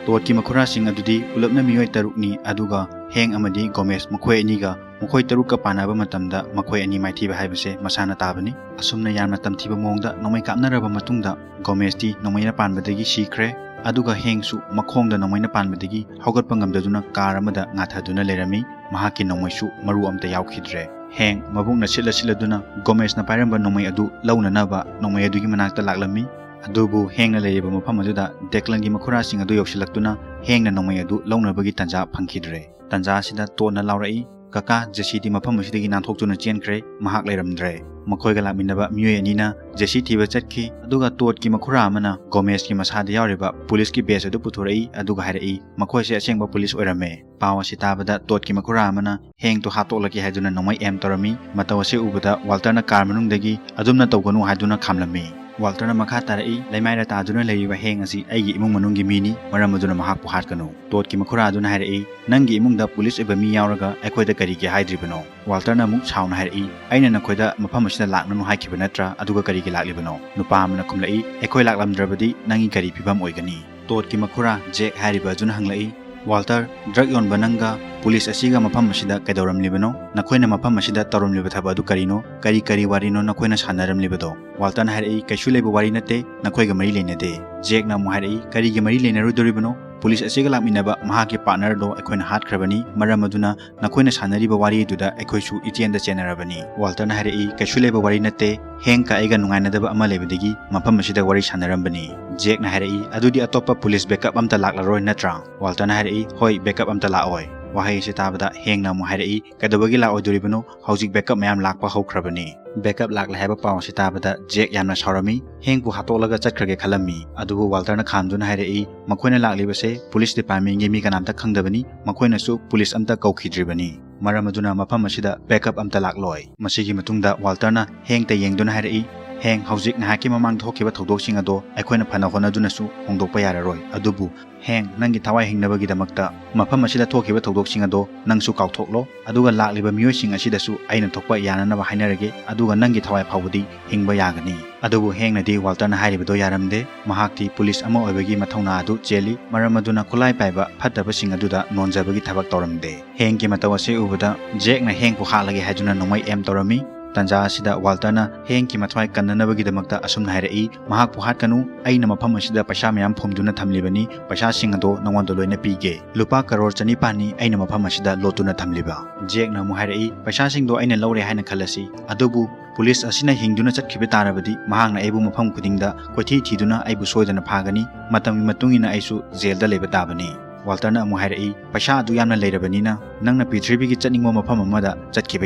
ꯇꯣꯗꯀꯤ ꯃꯈꯨꯔꯥꯁꯤꯡ ꯑꯗꯨꯗꯤ ꯄꯨꯂꯞꯅ ꯃꯤꯑꯣꯏ ꯇꯔꯨꯛꯅꯤ, ꯑꯗꯨꯒ ꯍꯦꯡ ꯑꯃꯗꯤ ꯒꯣꯃꯦꯁ ꯃꯈꯣꯏ ꯑꯅꯤꯒ ꯃꯈꯣꯏ ꯇꯔꯨꯛꯀ ꯄꯥꯟꯅꯕ ꯃꯇꯝꯗ ꯃꯈꯣꯏ ꯑꯅꯤ ꯃꯥꯏꯊꯤꯕ ꯍꯥꯏꯕꯁꯦ ꯃꯁꯥꯅ ꯇꯥꯕꯅꯤ꯫ ꯑꯁꯨꯝꯅ ꯌꯥꯝꯅ ꯇꯝꯊꯤꯕ ꯃꯑꯣꯡꯗ ꯅꯣꯡꯃꯩ ꯀꯥꯞꯅꯔꯕ ꯃꯇꯨꯡꯗ, ꯒꯣꯃꯦꯁꯇꯤ ꯅꯣꯡꯃꯩꯅ ꯄꯥꯟꯕꯗꯒꯤ ꯁꯤꯈ꯭ꯔꯦ, ꯑꯗꯨꯒ ꯍꯦꯡꯁꯨ ꯃꯈꯣꯡꯗ ꯅꯣꯡꯃꯩꯅ ꯄꯥꯟꯕꯗꯒꯤ ꯍꯧꯒꯠꯄ ꯉꯝꯗꯗꯨꯅ ꯀꯥꯔ ꯑꯃꯗ ꯉꯥꯊꯗꯨꯅ ꯂꯩꯔꯝꯃꯤ꯫ ꯃꯍꯥꯛꯀꯤ ꯅꯣꯡꯃꯩꯁꯨ ꯃꯔꯨ ꯑꯃꯠꯇ ꯌꯥꯎꯈꯤꯗ꯭ꯔꯦ꯫ ꯍꯦꯡ ꯃꯕꯨꯛꯅ ꯁꯤꯠꯂ ꯁꯤꯠꯂꯗꯨꯅ ꯒꯣꯃꯦꯁꯅ ꯄꯥꯏꯔꯝꯕ ꯅꯣꯡꯃꯩ ꯑꯗꯨ ꯂꯧꯅꯅꯕ ꯅꯣꯡꯃꯩ ꯑꯗꯨꯒꯤ ꯃꯅꯥꯛꯇ ꯂꯥꯛꯂꯝꯃꯤ꯫ ꯑꯗꯨꯕꯨ ꯍꯦꯡꯅ ꯂꯩꯔꯤꯕ ꯃꯐꯝ ꯑꯗꯨꯗ ꯗꯦꯛꯂꯟꯒꯤ ꯃꯈꯨꯔꯥꯁꯤꯡ ꯑꯗꯨ ꯌꯧꯁꯤꯜꯂꯛꯇꯨꯅ ꯍꯦꯡꯅ ꯅꯣꯡꯃꯩ ꯑꯗꯨ ꯂꯧꯅꯕꯒꯤ ꯇꯥꯟꯖꯥ ꯐꯪꯈꯤꯗ꯭ꯔꯦ꯫ ꯇꯥꯟꯖꯥ ꯑꯁꯤꯗ ꯇꯣꯗꯅ ꯂꯥꯎꯔꯛꯏ, "ꯀꯀꯥ, ꯖꯦꯁꯤꯗꯤ ꯃꯐꯝ ꯑꯁꯤꯗꯒꯤ ꯅꯥꯟꯊꯣꯛꯇꯨꯅ ꯆꯦꯟꯈ꯭ꯔꯦ, ꯃꯍꯥꯛ ꯂꯩꯔꯝꯗ꯭ꯔꯦ"꯫ ꯃꯈꯣꯏꯒ ꯂꯥꯛꯃꯤꯟꯅꯕ ꯃꯤꯑꯣꯏ ꯑꯅꯤꯅ ꯖꯦꯁꯤ ꯊꯤꯕ ꯆꯠꯈꯤ, ꯑꯗꯨꯒ ꯇꯣꯗꯀꯤ ꯃꯈꯨꯔꯥ ꯑꯃꯅ ꯒꯣꯃꯦꯁꯀꯤ ꯃꯁꯥꯗ ꯌꯥꯎꯔꯤꯕ ꯄꯨꯂꯤꯁꯀꯤ ꯕꯦꯖ ꯑꯗꯨ ꯄꯨꯊꯣꯔꯛꯏ, ꯑꯗꯨꯒ ꯍꯥꯏꯔꯛꯏ ꯃꯈꯣꯏꯁꯦ ꯑꯁꯦꯡꯕ ꯄꯨꯂꯤꯁ ꯑꯣꯏꯔꯝꯃꯦ꯫ ꯄꯥꯎ ꯑꯁꯤ ꯇꯥꯕꯗ ꯇꯣꯗꯀꯤ ꯃꯈꯨꯔꯥ ꯑꯃꯅ ꯍꯦꯡꯇꯣ ꯍꯥꯠꯇꯣꯛꯂꯒꯦ ꯍꯥꯏꯗꯨꯅ ꯅꯣꯡꯃꯩ ꯑꯦꯝ ꯇꯧꯔꯝꯃꯤ꯫ ꯃꯇꯧ ꯑꯁꯤ ꯎꯕꯗ ꯋꯥꯜꯇꯔꯅ ꯀꯥꯔ ꯃꯅꯨꯡꯗꯒꯤ "ꯑꯗꯨꯝꯅ ꯇꯧꯒꯅꯨ" ꯍꯥꯏꯗꯨꯅ ꯈꯥꯝꯂꯝꯃꯤ꯫ ꯋꯥꯜꯇꯔꯅ ꯃꯈꯥ ꯇꯥꯔꯛꯏ, "ꯂꯩꯃꯥꯏꯗ ꯇꯥꯗꯨꯅ ꯂꯩꯔꯤꯕ ꯍꯦꯡ ꯑꯁꯤ ꯑꯩꯒꯤ ꯏꯃꯨꯡ ꯃꯅꯨꯡꯒꯤ ꯃꯤꯅꯤ, ꯃꯔꯝ ꯑꯗꯨꯅ ꯃꯍꯥꯛꯄꯨ ꯍꯥꯠꯀꯅꯨ"꯫ ꯇꯣꯗꯀꯤ ꯃꯈꯨꯔꯥ ꯑꯗꯨꯅ ꯍꯥꯏꯔꯛꯏ, "ꯅꯪꯒꯤ ꯏꯃꯨꯡꯗ ꯄꯨꯂꯤꯁ ꯑꯣꯏꯕ ꯃꯤ ꯌꯥꯎꯔꯒ ꯑꯩꯈꯣꯏꯗ ꯀꯔꯤꯒꯤ ꯍꯥꯏꯗ꯭ꯔꯤꯕꯅꯣ?" ꯋꯥꯜꯇꯔꯅ ꯑꯃꯨꯛ ꯁꯥꯎꯅ ꯍꯥꯏꯔꯛꯏ, "ꯑꯩꯅ ꯅꯈꯣꯏꯗ ꯃꯐꯝ ꯑꯁꯤꯗ ꯂꯥꯛꯅꯅꯨ ꯍꯥꯏꯈꯤꯕ ꯅꯠꯇ꯭ꯔꯥ? ꯑꯗꯨꯒ ꯀꯔꯤꯒꯤ ꯂꯥꯛꯂꯤꯕꯅꯣ?" ꯅꯨꯄꯥ ꯑꯃꯅ ꯈꯨꯝꯂꯛꯏ, "ꯑꯩꯈꯣꯏ ꯂꯥꯛꯂꯝꯗ꯭ꯔꯕꯗꯤ ꯅꯪꯒꯤ ꯀꯔꯤ ꯐꯤꯕꯝ ꯑꯣꯏꯒꯅꯤ?" ꯇꯣꯗꯀꯤ ꯃꯈꯨꯔꯥ ꯖꯦꯛ ꯍꯥꯏꯔꯤꯕ ꯑꯗꯨꯅ ꯍꯪꯂꯛꯏ, "ꯋꯥꯜꯇꯔ, ꯗ꯭ꯔꯒ ꯌꯣꯟꯕ ꯅꯪꯒ ꯄꯨꯂꯤꯁ ꯑꯁꯤꯒ ꯃꯐꯝ ꯑꯁꯤꯗ ꯀꯩꯗꯧꯔꯝꯂꯤꯕꯅꯣ? ꯅꯈꯣꯏꯅ ꯃꯐꯝ ꯑꯁꯤꯗ ꯇꯧꯔꯝꯂꯤꯕ ꯊꯕꯛ ꯑꯗꯨ ꯀꯔꯤꯅꯣ? ꯀꯔꯤ ꯀꯔꯤ ꯋꯥꯔꯤꯅꯣ ꯅꯈꯣꯏꯅ ꯁꯥꯟꯅꯔꯝꯂꯤꯕꯗꯣ?" ꯋꯥꯜꯇꯔꯅ ꯍꯥꯏꯔꯛꯏ, "ꯀꯩꯁꯨ ꯂꯩꯕ ꯋꯥꯔꯤ ꯅꯠꯇꯦ, ꯅꯈꯣꯏꯒ ꯃꯔꯤ ꯂꯩꯅꯗꯦ"꯫ ꯖꯦꯛꯅ ꯑꯃꯨꯛ ꯍꯥꯏꯔꯛꯏ, "ꯀꯔꯤꯒꯤ ꯃꯔꯤ ꯂꯩꯅꯔꯣꯏꯗꯣꯔꯤꯕꯅꯣ? ꯄꯨꯂꯤꯁ ꯑꯁꯤꯒ ꯂꯥꯛꯃꯤꯟꯅꯕ ꯃꯍꯥꯛꯀꯤ ꯄꯥꯔꯠꯅꯔꯗꯣ ꯑꯩꯈꯣꯏꯅ ꯍꯥꯠꯈ꯭ꯔꯕꯅꯤ, ꯃꯔꯝ ꯑꯗꯨꯅ ꯅꯈꯣꯏꯅ ꯁꯥꯟꯅꯔꯤꯕ ꯋꯥꯔꯤꯗꯨꯗ ꯑꯩꯈꯣꯏꯁꯨ ꯏꯆꯦꯟꯗ ꯆꯦꯟꯅꯔꯕꯅꯤ"꯫ ꯋꯥꯜꯇꯔꯅ ꯍꯥꯏꯔꯛꯏ, "ꯀꯩꯁꯨ ꯂꯩꯕ ꯋꯥꯔꯤ ꯅꯠꯇꯦ, ꯍꯦꯡꯀ ꯑꯩꯒ ꯅꯨꯡꯉꯥꯏꯅꯗꯕ ꯑꯃ ꯂꯩꯕꯗꯒꯤ ꯃꯐꯝ ꯑꯁꯤꯗ ꯋꯥꯔꯤ ꯁꯥꯟꯅꯔꯝꯕꯅꯤ"꯫ ꯖꯦꯛꯅ ꯍꯥꯏꯔꯛꯏ, "ꯑꯗꯨꯗꯤ ꯑꯇꯣꯞꯄ ꯄꯨꯂꯤꯁ ꯕꯦꯛꯑꯞ ꯑꯝꯇ ꯂꯥꯛꯂꯔꯣꯏ ꯅꯠꯇ꯭ꯔꯥ?" ꯋꯥꯜꯇꯔꯅ ꯍꯥꯏꯔꯛꯏ, "ꯍꯣꯏ, ꯕꯦꯛꯑꯞ ꯑꯝꯇ ꯂꯥꯛꯑꯣꯏ"꯫ ꯋꯥꯍꯩ ꯑꯁꯤ ꯇꯥꯕꯗ ꯍꯦꯡꯅ ꯑꯃꯨꯛ ꯍꯥꯏꯔꯛꯏ, "ꯀꯩꯗꯧꯕꯒꯤ ꯂꯥꯛꯑꯣꯏꯗꯣꯔꯤꯕꯅꯣ? ꯍꯧꯖꯤꯛ ꯕꯦꯛꯑꯞ ꯃꯌꯥꯝ ꯂꯥꯛꯄ ꯍꯧꯈ꯭ꯔꯕꯅꯤ"꯫ ꯕꯦꯛꯑꯞ ꯂꯥꯛꯂꯦ ꯍꯥꯏꯕ ꯄꯥꯎ ꯑꯁꯤ ꯇꯥꯕꯗ ꯖꯦꯛ ꯌꯥꯝꯅ ꯁꯥꯎꯔꯝꯃꯤ꯫ ꯍꯦꯡꯕꯨ ꯍꯥꯠꯇꯣꯛꯂꯒ ꯆꯠꯈ꯭ꯔꯒꯦ ꯈꯜꯂꯝꯃꯤ꯫ ꯑꯗꯨꯕꯨ ꯋꯥꯜꯇꯔꯅ ꯈꯥꯝꯗꯨꯅ ꯍꯥꯏꯔꯛꯏ, "ꯃꯈꯣꯏꯅ ꯂꯥꯛꯂꯤꯕꯁꯦ ꯄꯨꯂꯤꯁ ꯗꯤꯄꯥꯔꯠꯃꯦꯟꯒꯤ ꯃꯤ ꯀꯅꯥꯝꯇ ꯈꯪꯗꯕꯅꯤ, ꯃꯈꯣꯏꯅꯁꯨ ꯄꯨꯂꯤꯁ ꯑꯝꯇ ꯀꯧꯈꯤꯗ꯭ꯔꯤꯕꯅꯤ, ꯃꯔꯝ ꯑꯗꯨꯅ ꯃꯐꯝ ꯑꯁꯤꯗ ꯕꯦꯛꯑꯞ ꯑꯝꯇ ꯂꯥꯛꯂꯣꯏ"꯫ ꯃꯁꯤꯒꯤ ꯃꯇꯨꯡꯗ ꯋꯥꯜꯇꯔꯅ ꯍꯦꯡꯇ ꯌꯦꯡꯗꯨꯅ ꯍꯥꯏꯔꯛꯏ, "ꯍꯦꯡ, ꯍꯧꯖꯤꯛ ꯉꯥꯏꯍꯥꯛꯀꯤ ꯃꯃꯥꯡꯗ ꯊꯣꯛꯈꯤꯕ ꯊꯧꯗꯣꯛꯁꯤꯡ ꯑꯗꯣ ꯑꯩꯈꯣꯏꯅ ꯐꯅ ꯍꯣꯠꯅꯗꯨꯅꯁꯨ ꯍꯣꯡꯗꯣꯛꯄ ꯌꯥꯔꯔꯣꯏ, ꯑꯗꯨꯕꯨ ꯍꯦꯡ, ꯅꯪꯒꯤ ꯊꯋꯥꯏ ꯍꯤꯡꯅꯕꯒꯤꯗꯃꯛꯇ ꯃꯐꯝ ꯑꯁꯤꯗ ꯊꯣꯛꯈꯤꯕ ꯊꯧꯗꯣꯛꯁꯤꯡ ꯑꯗꯣ ꯅꯪꯁꯨ ꯀꯥꯎꯊꯣꯛꯂꯣ, ꯑꯗꯨꯒ ꯂꯥꯛꯂꯤꯕ ꯃꯤꯑꯣꯏꯁꯤꯡ ꯑꯁꯤꯗꯁꯨ ꯑꯩꯅ ꯊꯣꯛꯄ ꯌꯥꯅꯅꯕ ꯍꯥꯏꯅꯔꯒꯦ, ꯑꯗꯨꯒ ꯅꯪꯒꯤ ꯊꯋꯥꯏ ꯐꯥꯎꯕꯗꯤ ꯍꯤꯡꯕ ꯌꯥꯒꯅꯤ"꯫ ꯑꯗꯨꯕꯨ ꯍꯦꯡꯅꯗꯤ ꯋꯥꯜꯇꯔꯅ ꯍꯥꯏꯔꯤꯕꯗꯣ ꯌꯥꯔꯝꯗꯦ꯫ ꯃꯍꯥꯛꯇꯤ ꯄꯨꯂꯤꯁ ꯑꯃ ꯑꯣꯏꯕꯒꯤ ꯃꯊꯧꯅꯥ ꯑꯗꯨ ꯆꯦꯜꯂꯤ, ꯃꯔꯝ ꯑꯗꯨꯅ ꯈꯨꯠꯂꯥꯏ ꯄꯥꯏꯕ ꯐꯠꯇꯕꯁꯤꯡ ꯑꯗꯨꯗ ꯅꯣꯟꯖꯕꯒꯤ ꯊꯕꯛ ꯇꯧꯔꯝꯗꯦ꯫ ꯍꯦꯡꯒꯤ ꯃꯇꯧ ꯑꯁꯤ ꯎꯕꯗ ꯖꯦꯛꯅ ꯍꯦꯡꯕꯨ ꯍꯥꯠꯂꯒꯦ ꯍꯥꯏꯗꯨꯅ ꯅꯣꯡꯃꯩ ꯑꯦꯝ ꯇꯧꯔꯝꯃꯤ꯫ ꯇꯟꯖꯥ ꯑꯁꯤꯗ ꯋꯥꯜꯇꯔꯅ ꯍꯦꯡꯒꯤ ꯃꯊ꯭ꯋꯥꯏ ꯀꯟꯅꯅꯕꯒꯤꯗꯃꯛꯇ ꯑꯁꯨꯝꯅ ꯍꯥꯏꯔꯛꯏ, "ꯃꯍꯥꯛꯄꯨ ꯍꯥꯠꯀꯅꯨ, ꯑꯩꯅ ꯃꯐꯝ ꯑꯁꯤꯗ ꯄꯩꯁꯥ ꯃꯌꯥꯝ ꯐꯨꯝꯗꯨꯅ ꯊꯝꯂꯤꯕꯅꯤ, ꯄꯩꯁꯥꯁꯤꯡ ꯑꯗꯣ ꯅꯉꯣꯟꯗ ꯂꯣꯏꯅ ꯄꯤꯒꯦ꯫ ꯂꯨꯄꯥ ꯀꯔꯣꯔ ꯆꯅꯤꯄꯥꯟꯅꯤ ꯑꯩꯅ ꯃꯐꯝ ꯑꯁꯤꯗ ꯂꯣꯠꯇꯨꯅ ꯊꯝꯂꯤꯕ"꯫ ꯖꯦꯛꯅ ꯑꯃꯨꯛ ꯍꯥꯏꯔꯛꯏ, "ꯄꯩꯁꯥꯁꯤꯡꯗꯣ ꯑꯩꯅ ꯂꯧꯔꯦ ꯍꯥꯏꯅ ꯈꯜꯂꯁꯤ, ꯑꯗꯨꯕꯨ ꯄꯨꯂꯤꯁ ꯑꯁꯤꯅ ꯍꯤꯡꯗꯨꯅ ꯆꯠꯈꯤꯕ ꯇꯥꯔꯕꯗꯤ ꯃꯍꯥꯛꯅ ꯑꯩꯕꯨ ꯃꯐꯝ ꯈꯨꯗꯤꯡꯗ ꯀꯣꯏꯊꯤ ꯊꯤꯗꯨꯅ ꯑꯩꯕꯨ ꯁꯣꯏꯗꯅ ꯐꯥꯒꯅꯤ, ꯃꯇꯝꯒꯤ ꯃꯇꯨꯡ ꯏꯟꯅ ꯑꯩꯁꯨ ꯖꯦꯜꯗ ꯂꯩꯕ ꯇꯥꯕꯅꯤ"꯫ ꯋꯥꯜꯇꯔꯅ ꯑꯃꯨꯛ ꯍꯥꯏꯔꯛꯏ, "ꯄꯩꯁꯥ ꯑꯗꯨ ꯌꯥꯝꯅ ꯂꯩꯔꯕꯅꯤꯅ ꯅꯪꯅ ꯄ꯭ꯔꯤꯊꯤꯕꯤꯒꯤ ꯆꯠꯅꯤꯡꯕ ꯃꯐꯝ ꯑꯃꯗ ꯆꯠꯈꯤꯕ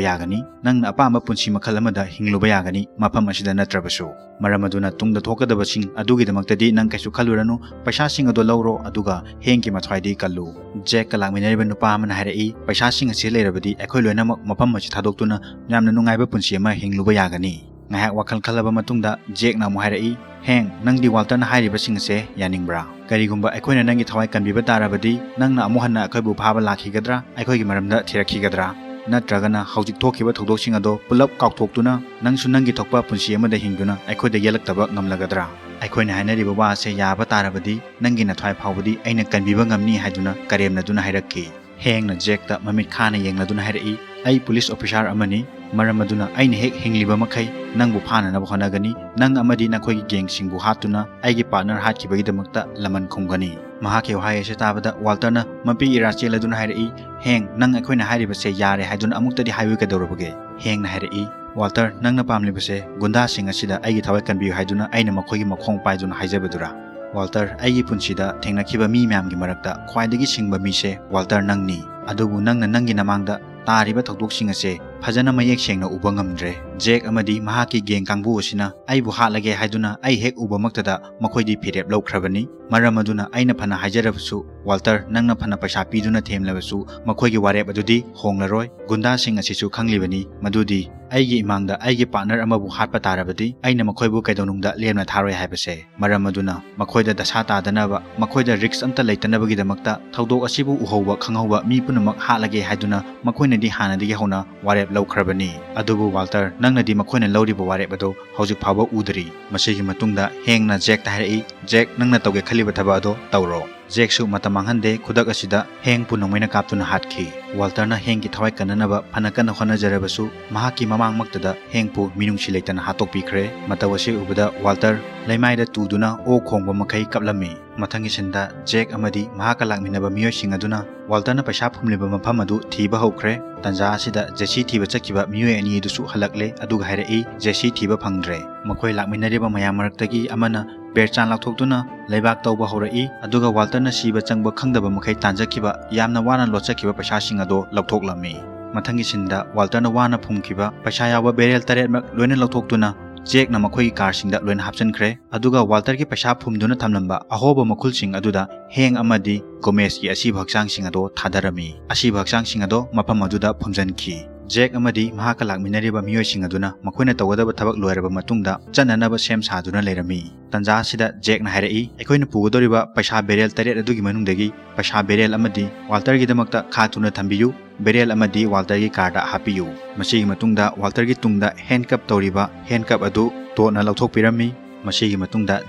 ꯌꯥꯒꯅꯤ꯫ ꯅꯪꯅ ꯑꯄꯥꯝꯕ ꯄꯨꯟꯁꯤ ꯃꯈꯜ ꯑꯃꯗ ꯍꯤꯡꯂꯨꯕ ꯌꯥꯒꯅꯤ, ꯃꯐꯝ ꯑꯁꯤꯗ ꯅꯠꯇ꯭ꯔꯕꯁꯨ꯫ ꯃꯔꯝ ꯑꯗꯨꯅ ꯇꯨꯡꯗ ꯊꯣꯛꯀꯗꯕꯁꯤꯡ ꯑꯗꯨꯒꯤꯗꯃꯛꯇꯗꯤ ꯅꯪ ꯀꯩꯁꯨ ꯈꯜꯂꯨꯔꯅꯨ, ꯄꯩꯁꯥꯁꯤꯡ ꯑꯗꯨ ꯂꯧꯔꯣ ꯑꯗꯨꯒ ꯍꯦꯡꯒꯤ ꯃꯊ꯭ꯋꯥꯏꯗꯤ ꯀꯜꯂꯨ"꯫ ꯖꯦꯛꯀ ꯂꯥꯛꯃꯤꯟꯅꯔꯤꯕ ꯅꯨꯄꯥ ꯑꯃꯅ ꯍꯥꯏꯔꯛꯏ, "ꯄꯩꯁꯥꯁꯤꯡ ꯑꯁꯤ ꯂꯩꯔꯕꯗꯤ ꯑꯩꯈꯣꯏ ꯂꯣꯏꯅꯃꯛ ꯃꯐꯝ ꯑꯁꯤ ꯊꯥꯗꯣꯛꯇꯨꯅ ꯌꯥꯝꯅ ꯅꯨꯡꯉꯥꯏꯕ ꯄꯨꯟꯁꯤ ꯑꯃ ꯍꯤꯡꯂꯨꯕ ꯌꯥꯒꯅꯤ"꯫ ꯉꯥꯏꯍꯥꯛ ꯋꯥꯈꯜ ꯈꯜꯂꯕ ꯃꯇꯨꯡꯗ ꯖꯦꯛꯅ ꯑꯃꯨꯛ ꯍꯥꯏꯔꯛꯏ, "ꯍꯦꯡ, ꯅꯪꯗꯤ ꯋꯥꯜꯇꯔꯅ ꯍꯥꯏꯔꯤꯕꯁꯤꯡ ꯑꯁꯦ ꯌꯥꯅꯤꯡꯕ꯭ꯔꯥ? ꯀꯔꯤꯒꯨꯝꯕ ꯑꯩꯈꯣꯏꯅ ꯅꯪꯒꯤ ꯊꯋꯥꯏ ꯀꯟꯕꯤꯕ ꯇꯥꯔꯕꯗꯤ ꯅꯪꯅ ꯑꯃꯨꯛ ꯍꯟꯅ ꯑꯩꯈꯣꯏꯕꯨ ꯐꯥꯕ ꯂꯥꯛꯈꯤꯒꯗ꯭ꯔꯥ? ꯑꯩꯈꯣꯏꯒꯤ ꯃꯔꯝꯗ ꯊꯤꯔꯛꯈꯤꯒꯗ꯭ꯔꯥ? ꯅꯠꯇ꯭ꯔꯒꯅ ꯍꯧꯖꯤꯛ ꯊꯣꯛꯈꯤꯕ ꯊꯧꯗꯣꯛꯁꯤꯡ ꯑꯗꯣ ꯄꯨꯂꯞ ꯀꯥꯎꯊꯣꯛꯇꯨꯅ ꯅꯪꯁꯨ ꯅꯪꯒꯤ ꯊꯣꯛꯄ ꯄꯨꯟꯁꯤ ꯑꯃꯗ ꯍꯤꯡꯗꯨꯅ ꯑꯩꯈꯣꯏꯗ ꯌꯦꯜꯂꯛꯇꯕ ꯉꯝꯂꯒꯗ꯭ꯔꯥ? ꯑꯩꯈꯣꯏꯅ ꯍꯥꯏꯅꯔꯤꯕ ꯋꯥ ꯑꯁꯦ ꯌꯥꯕ ꯇꯥꯔꯕꯗꯤ ꯅꯪꯒꯤ ꯅꯊ꯭ꯋꯥꯏ ꯐꯥꯎꯕꯗꯤ ꯑꯩꯅ ꯀꯟꯕꯤꯕ ꯉꯝꯅꯤ" ꯍꯥꯏꯗꯨꯅ ꯀꯔꯦꯝꯅꯗꯨꯅ ꯍꯥꯏꯔꯛꯈꯤ꯫ ꯍꯦꯡꯅ ꯖꯦꯛꯇ ꯃꯃꯤꯠ ꯈꯥꯅ ꯌꯦꯡꯂꯗꯨꯅ ꯍꯥꯏꯔꯛꯏ, "ꯑꯩ ꯄꯨꯂꯤꯁ ꯑꯣꯐꯤꯁꯥꯔ ꯑꯃꯅꯤ, ꯃꯔꯝ ꯑꯗꯨꯅ ꯑꯩꯅ ꯍꯦꯛ ꯍꯤꯡꯂꯤꯕ ꯃꯈꯩ ꯅꯪꯕꯨ ꯐꯥꯅꯅꯕ ꯍꯣꯠꯅꯒꯅꯤ꯫ ꯅꯪ ꯑꯃꯗꯤ ꯅꯈꯣꯏꯒꯤ ꯒꯦꯡꯁꯤꯡꯕꯨ ꯍꯥꯠꯇꯨꯅ ꯑꯩꯒꯤ ꯄꯥꯔꯠꯅꯔ ꯍꯥꯠꯈꯤꯕꯒꯤꯗꯃꯛꯇ ꯂꯃꯟ ꯈꯨꯝꯒꯅꯤ"꯫ ꯃꯍꯥꯛꯀꯤ ꯋꯥꯍꯩ ꯑꯁꯤ ꯇꯥꯕꯗ ꯋꯥꯜꯇꯔꯅ ꯃꯄꯤ ꯏꯔꯥ ꯆꯦꯜꯂꯗꯨꯅ ꯍꯥꯏꯔꯛꯏ, "ꯍꯦꯡ, ꯅꯪ ꯑꯩꯈꯣꯏꯅ ꯍꯥꯏꯔꯤꯕꯁꯦ ꯌꯥꯔꯦ ꯍꯥꯏꯗꯨꯅ ꯑꯃꯨꯛꯇꯗꯤ ꯍꯥꯏꯌꯨ ꯀꯩꯗꯧꯔꯕꯒꯦ?" ꯍꯦꯡꯅ ꯍꯥꯏꯔꯛꯏ, "ꯋꯥꯜꯇꯔ, ꯅꯪꯅ ꯄꯥꯝꯂꯤꯕꯁꯦ ꯒꯨꯟꯗꯥꯁꯤꯡ ꯑꯁꯤꯗ ꯑꯩꯒꯤ ꯊꯋꯥꯏ ꯀꯟꯕꯤꯌꯨ ꯍꯥꯏꯗꯨꯅ ꯑꯩꯅ ꯃꯈꯣꯏꯒꯤ ꯃꯈꯣꯡ ꯄꯥꯏꯗꯨꯅ ꯍꯥꯏꯖꯕꯗꯨꯔꯥ? ꯋꯥꯜꯇꯔ, ꯑꯩꯒꯤ ꯄꯨꯟꯁꯤꯗ ꯊꯦꯡꯅꯈꯤꯕ ꯃꯤ ꯃꯌꯥꯝꯒꯤ ꯃꯔꯛꯇ ꯈ꯭ꯋꯥꯏꯗꯒꯤ ꯁꯤꯡꯕ ꯃꯤꯁꯦ ꯋꯥꯜꯇꯔ ꯅꯪꯅꯤ꯫ ꯑꯗꯨꯕꯨ ꯅꯪꯅ ꯅꯪꯒꯤ ꯅꯃꯥꯡꯗ ꯇꯥꯔꯤꯕ ꯊꯧꯗꯣꯛꯁꯤꯡ ꯑꯁꯦ ꯐꯖꯅ ꯃꯌꯦꯛ ꯁꯦꯡꯅ ꯎꯕ ꯉꯝꯗ꯭ꯔꯦ꯫ ꯖꯦꯛ ꯑꯃꯗꯤ ꯃꯍꯥꯛꯀꯤ ꯒꯦꯡ ꯀꯥꯡꯕꯨ ꯑꯁꯤꯅ ꯑꯩꯕꯨ ꯍꯥꯠꯂꯒꯦ ꯍꯥꯏꯗꯨꯅ ꯑꯩ ꯍꯦꯛ ꯎꯕꯃꯛꯇꯗ ꯃꯈꯣꯏꯗꯤ ꯐꯤꯔꯦꯞ ꯂꯧꯈ꯭ꯔꯕꯅꯤ꯫ ꯃꯔꯝ ꯑꯗꯨꯅ ꯑꯩꯅ ꯐꯅ ꯍꯥꯏꯖꯔꯕꯁꯨ, ꯋꯥꯜꯇꯔ, ꯅꯪꯅ ꯐꯅ ꯄꯩꯁꯥ ꯄꯤꯗꯨꯅ ꯊꯦꯝꯂꯕꯁꯨ ꯃꯈꯣꯏꯒꯤ ꯋꯥꯔꯦꯞ ꯑꯗꯨꯗꯤ ꯍꯣꯡꯂꯔꯣꯏ꯫ ꯒꯨꯟꯗꯥꯁꯤꯡ ꯑꯁꯤꯁꯨ ꯈꯪꯂꯤꯕꯅꯤ ꯃꯗꯨꯗꯤ ꯑꯩꯒꯤ ꯏꯃꯥꯡꯗ ꯑꯩꯒꯤ ꯄꯥꯔꯠꯅꯔ ꯑꯃꯕꯨ ꯍꯥꯠꯄ ꯇꯥꯔꯕꯗꯤ ꯑꯩꯅ ꯃꯈꯣꯏꯕꯨ ꯀꯩꯗꯧꯅꯨꯡꯗ ꯂꯦꯝꯅ ꯊꯥꯔꯣꯏ ꯍꯥꯏꯕꯁꯦ꯫ ꯃꯔꯝ ꯑꯗꯨꯅ ꯃꯈꯣꯏꯗ ꯗꯁꯥ ꯇꯥꯗꯅꯕ, ꯃꯈꯣꯏꯗ ꯔꯤꯛꯁ ꯑꯝꯇ ꯂꯩꯇꯅꯕꯒꯤꯗꯃꯛꯇ ꯊꯧꯗꯣꯛ ꯑꯁꯤꯕꯨ ꯎꯍꯧꯕ ꯈꯪꯍꯧꯕ ꯃꯤ ꯄꯨꯝꯅꯃꯛ ꯍꯥꯠꯂꯒꯦ ꯍꯥꯏꯗꯨꯅ ꯃꯈꯣꯏꯅꯗꯤ ꯍꯥꯟꯅꯗꯒꯤ ꯍꯧꯅ ꯋꯥꯔꯦꯞ ꯂꯧꯈ꯭ꯔꯕꯅꯤ꯫ ꯑꯗꯨꯕꯨ ꯋꯥꯜꯇꯔ, ꯅꯪꯅꯗꯤ ꯃꯈꯣꯏꯅ ꯂꯧꯔꯤꯕ ꯋꯥꯔꯦꯞ ꯑꯗꯨ ꯍꯧꯖꯤꯛ ꯐꯥꯎꯕ ꯎꯗ꯭ꯔꯤ꯫ ꯃꯁꯤꯒꯤ ꯃꯇꯨꯡꯗ ꯍꯦꯡꯅ ꯖꯦꯛꯇ ꯍꯥꯏꯔꯛꯏ, "ꯖꯦꯛ, ꯅꯪꯅ ꯇꯧꯒꯦ ꯈꯜꯂꯤꯕ ꯊꯕꯛ ꯑꯗꯨ ꯇꯧꯔꯣ"꯫ ꯖꯦꯛꯁꯨ ꯃꯇꯝ ꯃꯥꯡꯍꯟꯗꯦ, ꯈꯨꯗꯛ ꯑꯁꯤꯗ ꯍꯦꯡꯄꯨ ꯅꯣꯡꯃꯩꯅ ꯀꯥꯞꯇꯨꯅ ꯍꯥꯠꯈꯤ꯫ ꯋꯥꯜꯇꯔꯅ ꯍꯦꯡꯒꯤ ꯊꯋꯥꯏ ꯀꯟꯅꯅꯕ ꯐꯅ ꯀꯟꯅ ꯍꯣꯠꯅꯖꯔꯕꯁꯨ, ꯃꯍꯥꯛꯀꯤ ꯃꯃꯥꯡꯃꯛꯇꯗ ꯍꯦꯡꯄꯨ ꯃꯤꯅꯨꯡꯁꯤ ꯂꯩꯇꯅ ꯍꯥꯠꯇꯣꯛꯄꯤꯈ꯭ꯔꯦ꯫ ꯃꯇꯧ ꯑꯁꯤ ꯎꯕꯗ ꯋꯥꯜꯇꯔ ꯂꯩꯃꯥꯏꯗ ꯇꯨꯗꯨꯅ ꯑꯣꯛ ꯈꯣꯡꯕ ꯃꯈꯩ ꯀꯞꯂꯝꯃꯤ꯫ ꯃꯊꯪꯒꯤ ꯁꯤꯟꯗ ꯖꯦꯛ ꯑꯃꯗꯤ ꯃꯍꯥꯛꯀ ꯂꯥꯛꯃꯤꯟꯅꯕ ꯃꯤꯑꯣꯏꯁꯤꯡ ꯑꯗꯨꯅ ꯋꯥꯜꯇꯔꯅ ꯄꯩꯁꯥ ꯐꯨꯝꯂꯤꯕ ꯃꯐꯝ ꯑꯗꯨ ꯊꯤꯕ ꯍꯧꯈ꯭ꯔꯦ꯫ ꯇꯟꯖꯥ ꯑꯁꯤꯗ ꯖꯦꯁꯤ ꯊꯤꯕ ꯆꯠꯈꯤꯕ ꯃꯤꯑꯣꯏ ꯑꯅꯤ ꯑꯗꯨꯁꯨ ꯍꯜꯂꯛꯂꯦ, ꯑꯗꯨꯒ ꯍꯥꯏꯔꯛꯏ, "ꯖꯦꯁꯤ ꯊꯤꯕ ꯐꯪꯗ꯭ꯔꯦ"꯫ ꯃꯈꯣꯏ ꯂꯥꯛꯃꯤꯟꯅꯔꯤꯕ ꯃꯌꯥꯝ ꯃꯔꯛꯇꯒꯤ ꯑꯃꯅ ꯕꯦꯔꯆꯥꯟ ꯂꯥꯎꯊꯣꯛꯇꯨꯅ ꯂꯩꯕꯥꯛ ꯇꯧꯕ ꯍꯧꯔꯛꯏ, ꯑꯗꯨꯒ ꯋꯥꯜꯇꯔꯅ ꯁꯤꯕ ꯆꯪꯕ ꯈꯪꯗꯕ ꯃꯈꯩ ꯇꯥꯟꯖꯈꯤꯕ ꯌꯥꯝꯅ ꯋꯥꯅ ꯂꯣꯠꯆꯈꯤꯕ ꯄꯩꯁꯥꯁꯤꯡ ꯑꯗꯣ ꯂꯧꯊꯣꯛꯂꯝꯃꯤ꯫ ꯃꯊꯪꯒꯤ ꯁꯤꯟꯗ ꯋꯥꯜꯇꯔꯅ ꯋꯥꯅ ꯐꯨꯝꯈꯤꯕ ꯄꯩꯁꯥ ꯌꯥꯎꯕ ꯕꯦꯔꯦꯜ ꯇꯔꯦꯠꯃꯛ ꯂꯣꯏꯅ ꯂꯧꯊꯣꯛꯇꯨꯅ ꯖꯦꯛꯅ ꯃꯈꯣꯏꯒꯤ ꯀꯥꯔꯁꯤꯡꯗ ꯂꯣꯏꯅ ꯍꯥꯞꯆꯤꯟꯈ꯭ꯔꯦ, ꯑꯗꯨꯒ ꯋꯥꯜꯇꯔꯒꯤ ꯄꯩꯁꯥ ꯐꯨꯝꯗꯨꯅ ꯊꯝꯂꯝꯕ ꯑꯍꯣꯕ ꯃꯈꯨꯜꯁꯤꯡ ꯑꯗꯨꯗ ꯍꯦꯡ ꯑꯃꯗꯤ ꯒꯣꯃꯦꯁꯀꯤ ꯑꯁꯤꯕ ꯍꯛꯆꯥꯡꯁꯤꯡ ꯑꯗꯣ ꯊꯥꯗꯔꯝꯃꯤ꯫ ꯑꯁꯤꯕ ꯍꯛꯆꯥꯡꯁꯤꯡ ꯑꯗꯣ ꯃꯐꯝ ꯑꯗꯨꯗ ꯐꯨꯝꯖꯤꯟꯈꯤ꯫ ꯖꯦꯛ ꯑꯃꯗꯤ ꯃꯍꯥꯛꯀ ꯂꯥꯛꯃꯤꯟꯅꯔꯤꯕ ꯃꯤꯑꯣꯏꯁꯤꯡ ꯑꯗꯨꯅ ꯃꯈꯣꯏꯅ ꯇꯧꯒꯗꯕ ꯊꯕꯛ ꯂꯣꯏꯔꯕ ꯃꯇꯨꯡꯗ ꯆꯠꯅꯅꯕ ꯁꯦꯝ ꯁꯥꯗꯨꯅ ꯂꯩꯔꯝꯃꯤ꯫ ꯇꯟꯖꯥ ꯑꯁꯤꯗ ꯖꯦꯛꯅ ꯍꯥꯏꯔꯛꯏ, "ꯑꯩꯈꯣꯏꯅ ꯄꯨꯒꯗꯧꯔꯤꯕ ꯄꯩꯁꯥ ꯕꯦꯔꯦꯜ ꯇꯔꯦꯠ ꯑꯗꯨꯒꯤ ꯃꯅꯨꯡꯗꯒꯤ ꯄꯩꯁꯥ ꯕꯦꯔꯦꯜ ꯑꯃꯗꯤ ꯋꯥꯜꯇꯔꯒꯤꯗꯃꯛꯇ ꯈꯥꯛꯇꯨꯅ ꯊꯝꯕꯤꯌꯨ, ꯕꯦꯔꯦꯜ ꯑꯃꯗꯤ ꯋꯥꯜꯇꯔꯒꯤ ꯀꯥꯔꯗ ꯍꯥꯞꯄꯤꯌꯨ꯫" ꯃꯁꯤꯒꯤ ꯃꯇꯨꯡꯗ ꯋꯥꯜꯇꯔꯒꯤ ꯇꯨꯡꯗ ꯍꯦꯟꯀꯞ ꯇꯧꯔꯤꯕ ꯍꯦꯟꯀꯞ ꯑꯗꯨ ꯇꯣꯠꯅ ꯂꯧꯊꯣꯛꯄꯤꯔꯝꯃꯤ꯫ ꯃꯁꯤꯒꯤ ꯃꯇꯨꯡꯗ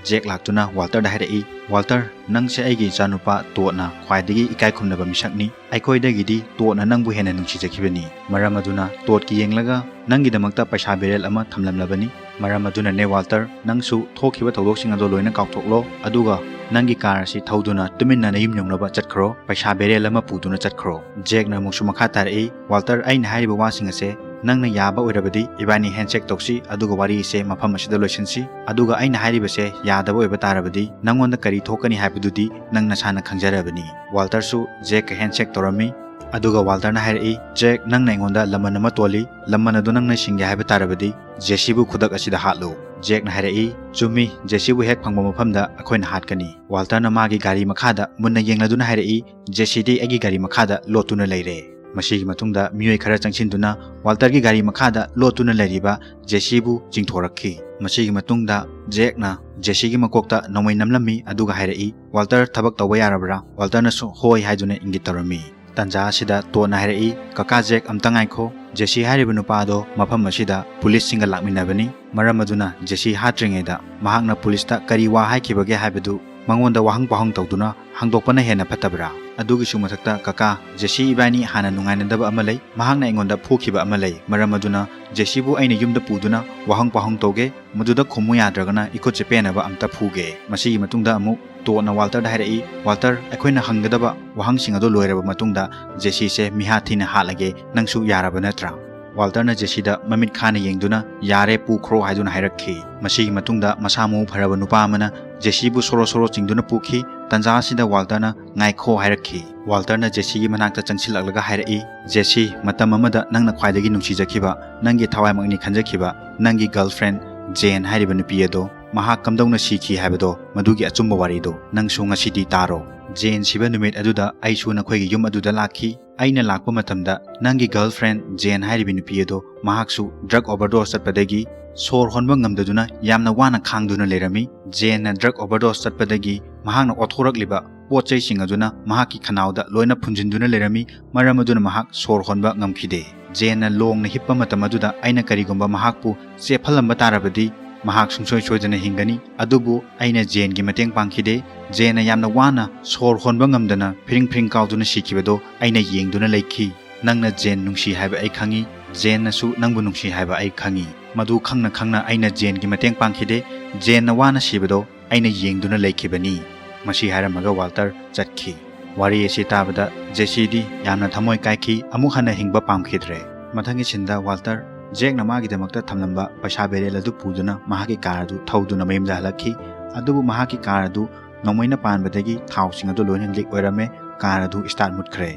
ꯖꯦꯛ ꯂꯥꯛꯇꯨꯅ ꯋꯥꯜꯇꯔꯗ ꯍꯥꯏꯔꯛꯏ, "ꯋꯥꯜꯇꯔ, ꯅꯪꯁꯦ ꯑꯩꯒꯤ ꯏꯆꯥꯅꯨꯄꯥ ꯇꯣꯠꯅ ꯈ꯭ꯋꯥꯏꯗꯒꯤ ꯏꯀꯥꯏ ꯈꯨꯝꯅꯕ ꯃꯤꯁꯛꯅꯤ꯫ ꯑꯩꯈꯣꯏꯗꯒꯤꯗꯤ ꯇꯣꯠꯅ ꯅꯪꯕꯨ ꯍꯦꯟꯅ ꯅꯨꯡꯁꯤꯖꯈꯤꯕꯅꯤ꯫ ꯃꯔꯝ ꯑꯗꯨꯅ ꯇꯣꯠꯀꯤ ꯌꯦꯡꯂꯒ ꯅꯪꯒꯤꯗꯃꯛꯇ ꯄꯩꯁꯥ ꯕꯦꯔꯦꯜ ꯑꯃ ꯊꯝꯂꯝꯂꯕꯅꯤ꯫ ꯃꯔꯝ ꯑꯗꯨꯅꯅꯦ ꯋꯥꯜꯇꯔ, ꯅꯪꯁꯨ ꯊꯣꯛꯈꯤꯕ ꯊꯧꯗꯣꯛꯁꯤꯡ ꯑꯗꯣ ꯂꯣꯏꯅ ꯀꯥꯎꯊꯣꯛꯂꯣ, ꯑꯗꯨꯒ ꯅꯪꯒꯤ ꯀꯥꯔ ꯑꯁꯤ ꯊꯧꯗꯨꯅ ꯇꯨꯃꯤꯟꯅ ꯅꯌꯨꯝ ꯌꯧꯅꯕ ꯆꯠꯈ꯭ꯔꯣ, ꯄꯩꯁꯥ ꯕꯦꯔꯦꯜ ꯑꯃ ꯄꯨꯗꯨꯅ ꯆꯠꯈ꯭ꯔꯣ꯫" ꯖꯦꯛꯅ ꯑꯃꯨꯛꯁꯨ ꯃꯈꯥ ꯇꯥꯔꯛꯏ, "ꯋꯥꯜꯇꯔ, ꯑꯩꯅ ꯍꯥꯏꯔꯤꯕ ꯋꯥꯁꯤꯡ ꯑꯁꯦ ꯅꯪꯅ ꯌꯥꯕ ꯑꯣꯏꯔꯕꯗꯤ ꯏꯕꯥꯅꯤ ꯍꯦꯟꯁꯦꯛ ꯇꯧꯁꯤ, ꯑꯗꯨꯒ ꯋꯥꯔꯤ ꯑꯁꯦ ꯃꯐꯝ ꯑꯁꯤꯗ ꯂꯣꯏꯁꯤꯟꯁꯤ꯫ ꯑꯗꯨꯒ ꯑꯩꯅ ꯍꯥꯏꯔꯤꯕꯁꯦ ꯌꯥꯗꯕ ꯑꯣꯏꯕ ꯇꯥꯔꯕꯗꯤ ꯅꯪꯉꯣꯟꯗ ꯀꯔꯤ ꯊꯣꯛꯀꯅꯤ ꯍꯥꯏꯕꯗꯨꯗꯤ ꯅꯪ ꯅꯁꯥꯅ ꯈꯪꯖꯔꯕꯅꯤ꯫" ꯋꯥꯜꯇꯔꯁꯨ ꯖꯦꯛꯀ ꯍꯦꯟꯁꯦꯛ ꯇꯧꯔꯝꯃꯤ꯫ ꯑꯗꯨꯒ ꯋꯥꯜꯇꯔꯅ ꯍꯥꯏꯔꯛꯏ, "ꯖꯦꯛ, ꯅꯪꯅ ꯑꯩꯉꯣꯟꯗ ꯂꯃꯟ ꯑꯃ ꯇꯣꯜꯂꯤ꯫ ꯂꯃꯟ ꯑꯗꯨ ꯅꯪꯅ ꯁꯤꯡꯒꯦ ꯍꯥꯏꯕ ꯇꯥꯔꯕꯗꯤ ꯖꯦꯁꯤꯕꯨ ꯈꯨꯗꯛ ꯑꯁꯤꯗ ꯍꯥꯠꯂꯨ꯫" ꯖꯦꯛꯅ ꯍꯥꯏꯔꯛꯏ, "ꯆꯨꯝꯃꯤ, ꯖꯦꯁꯤꯕꯨ ꯍꯦꯛ ꯐꯪꯕ ꯃꯐꯝꯗ ꯑꯩꯈꯣꯏꯅ ꯍꯥꯠꯀꯅꯤ꯫" ꯋꯥꯜꯇꯔꯅ ꯃꯥꯒꯤ ꯒꯥꯔꯤ ꯃꯈꯥꯗ ꯃꯨꯟꯅ ꯌꯦꯡꯂꯗꯨꯅ ꯍꯥꯏꯔꯛꯏ, "ꯖꯦꯁꯤꯗꯤ ꯑꯩꯒꯤ ꯒꯥꯔꯤ ꯃꯈꯥꯗ ꯂꯣꯠꯇꯨꯅ ꯂꯩꯔꯦ꯫" ꯃꯁꯤꯒꯤ ꯃꯇꯨꯡꯗ ꯃꯤꯑꯣꯏ ꯈꯔ ꯆꯪꯁꯤꯟꯗꯨꯅ ꯋꯥꯜꯇꯔꯒꯤ ꯒꯥꯔꯤ ꯃꯈꯥꯗ ꯂꯣꯠꯇꯨꯅ ꯂꯩꯔꯤꯕ ꯖꯦꯁꯤꯕꯨ ꯆꯤꯡꯊꯣꯔꯛꯈꯤ꯫ ꯃꯁꯤꯒꯤ ꯃꯇꯨꯡꯗ ꯖꯦꯛꯅ ꯖꯦꯁꯤꯒꯤ ꯃꯀꯣꯛꯇ ꯅꯣꯡꯃꯩ ꯅꯝꯂꯝꯃꯤ, ꯑꯗꯨꯒ ꯍꯥꯏꯔꯛꯏ, "ꯋꯥꯜꯇꯔ, ꯊꯕꯛ ꯇꯧꯕ ꯌꯥꯔꯕ꯭ꯔꯥ?" ꯋꯥꯜꯇꯔꯅꯁꯨ "ꯍꯣꯏ" ꯍꯥꯏꯗꯨꯅ ꯏꯪꯒꯤꯠ ꯇꯧꯔꯝꯃꯤ꯫ ꯇꯟꯖꯥ ꯑꯁꯤꯗ ꯇꯣꯠꯅ ꯍꯥꯏꯔꯛꯏ, "ꯀꯀꯥ ꯖꯦꯛ, ꯑꯝꯇ ꯉꯥꯏꯈꯣ꯫ ꯖꯦꯁꯤ ꯍꯥꯏꯔꯤꯕ ꯅꯨꯄꯥ ꯑꯗꯣ ꯃꯐꯝ ꯑꯁꯤꯗ ꯄꯨꯂꯤꯁꯁꯤꯡꯒ ꯂꯥꯛꯃꯤꯟꯅꯕꯅꯤ꯫ ꯃꯔꯝ ꯑꯗꯨꯅ ꯖꯦꯁꯤ ꯍꯥꯠꯇ꯭ꯔꯤꯉꯩꯗ ꯃꯍꯥꯛꯅ ꯄꯨꯂꯤꯁꯇ ꯀꯔꯤ ꯋꯥ ꯍꯥꯏꯈꯤꯕꯒꯦ ꯍꯥꯏꯕꯗꯨ ꯃꯉꯣꯟꯗ ꯋꯥꯍꯪ ꯄꯥꯎꯍꯪ ꯇꯧꯗꯨꯅ ꯍꯪꯗꯣꯛꯄꯅ ꯍꯦꯟꯅ ꯐꯠꯇꯕ꯭ꯔꯥ? ꯑꯗꯨꯒꯤꯁꯨ ꯃꯊꯛꯇ, ꯀꯀꯥ, ꯖꯦꯁꯤ ꯏꯕꯥꯅꯤ ꯍꯥꯟꯅ ꯅꯨꯡꯉꯥꯏꯅꯗꯕ ꯑꯃ ꯂꯩ꯫ ꯃꯍꯥꯛꯅ ꯑꯩꯉꯣꯟꯗ ꯐꯨꯈꯤꯕ ꯑꯃ ꯂꯩ꯫ ꯃꯔꯝ ꯑꯗꯨꯅ ꯖꯦꯁꯤꯕꯨ ꯑꯩꯅ ꯌꯨꯝꯗ ꯄꯨꯗꯨꯅ ꯋꯥꯍꯪ ꯄꯥꯎꯍꯪ ꯇꯧꯒꯦ꯫ ꯃꯗꯨꯗ ꯈꯨꯝꯃꯨ ꯌꯥꯗ꯭ꯔꯒꯅ ꯏꯈꯨꯠꯁꯦ ꯄꯦꯟꯅꯕ ꯑꯝꯇ ꯐꯨꯒꯦ꯫" ꯃꯁꯤꯒꯤ ꯃꯇꯨꯡꯗ ꯑꯃꯨꯛ ꯇꯣꯠꯅ ꯋꯥꯜꯇꯔꯗ ꯍꯥꯏꯔꯛꯏ, "ꯋꯥꯜꯇꯔ, ꯑꯩꯈꯣꯏꯅ ꯍꯪꯒꯗꯕ ꯋꯥꯍꯪꯁꯤꯡ ꯑꯗꯨ ꯂꯣꯏꯔꯕ ꯃꯇꯨꯡꯗ ꯖꯦꯁꯤꯁꯦ ꯃꯤꯍꯥꯠ ꯊꯤꯅ ꯍꯥꯠꯂꯒꯦ, ꯅꯪꯁꯨ ꯌꯥꯔꯕ ꯅꯠꯇ꯭ꯔꯥ?" ꯋꯥꯜꯇꯔꯅ ꯖꯦꯁꯤꯗ ꯃꯃꯤꯠ ꯈꯥꯅ ꯌꯦꯡꯗꯨꯅ "ꯌꯥꯔꯦ, ꯄꯨꯈ꯭ꯔꯣ" ꯍꯥꯏꯗꯨꯅ ꯍꯥꯏꯔꯛꯈꯤ꯫ ꯃꯁꯤꯒꯤ ꯃꯇꯨꯡꯗ ꯃꯁꯥ ꯃꯎ ꯐꯔꯕ ꯅꯨꯄꯥ ꯑꯃꯅ ꯖꯦꯁꯤꯕꯨ ꯁꯣꯔꯣ ꯁꯣꯔꯣ ꯆꯤꯡꯗꯨꯅ ꯄꯨꯈꯤ꯫ ꯇꯟꯖꯥ ꯑꯁꯤꯗ ꯋꯥꯜꯇꯔꯅ "ꯉꯥꯏꯈꯣ" ꯍꯥꯏꯔꯛꯈꯤ꯫ ꯋꯥꯜꯇꯔꯅ ꯖꯦꯁꯤꯒꯤ ꯃꯅꯥꯛꯇ ꯆꯪꯁꯤꯜꯂꯛꯂꯒ ꯍꯥꯏꯔꯛꯏ, "ꯖꯦꯁꯤ, ꯃꯇꯝ ꯑꯃꯗ ꯅꯪꯅ ꯈ꯭ꯋꯥꯏꯗꯒꯤ ꯅꯨꯡꯁꯤꯖꯈꯤꯕ, ꯅꯪꯒꯤ ꯊꯋꯥꯏꯃꯛꯅꯤ ꯈꯟꯖꯈꯤꯕ, ꯅꯪꯒꯤ ꯒꯔꯜꯐ꯭ꯔꯦꯟ ꯖꯦꯟ ꯍꯥꯏꯔꯤꯕ ꯅꯨꯄꯤ ꯑꯗꯣ, ꯃꯍꯥꯛ ꯀꯝꯗꯧꯅ ꯁꯤꯈꯤ ꯍꯥꯏꯕꯗꯣ, ꯃꯗꯨꯒꯤ ꯑꯆꯨꯝꯕ ꯋꯥꯔꯤꯗꯣ ꯅꯪꯁꯨ ꯉꯁꯤꯗꯤ ꯇꯥꯔꯣ꯫ ꯖꯦꯟ ꯁꯤꯕ ꯅꯨꯃꯤꯠ ꯑꯗꯨꯗ ꯑꯩꯁꯨ ꯅꯈꯣꯏꯒꯤ ꯌꯨꯝ ꯑꯗꯨꯗ ꯂꯥꯛꯈꯤ꯫ ꯑꯩꯅ ꯂꯥꯛꯄ ꯃꯇꯝꯗ ꯅꯪꯒꯤ ꯒꯔꯜꯐ꯭ꯔꯦꯟ ꯖꯦꯟ ꯍꯥꯏꯔꯤꯕꯤ ꯅꯨꯄꯤ ꯑꯗꯣ, ꯃꯍꯥꯛꯁꯨ ꯗ꯭ꯔꯒ ꯑꯣꯚꯔꯗꯣꯁ ꯆꯠꯄꯗꯒꯤ ꯁꯣꯔ ꯍꯣꯟꯕ ꯉꯝꯗꯗꯨꯅ ꯌꯥꯝꯅ ꯋꯥꯅ ꯈꯥꯡꯗꯨꯅ ꯂꯩꯔꯝꯃꯤ꯫ ꯖꯦꯟꯅ ꯗ꯭ꯔꯒ ꯑꯣꯚꯔꯗꯣꯁ ꯆꯠꯄꯗꯒꯤ ꯃꯍꯥꯛꯅ ꯑꯣꯊꯣꯔꯛꯂꯤꯕ ꯄꯣꯠ ꯆꯩꯁꯤꯡ ꯑꯗꯨꯅ ꯃꯍꯥꯛꯀꯤ ꯈꯅꯥꯎꯗ ꯂꯣꯏꯅ ꯐꯨꯟꯖꯤꯟꯗꯨꯅ ꯂꯩꯔꯝꯃꯤ꯫ ꯃꯔꯝ ꯑꯗꯨꯅ ꯃꯍꯥꯛ ꯁꯣꯔ ꯍꯣꯟꯕ ꯉꯝꯈꯤꯗꯦ꯫ ꯖꯦꯟꯅ ꯂꯣꯡꯅ ꯍꯤꯞꯄ ꯃꯇꯝ ꯑꯗꯨꯗ ꯑꯩꯅ ꯀꯔꯤꯒꯨꯝꯕ ꯃꯍꯥꯛꯄꯨ ꯆꯦꯞꯍꯜꯂꯝꯕ ꯇꯥꯔꯕꯗꯤ, ꯃꯍꯥꯛ ꯁꯨꯡꯁꯣꯏ ꯁꯣꯏꯗꯅ ꯍꯤꯡꯒꯅꯤ꯫ ꯑꯗꯨꯕꯨ ꯑꯩꯅ ꯖꯦꯟꯒꯤ ꯃꯇꯦꯡ ꯄꯥꯡꯈꯤꯗꯦ꯫ ꯖꯦꯟꯅ ꯌꯥꯝꯅ ꯋꯥꯅ ꯁꯣꯔ ꯍꯣꯟꯕ ꯉꯝꯗꯅ ꯐꯤꯔꯤꯡ ꯐꯤꯔꯤꯡ ꯀꯥꯎꯗꯨꯅ ꯁꯤꯈꯤꯕꯗꯣ ꯑꯩꯅ ꯌꯦꯡꯗꯨꯅ ꯂꯩꯈꯤ꯫ ꯅꯪꯅ ꯖꯦꯟ ꯅꯨꯡꯁꯤ ꯍꯥꯏꯕ ꯑꯩ ꯈꯪꯉꯤ꯫ ꯖꯦꯟꯅꯁꯨ ꯅꯪꯕꯨ ꯅꯨꯡꯁꯤ ꯍꯥꯏꯕ ꯑꯩ ꯈꯪꯉꯤ꯫ ꯃꯗꯨ ꯈꯪꯅ ꯈꯪꯅ ꯑꯩꯅ ꯖꯦꯟꯒꯤ ꯃꯇꯦꯡ ꯄꯥꯡꯈꯤꯗꯦ꯫ ꯖꯦꯟꯅ ꯋꯥꯅ ꯁꯤꯕꯗꯣ ꯑꯩꯅ ꯌꯦꯡꯗꯨꯅ ꯂꯩꯈꯤꯕꯅꯤ"꯫ ꯃꯁꯤ ꯍꯥꯏꯔꯝꯃꯒ ꯋꯥꯜꯇꯔ ꯆꯠꯈꯤ꯫ ꯋꯥꯔꯤ ꯑꯁꯤ ꯇꯥꯕꯗ ꯖꯦꯁꯤꯗꯤ ꯌꯥꯝꯅ ꯊꯃꯣꯏ ꯀꯥꯏꯈꯤ, ꯑꯃꯨꯛ ꯍꯟꯅ ꯍꯤꯡꯕ ꯄꯥꯝꯈꯤꯗ꯭ꯔꯦ꯫ ꯃꯊꯪꯒꯤ ꯁꯤꯟꯗ ꯋꯥꯜꯇꯔ ꯖꯦꯛꯅ ꯃꯥꯒꯤꯗꯃꯛꯇ ꯊꯝꯂꯝꯕ ꯄꯩꯁꯥ ꯕꯦꯔꯦꯜ ꯑꯗꯨ ꯄꯨꯗꯨꯅ ꯃꯍꯥꯛꯀꯤ ꯀꯥꯔ ꯑꯗꯨ ꯊꯧꯗꯨꯅ ꯃꯌꯨꯝꯗ ꯍꯜꯂꯛꯈꯤ꯫ ꯑꯗꯨꯕꯨ ꯃꯍꯥꯛꯀꯤ ꯀꯥꯔ ꯑꯗꯨ ꯅꯣꯡꯃꯩꯅ ꯄꯥꯟꯕꯗꯒꯤ ꯊꯥꯎꯁꯤꯡ ꯑꯗꯨ ꯂꯣꯏꯅ ꯂꯤꯛ ꯑꯣꯏꯔꯝꯃꯦ꯫ ꯀꯥꯔ ꯑꯗꯨ ꯁ꯭ꯇꯥꯔꯠ ꯃꯨꯠꯈ꯭ꯔꯦ꯫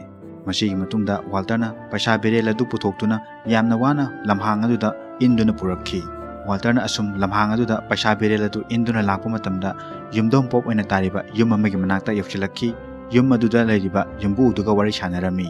ꯃꯁꯤꯒꯤ ꯃꯇꯨꯡꯗ ꯋꯥꯜꯇꯔꯅ ꯄꯩꯁꯥ ꯕꯦꯔꯦꯜ ꯑꯗꯨ ꯄꯨꯊꯣꯛꯇꯨꯅ ꯌꯥꯝꯅ ꯋꯥꯅ ꯂꯝꯍꯥꯡ ꯑꯗꯨꯗ ꯏꯟꯗꯨꯅ ꯄꯨꯔꯛꯈꯤ꯫ ꯋꯥꯜꯇꯔꯅ ꯑꯁꯨꯝ ꯂꯝꯍꯥꯡ ꯑꯗꯨꯗ ꯄꯩꯁꯥ ꯕꯦꯔꯦꯜ ꯑꯗꯨ ꯏꯟꯗꯨꯅ ꯂꯥꯛꯄ ꯃꯇꯝꯗ ꯌꯨꯝꯗꯣꯡ ꯄꯣꯞ ꯑꯣꯏꯅ ꯇꯥꯔꯤꯕ ꯌꯨꯝ ꯑꯃꯒꯤ ꯃꯅꯥꯛꯇ ꯌꯧꯁꯤꯜꯂꯛꯈꯤ꯫ ꯌꯨꯝ ꯑꯗꯨꯗ ꯂꯩꯔꯤꯕ ꯌꯨꯝꯕꯨꯗꯨꯒ ꯋꯥꯔꯤ ꯁꯥꯟꯅꯔꯝꯃꯤ꯫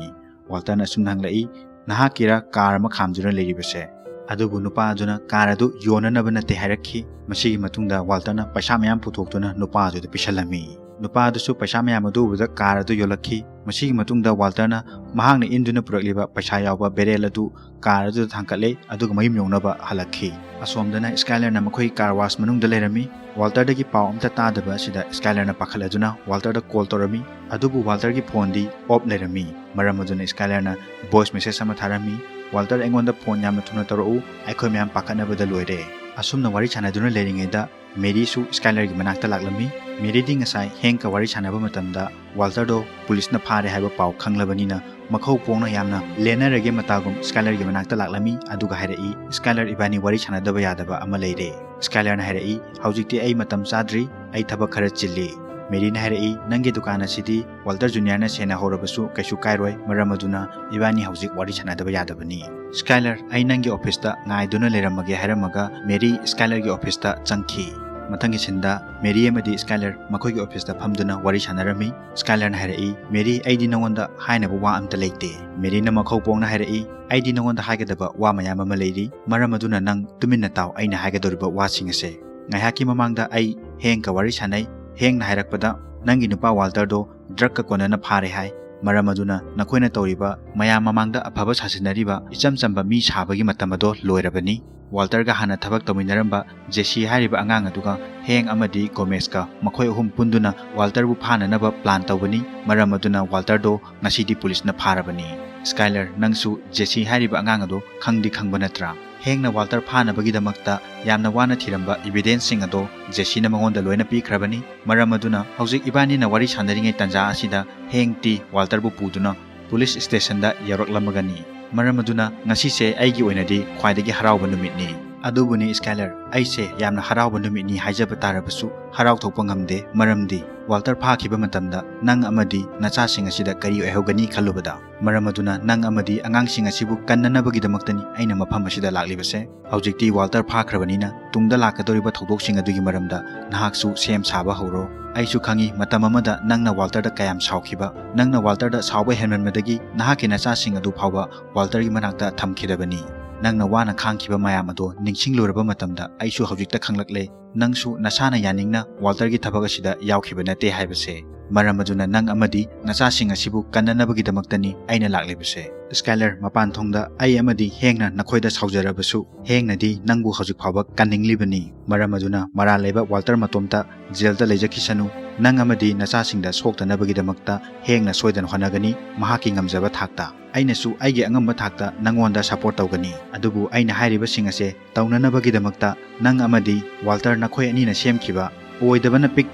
ꯋꯥꯜꯇꯔꯅ ꯑꯁꯨꯝꯅ ꯍꯪꯂꯛꯏ, "ꯅꯍꯥꯛꯀꯤꯔ ꯀꯥꯔ ꯑꯃ ꯈꯥꯝꯗꯨꯅ ꯂꯩꯔꯤꯕꯁꯦ?" ꯑꯗꯨꯕꯨ ꯅꯨꯄꯥ ꯑꯗꯨꯅ ꯀꯥꯔ ꯑꯗꯨ ꯌꯣꯟꯅꯅꯕ ꯅꯠꯇꯦ ꯍꯥꯏꯔꯛꯈꯤ꯫ ꯃꯁꯤꯒꯤ ꯃꯇꯨꯡꯗ ꯋꯥꯜꯇꯔꯅ ꯄꯩꯁꯥ ꯃꯌꯥꯝ ꯄꯨꯊꯣꯛꯇꯨꯅ ꯅꯨꯄꯥ ꯑꯗꯨꯗ ꯄꯤꯁꯜꯂꯝꯃꯤ꯫ ꯅꯨꯄꯥ ꯑꯗꯨꯁꯨ ꯄꯩꯁꯥ ꯃꯌꯥꯝ ꯑꯗꯨ ꯎꯕꯗ ꯀꯥꯔ ꯑꯗꯨ ꯌꯣꯜꯂꯛꯈꯤ꯫ ꯃꯁꯤꯒꯤ ꯃꯇꯨꯡꯗ ꯋꯥꯜꯇꯔꯅ ꯃꯍꯥꯛꯅ ꯏꯟꯗꯨꯅ ꯄꯨꯔꯛꯂꯤꯕ ꯄꯩꯁꯥ ꯌꯥꯎꯕ ꯕꯦꯔꯦꯜ ꯑꯗꯨ ꯀꯥꯔ ꯑꯗꯨꯗ ꯊꯥꯡꯀꯠꯂꯦ, ꯑꯗꯨꯒ ꯃꯌꯨꯝ ꯌꯧꯅꯕ ꯍꯜꯂꯛꯈꯤ꯫ ꯑꯁꯣꯝꯗꯅ ꯁ꯭ꯀꯥꯏꯂꯔꯅ ꯃꯈꯣꯏꯒꯤ ꯀꯥꯔ ꯋꯥꯁ ꯃꯅꯨꯡꯗ ꯂꯩꯔꯝꯃꯤ꯫ ꯋꯥꯜꯇꯔꯗꯒꯤ ꯄꯥꯎ ꯑꯝꯇ ꯇꯥꯗꯕ ꯑꯁꯤꯗ ꯁ꯭ꯀꯥꯏꯂꯔꯅ ꯄꯥꯈꯠꯂꯗꯨꯅ ꯋꯥꯜꯇꯔꯗ ꯀꯣꯜ ꯇꯧꯔꯝꯃꯤ꯫ ꯑꯗꯨꯕꯨ ꯋꯥꯜꯇꯔꯒꯤ ꯐꯣꯟꯗꯤ ꯑꯣꯐ ꯂꯩꯔꯝꯃꯤ꯫ ꯃꯔꯝ ꯑꯗꯨꯅ ꯁ꯭ꯀꯥꯏꯂꯔꯅ ꯚꯣꯏꯁ ꯃꯦꯁꯦꯖ ꯑꯃ ꯊꯥꯔꯝꯃꯤ, "ꯋꯥꯜꯇꯔ, ꯑꯩꯉꯣꯟꯗ ꯐꯣꯟ ꯌꯥꯝꯅ ꯊꯨꯅ ꯇꯧꯔꯛꯎ, ꯑꯩꯈꯣꯏ ꯃꯌꯥꯝ ꯄꯥꯈꯠꯅꯕꯗ ꯂꯣꯏꯔꯦ"꯫ ꯑꯁꯨꯝꯅ ꯋꯥꯔꯤ ꯁꯥꯟꯅꯗꯨꯅ ꯂꯩꯔꯤꯉꯩꯗ ꯃꯦꯔꯤꯁꯨ ꯁ꯭ꯀꯥꯏꯂꯔꯒꯤ ꯃꯅꯥꯛꯇ ꯂꯥꯛꯂꯝꯃꯤ꯫ ꯃꯦꯔꯤꯗꯤ ꯉꯁꯥꯏ ꯍꯦꯡꯀ ꯋꯥꯔꯤ ꯁꯥꯟꯅꯕ ꯃꯇꯝꯗ ꯋꯥꯜꯇꯔꯗꯣ ꯄꯨꯂꯤꯁꯅ ꯐꯥꯔꯦ ꯍꯥꯏꯕ ꯄꯥꯎ ꯈꯪꯂꯕꯅꯤꯅ ꯃꯈꯧ ꯄꯣꯡꯅ ꯌꯥꯝꯅ ꯂꯦꯟꯅꯔꯒꯦ ꯃꯇꯥꯒꯨꯝ ꯁ꯭ꯀꯥꯏꯂꯔꯒꯤ ꯃꯅꯥꯛꯇ ꯂꯥꯛꯂꯝꯃꯤ, ꯑꯗꯨꯒ ꯍꯥꯏꯔꯛꯏ, "ꯁ꯭ꯀꯥꯏꯂꯔ, ꯏꯕꯥꯅꯤ ꯋꯥꯔꯤ ꯁꯥꯟꯅꯗꯕ ꯌꯥꯗꯕ ꯑꯃ ꯂꯩꯔꯦ꯫" ꯁ꯭ꯀꯥꯏꯂꯔꯅ ꯍꯥꯏꯔꯛꯏ, "ꯍꯧꯖꯤꯛꯇꯤ ꯑꯩ ꯃꯇꯝ ꯆꯥꯗ꯭ꯔꯤ, ꯑꯩ ꯊꯕꯛ ꯈꯔ ꯆꯤꯜꯂꯤ꯫" ꯃꯦꯔꯤꯅ ꯍꯥꯏꯔꯛꯏ, "ꯅꯪꯒꯤ ꯗꯨꯀꯥꯟ ꯑꯁꯤꯗꯤ ꯋꯥꯜꯇꯔ ꯖꯨꯅꯤꯌꯔꯅ ꯁꯦꯟꯅꯍꯧꯔꯕꯁꯨ ꯀꯩꯁꯨ ꯀꯥꯏꯔꯣꯏ, ꯃꯔꯝ ꯑꯗꯨꯅ ꯏꯕꯥꯅꯤ ꯍꯧꯖꯤꯛ ꯋꯥꯔꯤ ꯁꯥꯟꯅꯗꯕ ꯌꯥꯗꯕꯅꯤ꯫ ꯁ꯭ꯀꯥꯏꯂꯔ, ꯑꯩ ꯅꯪꯒꯤ ꯑꯣꯐꯤꯁꯇ ꯉꯥꯏꯗꯨꯅ ꯂꯩꯔꯝꯃꯒꯦ," ꯍꯥꯏꯔꯝꯃꯒ ꯃꯦꯔꯤ ꯁ꯭ꯀꯥꯏꯂꯔꯒꯤ ꯑꯣꯐꯤꯁꯇ ꯆꯪꯈꯤ꯫ ꯃꯊꯪꯒꯤ ꯁꯤꯟꯗ ꯃꯦꯔꯤ ꯑꯃꯗꯤ ꯁ꯭ꯀꯥꯏꯂꯔ ꯃꯈꯣꯏꯒꯤ ꯑꯣꯐꯤꯁꯇ ꯐꯝꯗꯨꯅ ꯋꯥꯔꯤ ꯁꯥꯟꯅꯔꯝꯃꯤ꯫ ꯁ꯭ꯀꯥꯏꯂꯔꯅ ꯍꯥꯏꯔꯛꯏ, "ꯃꯦꯔꯤ, ꯑꯩꯗꯤ ꯅꯉꯣꯟꯗ ꯍꯥꯏꯅꯕ ꯋꯥ ꯑꯝꯇ ꯂꯩꯇꯦ꯫" ꯃꯦꯔꯤꯅ ꯃꯈꯧ ꯄꯣꯡꯅ ꯍꯥꯏꯔꯛꯏ, "ꯑꯩꯗꯤ ꯅꯉꯣꯟꯗ ꯍꯥꯏꯒꯗꯕ ꯋꯥ ꯃꯌꯥꯝ ꯑꯃ ꯂꯩꯔꯤ, ꯃꯔꯝ ꯑꯗꯨꯅ ꯅꯪ ꯇꯨꯃꯤꯟꯅ ꯇꯥꯎ ꯑꯩꯅ ꯍꯥꯏꯒꯗꯧꯔꯤꯕ ꯋꯥꯁꯤꯡ ꯑꯁꯦ꯫ ꯉꯥꯏꯍꯥꯛꯀꯤ ꯃꯃꯥꯡꯗ ꯑꯩ ꯍꯦꯡꯀ ꯋꯥꯔꯤ ꯁꯥꯟꯅꯩ꯫ ꯍꯦꯡꯅ ꯍꯥꯏꯔꯛꯄꯗ ꯅꯪꯒꯤ ꯅꯨꯄꯥ ꯋꯥꯜꯇꯔꯗꯣ ꯗ꯭ꯔꯒꯀ ꯀꯣꯟꯅꯅ ꯐꯥꯔꯦ ꯍꯥꯏ꯫ ꯃꯔꯝ ꯑꯗꯨꯅ ꯅꯈꯣꯏꯅ ꯇꯧꯔꯤꯕ ꯃꯌꯥꯝ ꯃꯃꯥꯡꯗ ꯑꯐꯕ ꯁꯥꯁꯤꯟꯅꯔꯤꯕ ꯏꯆꯝ ꯆꯝꯕ ꯃꯤ ꯁꯥꯕꯒꯤ ꯃꯇꯝ ꯑꯗꯣ ꯂꯣꯏꯔꯕꯅꯤ꯫ ꯋꯥꯜꯇꯔꯒ ꯍꯥꯟꯅ ꯊꯕꯛ ꯇꯧꯃꯤꯟꯅꯔꯝꯕ ꯖꯦꯁꯤ ꯍꯥꯏꯔꯤꯕ ꯑꯉꯥꯡ ꯑꯗꯨꯒ ꯍꯦꯡ ꯑꯃꯗꯤ ꯒꯣꯃꯦꯁꯀ ꯃꯈꯣꯏ ꯑꯍꯨꯝ ꯄꯨꯟꯗꯨꯅ ꯋꯥꯜꯇꯔꯕꯨ ꯐꯥꯅꯅꯕ ꯄ꯭ꯂꯥꯟ ꯇꯧꯕꯅꯤ꯫ ꯃꯔꯝ ꯑꯗꯨꯅ ꯋꯥꯜꯇꯔꯗꯣ ꯉꯁꯤꯗꯤ ꯄꯨꯂꯤꯁꯅ ꯐꯥꯔꯕꯅꯤ꯫ ꯁ꯭ꯀꯥꯏꯂꯔ, ꯅꯪꯁꯨ ꯖꯦꯁꯤ ꯍꯥꯏꯔꯤꯕ ꯑꯉꯥꯡ ꯑꯗꯣ ꯈꯪꯗꯤ ꯈꯪꯕ ꯅꯠꯇ꯭ꯔꯥ? ꯍꯦꯡꯅ ꯋꯥꯜꯇꯔ ꯐꯥꯅꯕꯒꯤꯗꯃꯛꯇ ꯌꯥꯝꯅ ꯋꯥꯅ ꯊꯤꯔꯝꯕ ꯏꯕꯤꯗꯦꯟꯁꯁꯤꯡ ꯑꯗꯣ ꯖꯦꯁꯤꯅ ꯃꯉꯣꯟꯗ ꯂꯣꯏꯅ ꯄꯤꯈ꯭ꯔꯕꯅꯤ꯫ ꯃꯔꯝ ꯑꯗꯨꯅ ꯍꯧꯖꯤꯛ ꯏꯕꯥꯅꯤꯅ ꯋꯥꯔꯤ ꯁꯥꯟꯅꯔꯤꯉꯩ ꯇꯥꯟꯖꯥ ꯑꯁꯤꯗ ꯍꯦꯡꯇꯤ ꯋꯥꯜꯇꯔꯕꯨ ꯄꯨꯗꯨꯅ ꯄꯨꯂꯤꯁ ꯁ꯭ꯇꯦꯁꯟꯗ ꯌꯧꯔꯛꯂꯝꯃꯒꯅꯤ꯫ ꯃꯔꯝ ꯑꯗꯨꯅ ꯉꯁꯤꯁꯦ ꯑꯩꯒꯤ ꯑꯣꯏꯅꯗꯤ ꯈ꯭ꯋꯥꯏꯗꯒꯤ ꯍꯔꯥꯎꯕ ꯅꯨꯃꯤꯠꯅꯤ꯫ ꯑꯗꯨꯕꯨꯅꯤ ꯁ꯭ꯀꯥꯏꯂꯔ, ꯑꯩꯁꯦ ꯌꯥꯝꯅ ꯍꯔꯥꯎꯕ ꯅꯨꯃꯤꯠꯅꯤ ꯍꯥꯏꯖꯕ ꯇꯥꯔꯕꯁꯨ ꯍꯔꯥꯎ ꯊꯣꯛꯄ ꯉꯝꯗꯦ, ꯃꯔꯝꯗꯤ ꯋꯥꯜꯇꯔ ꯐꯥꯈꯤꯕ ꯃꯇꯝꯗ ꯅꯪ ꯑꯃꯗꯤ ꯅꯆꯥꯁꯤꯡ ꯑꯁꯤꯗ ꯀꯔꯤ ꯑꯣꯏꯍꯧꯒꯅꯤ ꯈꯜꯂꯨꯕꯗ꯫ ꯃꯔꯝ ꯑꯗꯨꯅ ꯅꯪ ꯑꯃꯗꯤ ꯑꯉꯥꯡꯁꯤꯡ ꯑꯁꯤꯕꯨ ꯀꯟꯅꯅꯕꯒꯤꯗꯃꯛꯇꯅꯤ ꯑꯩꯅ ꯃꯐꯝ ꯑꯁꯤꯗ ꯂꯥꯛꯂꯤꯕꯁꯦ꯫ ꯍꯧꯖꯤꯛꯇꯤ ꯋꯥꯜꯇꯔ ꯐꯥꯈ꯭ꯔꯕꯅꯤꯅ ꯇꯨꯡꯗ ꯂꯥꯛꯀꯗꯧꯔꯤꯕ ꯊꯧꯗꯣꯛꯁꯤꯡ ꯑꯗꯨꯒꯤ ꯃꯔꯝꯗ ꯅꯍꯥꯛꯁꯨ ꯁꯦꯝ ꯁꯥꯕ ꯍꯧꯔꯣ꯫ ꯑꯩꯁꯨ ꯈꯪꯏ, ꯃꯇꯝ ꯑꯃꯗ ꯅꯪꯅ ꯋꯥꯜꯇꯔꯗ ꯀꯌꯥꯝ ꯁꯥꯎꯈꯤꯕ꯫ ꯅꯪꯅ ꯋꯥꯜꯇꯔꯗ ꯁꯥꯎꯕ ꯍꯦꯟꯃꯟꯕꯗꯒꯤ ꯅꯍꯥꯛꯀꯤ ꯅꯆꯥꯁꯤꯡ ꯑꯗꯨ ꯐꯥꯎꯕ ꯋꯥꯜꯇꯔꯒꯤ ꯃꯅꯥꯛꯇ ꯊꯝꯈꯤꯗꯕꯅꯤ꯫ ꯅꯪꯅ ꯋꯥꯅ ꯈꯥꯡꯈꯤꯕ ꯃꯌꯥꯝ ꯑꯗꯣ ꯅꯤꯡꯁꯤꯡꯂꯨꯔꯕ ꯃꯇꯝꯗ ꯑꯩꯁꯨ ꯍꯧꯖꯤꯛꯇ ꯈꯪꯂꯛꯂꯦ, ꯅꯪꯁꯨ ꯅꯁꯥꯅ ꯌꯥꯅꯤꯡꯅ ꯋꯥꯜꯇꯔꯒꯤ ꯊꯕꯛ ꯑꯁꯤꯗ ꯌꯥꯎꯈꯤꯕ ꯅꯠꯇꯦ ꯍꯥꯏꯕꯁꯦ꯫ ꯃꯔꯝ ꯑꯗꯨꯅ ꯅꯪ ꯑꯃꯗꯤ ꯅꯆꯥꯁꯤꯡ ꯑꯁꯤꯕꯨ ꯀꯟꯅꯅꯕꯒꯤꯗꯃꯛꯇꯅꯤ ꯑꯩꯅ ꯂꯥꯛꯂꯤꯕꯁꯦ꯫ ꯁ꯭ꯀꯥꯏꯂꯔ, ꯃꯄꯥꯟ ꯊꯣꯡꯗ ꯑꯩ ꯑꯃꯗꯤ ꯍꯦꯡꯅ ꯅꯈꯣꯏꯗ ꯁꯥꯎꯖꯔꯕꯁꯨ, ꯍꯦꯡꯅꯗꯤ ꯅꯪꯕꯨ ꯍꯧꯖꯤꯛ ꯐꯥꯎꯕ ꯀꯟꯅꯤꯡꯂꯤꯕꯅꯤ꯫ ꯃꯔꯝ ꯑꯗꯨꯅ ꯃꯔꯥꯜ ꯂꯩꯕ ꯋꯥꯜꯇꯔ ꯃꯇꯣꯝꯇ ꯖꯦꯜꯗ ꯂꯩꯖꯈꯤꯁꯅꯨ꯫ ꯅꯪ ꯑꯃꯗꯤ ꯅꯆꯥꯁꯤꯡꯗ ꯁꯣꯛꯇꯅꯕꯒꯤꯗꯃꯛꯇ ꯍꯦꯡꯅ ꯁꯣꯏꯗꯅ ꯍꯣꯠꯅꯒꯅꯤ, ꯃꯍꯥꯛꯀꯤ ꯉꯝꯖꯕ ꯊꯥꯛꯇ꯫ ꯑꯩꯅꯁꯨ ꯑꯩꯒꯤ ꯑꯉꯝꯕ ꯊꯥꯛꯇ ꯅꯪꯉꯣꯟꯗ ꯁꯄꯣꯔꯠ ꯇꯧꯒꯅꯤ꯫ ꯑꯗꯨꯕꯨ ꯑꯩꯅ ꯍꯥꯏꯔꯤꯕꯁꯤꯡ ꯑꯁꯦ ꯇꯧꯅꯅꯕꯒꯤꯗꯃꯛꯇ ꯅꯪ ꯑꯃꯗꯤ ꯋꯥꯜꯇꯔ ꯅꯈꯣꯏ ꯑꯅꯤꯅ ꯁꯦꯝꯈꯤꯕ ꯑꯣꯏꯗꯕꯅ ꯄꯤꯛ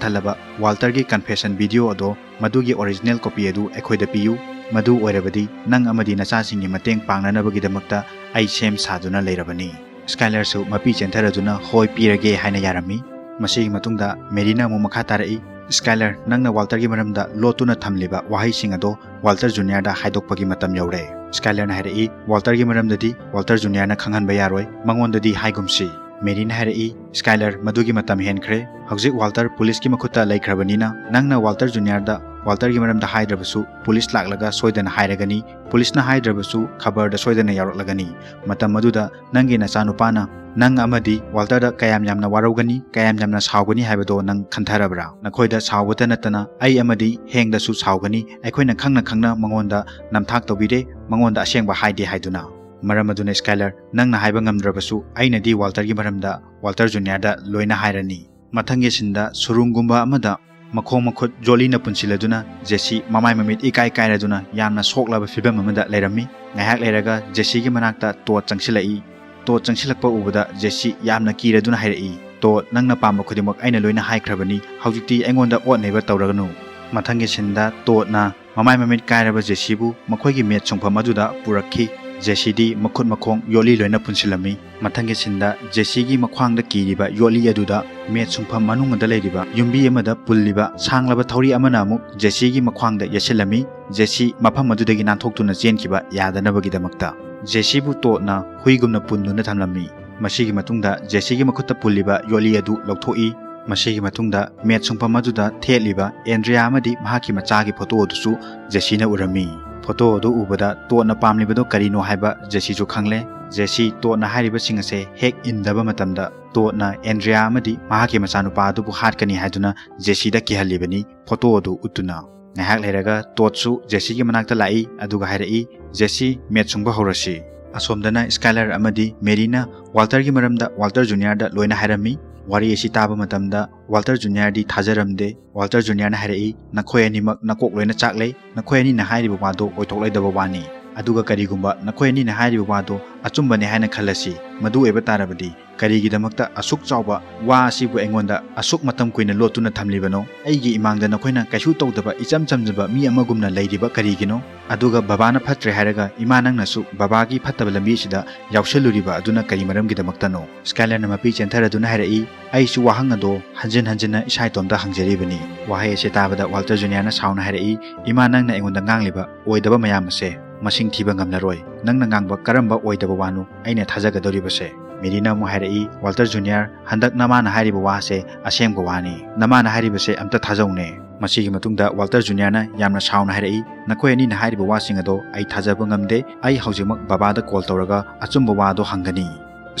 ꯊꯜꯂꯕ ꯋꯥꯜꯇꯔꯒꯤ ꯀꯟꯐꯦꯁꯟ ꯚꯤꯗꯤꯑꯣ ꯑꯗꯣ, ꯃꯗꯨꯒꯤ ꯑꯣꯔꯤꯖꯤꯅꯦꯜ ꯀꯣꯄꯤ ꯑꯗꯨ ꯑꯩꯈꯣꯏꯗ ꯄꯤꯌꯨ꯫ ꯃꯗꯨ ꯑꯣꯏꯔꯕꯗꯤ ꯅꯪ ꯑꯃꯗꯤ ꯅꯆꯥꯁꯤꯡꯒꯤ ꯃꯇꯦꯡ ꯄꯥꯡꯅꯅꯕꯒꯤꯗꯃꯛꯇ ꯑꯩ ꯁꯦꯝ ꯁꯥꯗꯨꯅ ꯂꯩꯔꯕꯅꯤ꯫ ꯁ꯭ꯀꯥꯏꯂꯔꯁꯨ ꯃꯄꯤ ꯆꯦꯟꯊꯔꯗꯨꯅ "ꯍꯣꯏ, ꯄꯤꯔꯒꯦ" ꯍꯥꯏꯅ ꯌꯥꯔꯝꯃꯤ꯫ ꯃꯁꯤꯒꯤ ꯃꯇꯨꯡꯗ ꯃꯦꯔꯤꯅ ꯑꯃꯨꯛ ꯃꯈꯥ ꯇꯥꯔꯛꯏ, "ꯁ꯭ꯀꯥꯏꯂꯔ, ꯅꯪꯅ ꯋꯥꯜꯇꯔꯒꯤ ꯃꯔꯝꯗ ꯂꯣꯠꯇꯨꯅ ꯊꯝꯂꯤꯕ ꯋꯥꯍꯩꯁꯤꯡ ꯑꯗꯣ ꯋꯥꯜꯇꯔ ꯖꯨꯅꯤꯌꯔꯗ ꯍꯥꯏꯗꯣꯛꯄꯒꯤ ꯃꯇꯝ ꯌꯧꯔꯦ꯫" ꯁ꯭ꯀꯥꯏꯂꯔꯅ ꯍꯥꯏꯔꯛꯏ, "ꯋꯥꯜꯇꯔꯒꯤ ꯃꯔꯝꯗꯗꯤ ꯋꯥꯜꯇꯔ ꯖꯨꯅꯤꯌꯔꯅ ꯈꯪꯍꯟꯕ ꯌꯥꯔꯣꯏ, ꯃꯉꯣꯟꯗꯗꯤ ꯍꯥꯏꯒꯨꯝꯁꯤ꯫" ꯃꯦꯔꯤꯅ ꯍꯥꯏꯔꯛꯏ, "ꯁ꯭ꯀꯥꯏꯂꯔ, ꯃꯗꯨꯒꯤ ꯃꯇꯝ ꯍꯦꯟꯈ꯭ꯔꯦ꯫ ꯍꯧꯖꯤꯛ ꯋꯥꯜꯇꯔ ꯄꯨꯂꯤꯁꯀꯤ ꯃꯈꯨꯠꯇ ꯂꯩꯈ꯭ꯔꯕꯅꯤꯅ, ꯅꯪꯅ ꯋꯥꯜꯇꯔ ꯖꯨꯅꯤꯌꯔꯗ ꯋꯥꯜꯇꯔꯒꯤ ꯃꯔꯝꯗ ꯍꯥꯏꯗ꯭ꯔꯕꯁꯨ, ꯄꯨꯂꯤꯁ ꯂꯥꯛꯂꯒ ꯁꯣꯏꯗꯅ ꯍꯥꯏꯔꯒꯅꯤ꯫ ꯄꯨꯂꯤꯁꯅ ꯍꯥꯏꯗ꯭ꯔꯕꯁꯨ, ꯈꯕꯔꯗ ꯁꯣꯏꯗꯅ ꯌꯥꯎꯔꯛꯂꯒꯅꯤ꯫ ꯃꯇꯝ ꯑꯗꯨꯗ ꯅꯪꯒꯤ ꯅꯆꯥꯅꯨꯄꯥꯅ ꯅꯪ ꯑꯃꯗꯤ ꯋꯥꯜꯇꯔꯗ ꯀꯌꯥꯝ ꯌꯥꯝꯅ ꯋꯥꯔꯧꯒꯅꯤ, ꯀꯌꯥꯝ ꯌꯥꯝꯅ ꯁꯥꯎꯒꯅꯤ ꯍꯥꯏꯕꯗꯣ ꯅꯪ ꯈꯟꯊꯔꯕ꯭ꯔꯥ? ꯅꯈꯣꯏꯗ ꯁꯥꯎꯕꯇ ꯅꯠꯇꯅ ꯑꯩ ꯑꯃꯗꯤ ꯍꯦꯡꯗꯁꯨ ꯁꯥꯎꯒꯅꯤ꯫ ꯑꯩꯈꯣꯏꯅ ꯈꯪꯅ ꯈꯪꯅ ꯃꯉꯣꯟꯗ ꯅꯝꯊꯥꯛ ꯇꯧꯕꯤꯔꯦ, ꯃꯉꯣꯟꯗ ꯑꯁꯦꯡꯕ ꯍꯥꯏꯗꯦ ꯍꯥꯏꯗꯨꯅ꯫ ꯃꯔꯝ ꯑꯗꯨꯅ ꯁ꯭ꯀꯥꯏꯂꯔ, ꯅꯪꯅ ꯍꯥꯏꯕ ꯉꯝꯗ꯭ꯔꯕꯁꯨ, ꯑꯩꯅꯗꯤ ꯋꯥꯜꯇꯔꯒꯤ ꯃꯔꯝꯗ ꯋꯥꯜꯇꯔ ꯖꯨꯅꯤꯌꯔꯗ ꯂꯣꯏꯅ ꯍꯥꯏꯔꯅꯤ꯫ ꯃꯊꯪꯒꯤ ꯁꯤꯟꯗ ꯁꯨꯔꯨꯡꯒꯨꯝꯕ ꯑꯃꯗ ꯃꯈꯣꯡ ꯃꯈꯨꯠ ꯌꯣꯠꯂꯤꯅ ꯄꯨꯟꯁꯤꯜꯂꯗꯨꯅ ꯖꯦꯁꯤ ꯃꯃꯥꯏ ꯃꯃꯤꯠ ꯏꯀꯥꯏ ꯀꯥꯏꯔꯗꯨꯅ ꯌꯥꯝꯅ ꯁꯣꯛꯂꯕ ꯐꯤꯕꯝ ꯑꯃꯗ ꯂꯩꯔꯝꯃꯤ꯫ ꯉꯥꯏꯍꯥꯛ ꯂꯩꯔꯒ ꯖꯦꯁꯤꯒꯤ ꯃꯅꯥꯛꯇ ꯇꯣꯠ ꯆꯪꯁꯤꯜꯂꯛꯏ꯫ ꯇꯣꯠ ꯆꯪꯁꯤꯜꯂꯛꯄ ꯎꯕꯗ ꯖꯦꯁꯤ ꯌꯥꯝꯅ ꯀꯤꯔꯗꯨꯅ ꯍꯥꯏꯔꯛꯏ, "ꯇꯣꯠ, ꯅꯪꯅ ꯄꯥꯝꯕ ꯈꯨꯗꯤꯡꯃꯛ ꯑꯩꯅ ꯂꯣꯏꯅ ꯍꯥꯏꯈ꯭ꯔꯕꯅꯤ꯫ ꯍꯧꯖꯤꯛꯇꯤ ꯑꯩꯉꯣꯟꯗ ꯑꯣꯠ ꯅꯩꯕ ꯇꯧꯔꯒꯅꯨ꯫" ꯃꯊꯪꯒꯤ ꯁꯤꯟꯗ ꯇꯣꯠꯅ ꯃꯃꯥꯏ ꯃꯃꯤꯠ ꯀꯥꯏꯔꯕ ꯖꯦꯁꯤꯕꯨ ꯃꯈꯣꯏꯒꯤ ꯃꯦꯠ ꯁꯨꯡꯐꯝ ꯑꯗꯨꯗ ꯄꯨꯔꯛꯈꯤ꯫ ꯖꯦꯁꯤꯗꯤ ꯃꯈꯨꯠ ꯃꯈꯣꯡ ꯌꯣꯠꯂꯤ ꯂꯣꯏꯅ ꯄꯨꯟꯁꯤꯜꯂꯝꯃꯤ꯫ ꯃꯊꯪꯒꯤ ꯁꯤꯟꯗ ꯖꯦꯁꯤꯒꯤ ꯃꯈ꯭ꯋꯥꯡꯗ ꯀꯤꯔꯤꯕ ꯌꯣꯠꯂꯤ ꯑꯗꯨꯗ ꯃꯦꯠ ꯁꯨꯡꯐꯝ ꯃꯅꯨꯡꯗ ꯂꯩꯔꯤꯕ ꯌꯨꯝꯕꯤ ꯑꯃꯗ ꯄꯨꯜꯂꯤꯕ ꯁꯥꯡꯂꯕ ꯊꯧꯔꯤ ꯑꯃꯅ ꯑꯃꯨꯛ ꯖꯦꯁꯤꯒꯤ ꯃꯈ꯭ꯋꯥꯡꯗ ꯌꯦꯠꯁꯤꯜꯂꯝꯃꯤ꯫ ꯖꯦꯁꯤ ꯃꯐꯝ ꯑꯗꯨꯗꯒꯤ ꯅꯥꯟꯊꯣꯛꯇꯨꯅ ꯆꯦꯟꯈꯤꯕ ꯌꯥꯗꯅꯕꯒꯤꯗꯃꯛꯇ꯫ ꯖꯦꯁꯤꯕꯨ ꯇꯣꯠꯅ ꯍꯨꯏꯒꯨꯝꯅ ꯄꯨꯟꯗꯨꯅ ꯊꯝꯂꯝꯃꯤ꯫ ꯃꯁꯤꯒꯤ ꯃꯇꯨꯡꯗ ꯖꯦꯁꯤꯒꯤ ꯃꯈꯨꯠꯇ ꯄꯨꯜꯂꯤꯕ ꯌꯣꯠꯂꯤ ꯑꯗꯨ ꯂꯧꯊꯣꯛꯏ꯫ ꯃꯁꯤꯒꯤ ꯃꯇꯨꯡꯗ ꯃꯦꯠ ꯁꯨꯡꯐꯝ ꯑꯗꯨꯗ ꯊꯦꯠꯂꯤꯕ ꯑꯦꯟꯗ꯭ꯔꯤꯌꯥ ꯑꯃꯗꯤ ꯃꯍꯥꯛꯀꯤ ꯃꯆꯥꯒꯤ ꯐꯣꯇꯣ ꯑꯗꯨꯁꯨ ꯖꯦꯁꯤꯅ ꯎꯔꯝꯃꯤ꯫ ꯐꯣꯇꯣ ꯑꯗꯨ ꯎꯕꯗ ꯇꯣꯠꯅ ꯄꯥꯝꯂꯤꯕꯗꯨ ꯀꯔꯤꯅꯣ ꯍꯥꯏꯕ ꯖꯦꯁꯤꯁꯨ ꯈꯪꯂꯦ꯫ ꯖꯦꯁꯤ ꯇꯣꯠꯅ ꯍꯥꯏꯔꯤꯕꯁꯤꯡ ꯑꯁꯦ ꯍꯦꯛ ꯏꯟꯗꯕ ꯃꯇꯝꯗ ꯇꯣꯠꯅ ꯑꯦꯟꯗ꯭ꯔꯤꯌꯥ ꯑꯃꯗꯤ ꯃꯍꯥꯛꯀꯤ ꯃꯆꯥꯅꯨꯄꯥ ꯑꯗꯨꯕꯨ ꯍꯥꯠꯀꯅꯤ ꯍꯥꯏꯗꯨꯅ ꯖꯦꯁꯤꯗ ꯀꯤꯍꯜꯂꯤꯕꯅꯤ ꯐꯣꯇꯣ ꯑꯗꯨ ꯎꯠꯇꯨꯅ꯫ ꯉꯥꯏꯍꯥꯛ ꯂꯩꯔꯒ ꯇꯣꯠꯁꯨ ꯖꯦꯁꯤꯒꯤ ꯃꯅꯥꯛꯇ ꯂꯥꯛꯏ, ꯑꯗꯨꯒ ꯍꯥꯏꯔꯛꯏ, "ꯖꯦꯁꯤ, ꯃꯦꯠ ꯁꯨꯡꯕ ꯍꯧꯔꯁꯤ꯫" ꯑꯁꯣꯝꯗꯅ ꯁ꯭ꯀꯥꯏꯂꯔ ꯑꯃꯗꯤ ꯃꯦꯔꯤꯅ ꯋꯥꯜꯇꯔꯒꯤ ꯃꯔꯝꯗ ꯋꯥꯜꯇꯔ ꯖꯨꯅꯤꯌꯔꯗ ꯂꯣꯏꯅ ꯍꯥꯏꯔꯝꯃꯤ꯫ ꯋꯥꯔꯤ ꯑꯁꯤ ꯇꯥꯕ ꯃꯇꯝꯗ ꯋꯥꯜꯇꯔ ꯖꯨꯅꯤꯌꯔꯗꯤ ꯊꯥꯖꯔꯝꯗꯦ꯫ ꯋꯥꯜꯇꯔ ꯖꯨꯅꯤꯌꯔꯅ ꯍꯥꯏꯔꯛꯏ, "ꯅꯈꯣꯏ ꯑꯅꯤꯃꯛ ꯅꯀꯣꯛ ꯂꯣꯏꯅ ꯆꯥꯛꯂꯦ꯫ ꯅꯈꯣꯏ ꯑꯅꯤꯅ ꯍꯥꯏꯔꯤꯕ ꯋꯥꯗꯣ ꯑꯣꯏꯊꯣꯛꯂꯣꯏꯗꯕ ꯋꯥꯅꯤ꯫ ꯑꯗꯨꯒ ꯀꯔꯤꯒꯨꯝꯕ ꯅꯈꯣꯏ ꯑꯅꯤꯅ ꯍꯥꯏꯔꯤꯕ ꯋꯥꯗꯣ ꯑꯆꯨꯝꯕꯅꯤ ꯍꯥꯏꯅ ꯈꯜꯂꯁꯤ꯫ ꯃꯗꯨ ꯑꯣꯏꯕ ꯇꯥꯔꯕꯗꯤ ꯀꯔꯤꯒꯤꯗꯃꯛꯇ ꯑꯁꯨꯛ ꯆꯥꯎꯕ ꯋꯥ ꯑꯁꯤꯕꯨ ꯑꯩꯉꯣꯟꯗ ꯑꯁꯨꯛ ꯃꯇꯝ ꯀꯨꯏꯅ ꯂꯣꯠꯇꯨꯅ ꯊꯝꯂꯤꯕꯅꯣ? ꯑꯩꯒꯤ ꯏꯃꯥꯡꯗ ꯅꯈꯣꯏꯅ ꯀꯩꯁꯨ ꯇꯧꯗꯕ ꯏꯆꯝ ꯆꯝꯖꯕ ꯃꯤ ꯑꯃꯒꯨꯝꯅ ꯂꯩꯔꯤꯕ ꯀꯔꯤꯒꯤꯅꯣ? ꯑꯗꯨꯒ ꯕꯕꯥꯅ ꯐꯠꯇ꯭ꯔꯦ ꯍꯥꯏꯔꯒ ꯏꯃꯥ ꯅꯪꯅꯁꯨ ꯕꯕꯥꯒꯤ ꯐꯠꯇꯕ ꯂꯝꯕꯤꯁꯤꯗ ꯌꯥꯎꯁꯜꯂꯨꯔꯤꯕ ꯑꯗꯨꯅ ꯀꯔꯤ ꯃꯔꯝꯒꯤꯗꯃꯛꯇꯅꯣ?" ꯁ꯭ꯀꯥꯏꯂꯔꯅ ꯃꯄꯤ ꯆꯦꯟꯊꯔꯗꯨꯅ ꯍꯥꯏꯔꯛꯏ, "ꯑꯩꯁꯨ ꯋꯥꯍꯪ ꯑꯗꯣ ꯍꯟꯖꯤꯟ ꯍꯟꯖꯤꯟꯅ ꯏꯁꯥ ꯏꯇꯣꯝꯇ ꯍꯪꯖꯔꯤꯕꯅꯤ꯫" ꯋꯥꯍꯩ ꯑꯁꯤ ꯇꯥꯕꯗ ꯋꯥꯜꯇꯔ ꯖꯨꯅꯤꯌꯔꯅ ꯁꯥꯎꯅ ꯍꯥꯏꯔꯛꯏ, "ꯏꯃꯥ ꯅꯪꯅ ꯑꯩꯉꯣꯟꯗ ꯉꯥꯡꯂꯤꯕ ꯑꯣꯏꯗꯕ ꯃꯌꯥꯝ ꯑꯁꯦ ꯃꯁꯤꯡ ꯊꯤꯕ ꯉꯝꯂꯔꯣꯏ꯫ ꯅꯪꯅ ꯉꯥꯡꯕ ꯀꯔꯝꯕ ꯑꯣꯏꯗꯕ ꯋꯥꯅꯣ ꯑꯩꯅ ꯊꯥꯖꯒꯗꯧꯔꯤꯕꯁꯦ?" ꯃꯦꯔꯤꯅ ꯑꯃꯨꯛ ꯍꯥꯏꯔꯛꯏ, "ꯋꯥꯜꯇꯔ ꯖꯨꯅꯤꯌꯔ, ꯍꯟꯗꯛ ꯅꯃꯥꯅ ꯍꯥꯏꯔꯤꯕ ꯋꯥꯁꯦ ꯑꯁꯦꯡꯕ ꯋꯥꯅꯤ꯫ ꯅꯃꯥꯅ ꯍꯥꯏꯔꯤꯕꯁꯦ ꯑꯝꯇ ꯊꯥꯖꯧꯅꯦ꯫" ꯃꯁꯤꯒꯤ ꯃꯇꯨꯡꯗ ꯋꯥꯜꯇꯔ ꯖꯨꯅꯤꯌꯔꯅ ꯌꯥꯝꯅ ꯁꯥꯎꯅ ꯍꯥꯏꯔꯛꯏ, "ꯅꯈꯣꯏ ꯑꯅꯤꯅ ꯍꯥꯏꯔꯤꯕ ꯋꯥꯁꯤꯡ ꯑꯗꯣ ꯑꯩ ꯊꯥꯖꯕ ꯉꯝꯗꯦ꯫ ꯑꯩ ꯍꯧꯖꯤꯛꯃꯛ ꯕꯕꯥꯗ ꯀꯣꯜ ꯇꯧꯔꯒ ꯑꯆꯨꯝꯕ ꯋꯥꯗꯣ ꯍꯪꯒꯅꯤ꯫"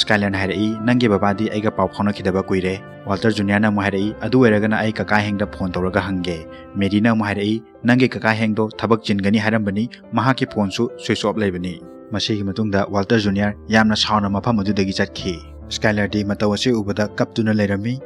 ꯁ꯭ꯀꯥꯏꯂꯔꯅ ꯍꯥꯏꯔꯛꯏ, "ꯅꯪꯒꯤ ꯕꯕꯥꯗꯤ ꯑꯩꯒ ꯄꯥꯎ ꯐꯥꯎꯅꯈꯤꯗꯕ ꯀꯨꯏꯔꯦ꯫" ꯋꯥꯜꯇꯔ ꯖꯨꯅꯤꯌꯔꯅ ꯑꯃꯨꯛ ꯍꯥꯏꯔꯛꯏ, "ꯑꯗꯨ ꯑꯣꯏꯔꯒꯅ ꯑꯩ ꯀꯀꯥ ꯍꯦꯡꯗ ꯐꯣꯟ ꯇꯧꯔꯒ ꯍꯪꯒꯦ꯫" ꯃꯦꯔꯤꯅ ꯑꯃꯨꯛ ꯍꯥꯏꯔꯛꯏ, "ꯅꯪꯒꯤ ꯀꯀꯥ ꯍꯦꯡꯗꯣ ꯊꯕꯛ ꯆꯤꯟꯒꯅꯤ ꯍꯥꯏꯔꯝꯕꯅꯤ, ꯃꯍꯥꯛꯀꯤ ꯐꯣꯟꯁꯨ ꯁ꯭ꯋꯤꯆ ꯑꯣꯐ ꯂꯩꯕꯅꯤ꯫" ꯃꯁꯤꯒꯤ ꯃꯇꯨꯡꯗ ꯋꯥꯜꯇꯔ ꯖꯨꯅꯤꯌꯔ ꯌꯥꯝꯅ ꯁꯥꯎꯅ ꯃꯐꯝ ꯑꯗꯨꯗꯒꯤ ꯆꯠꯈꯤ꯫ ꯁ꯭ꯀꯥꯏꯂꯔꯗꯤ ꯃꯇꯧ ꯑꯁꯤ ꯎꯕꯗ ꯀꯞꯇꯨꯅ ꯂꯩꯔꯝꯃꯤ꯫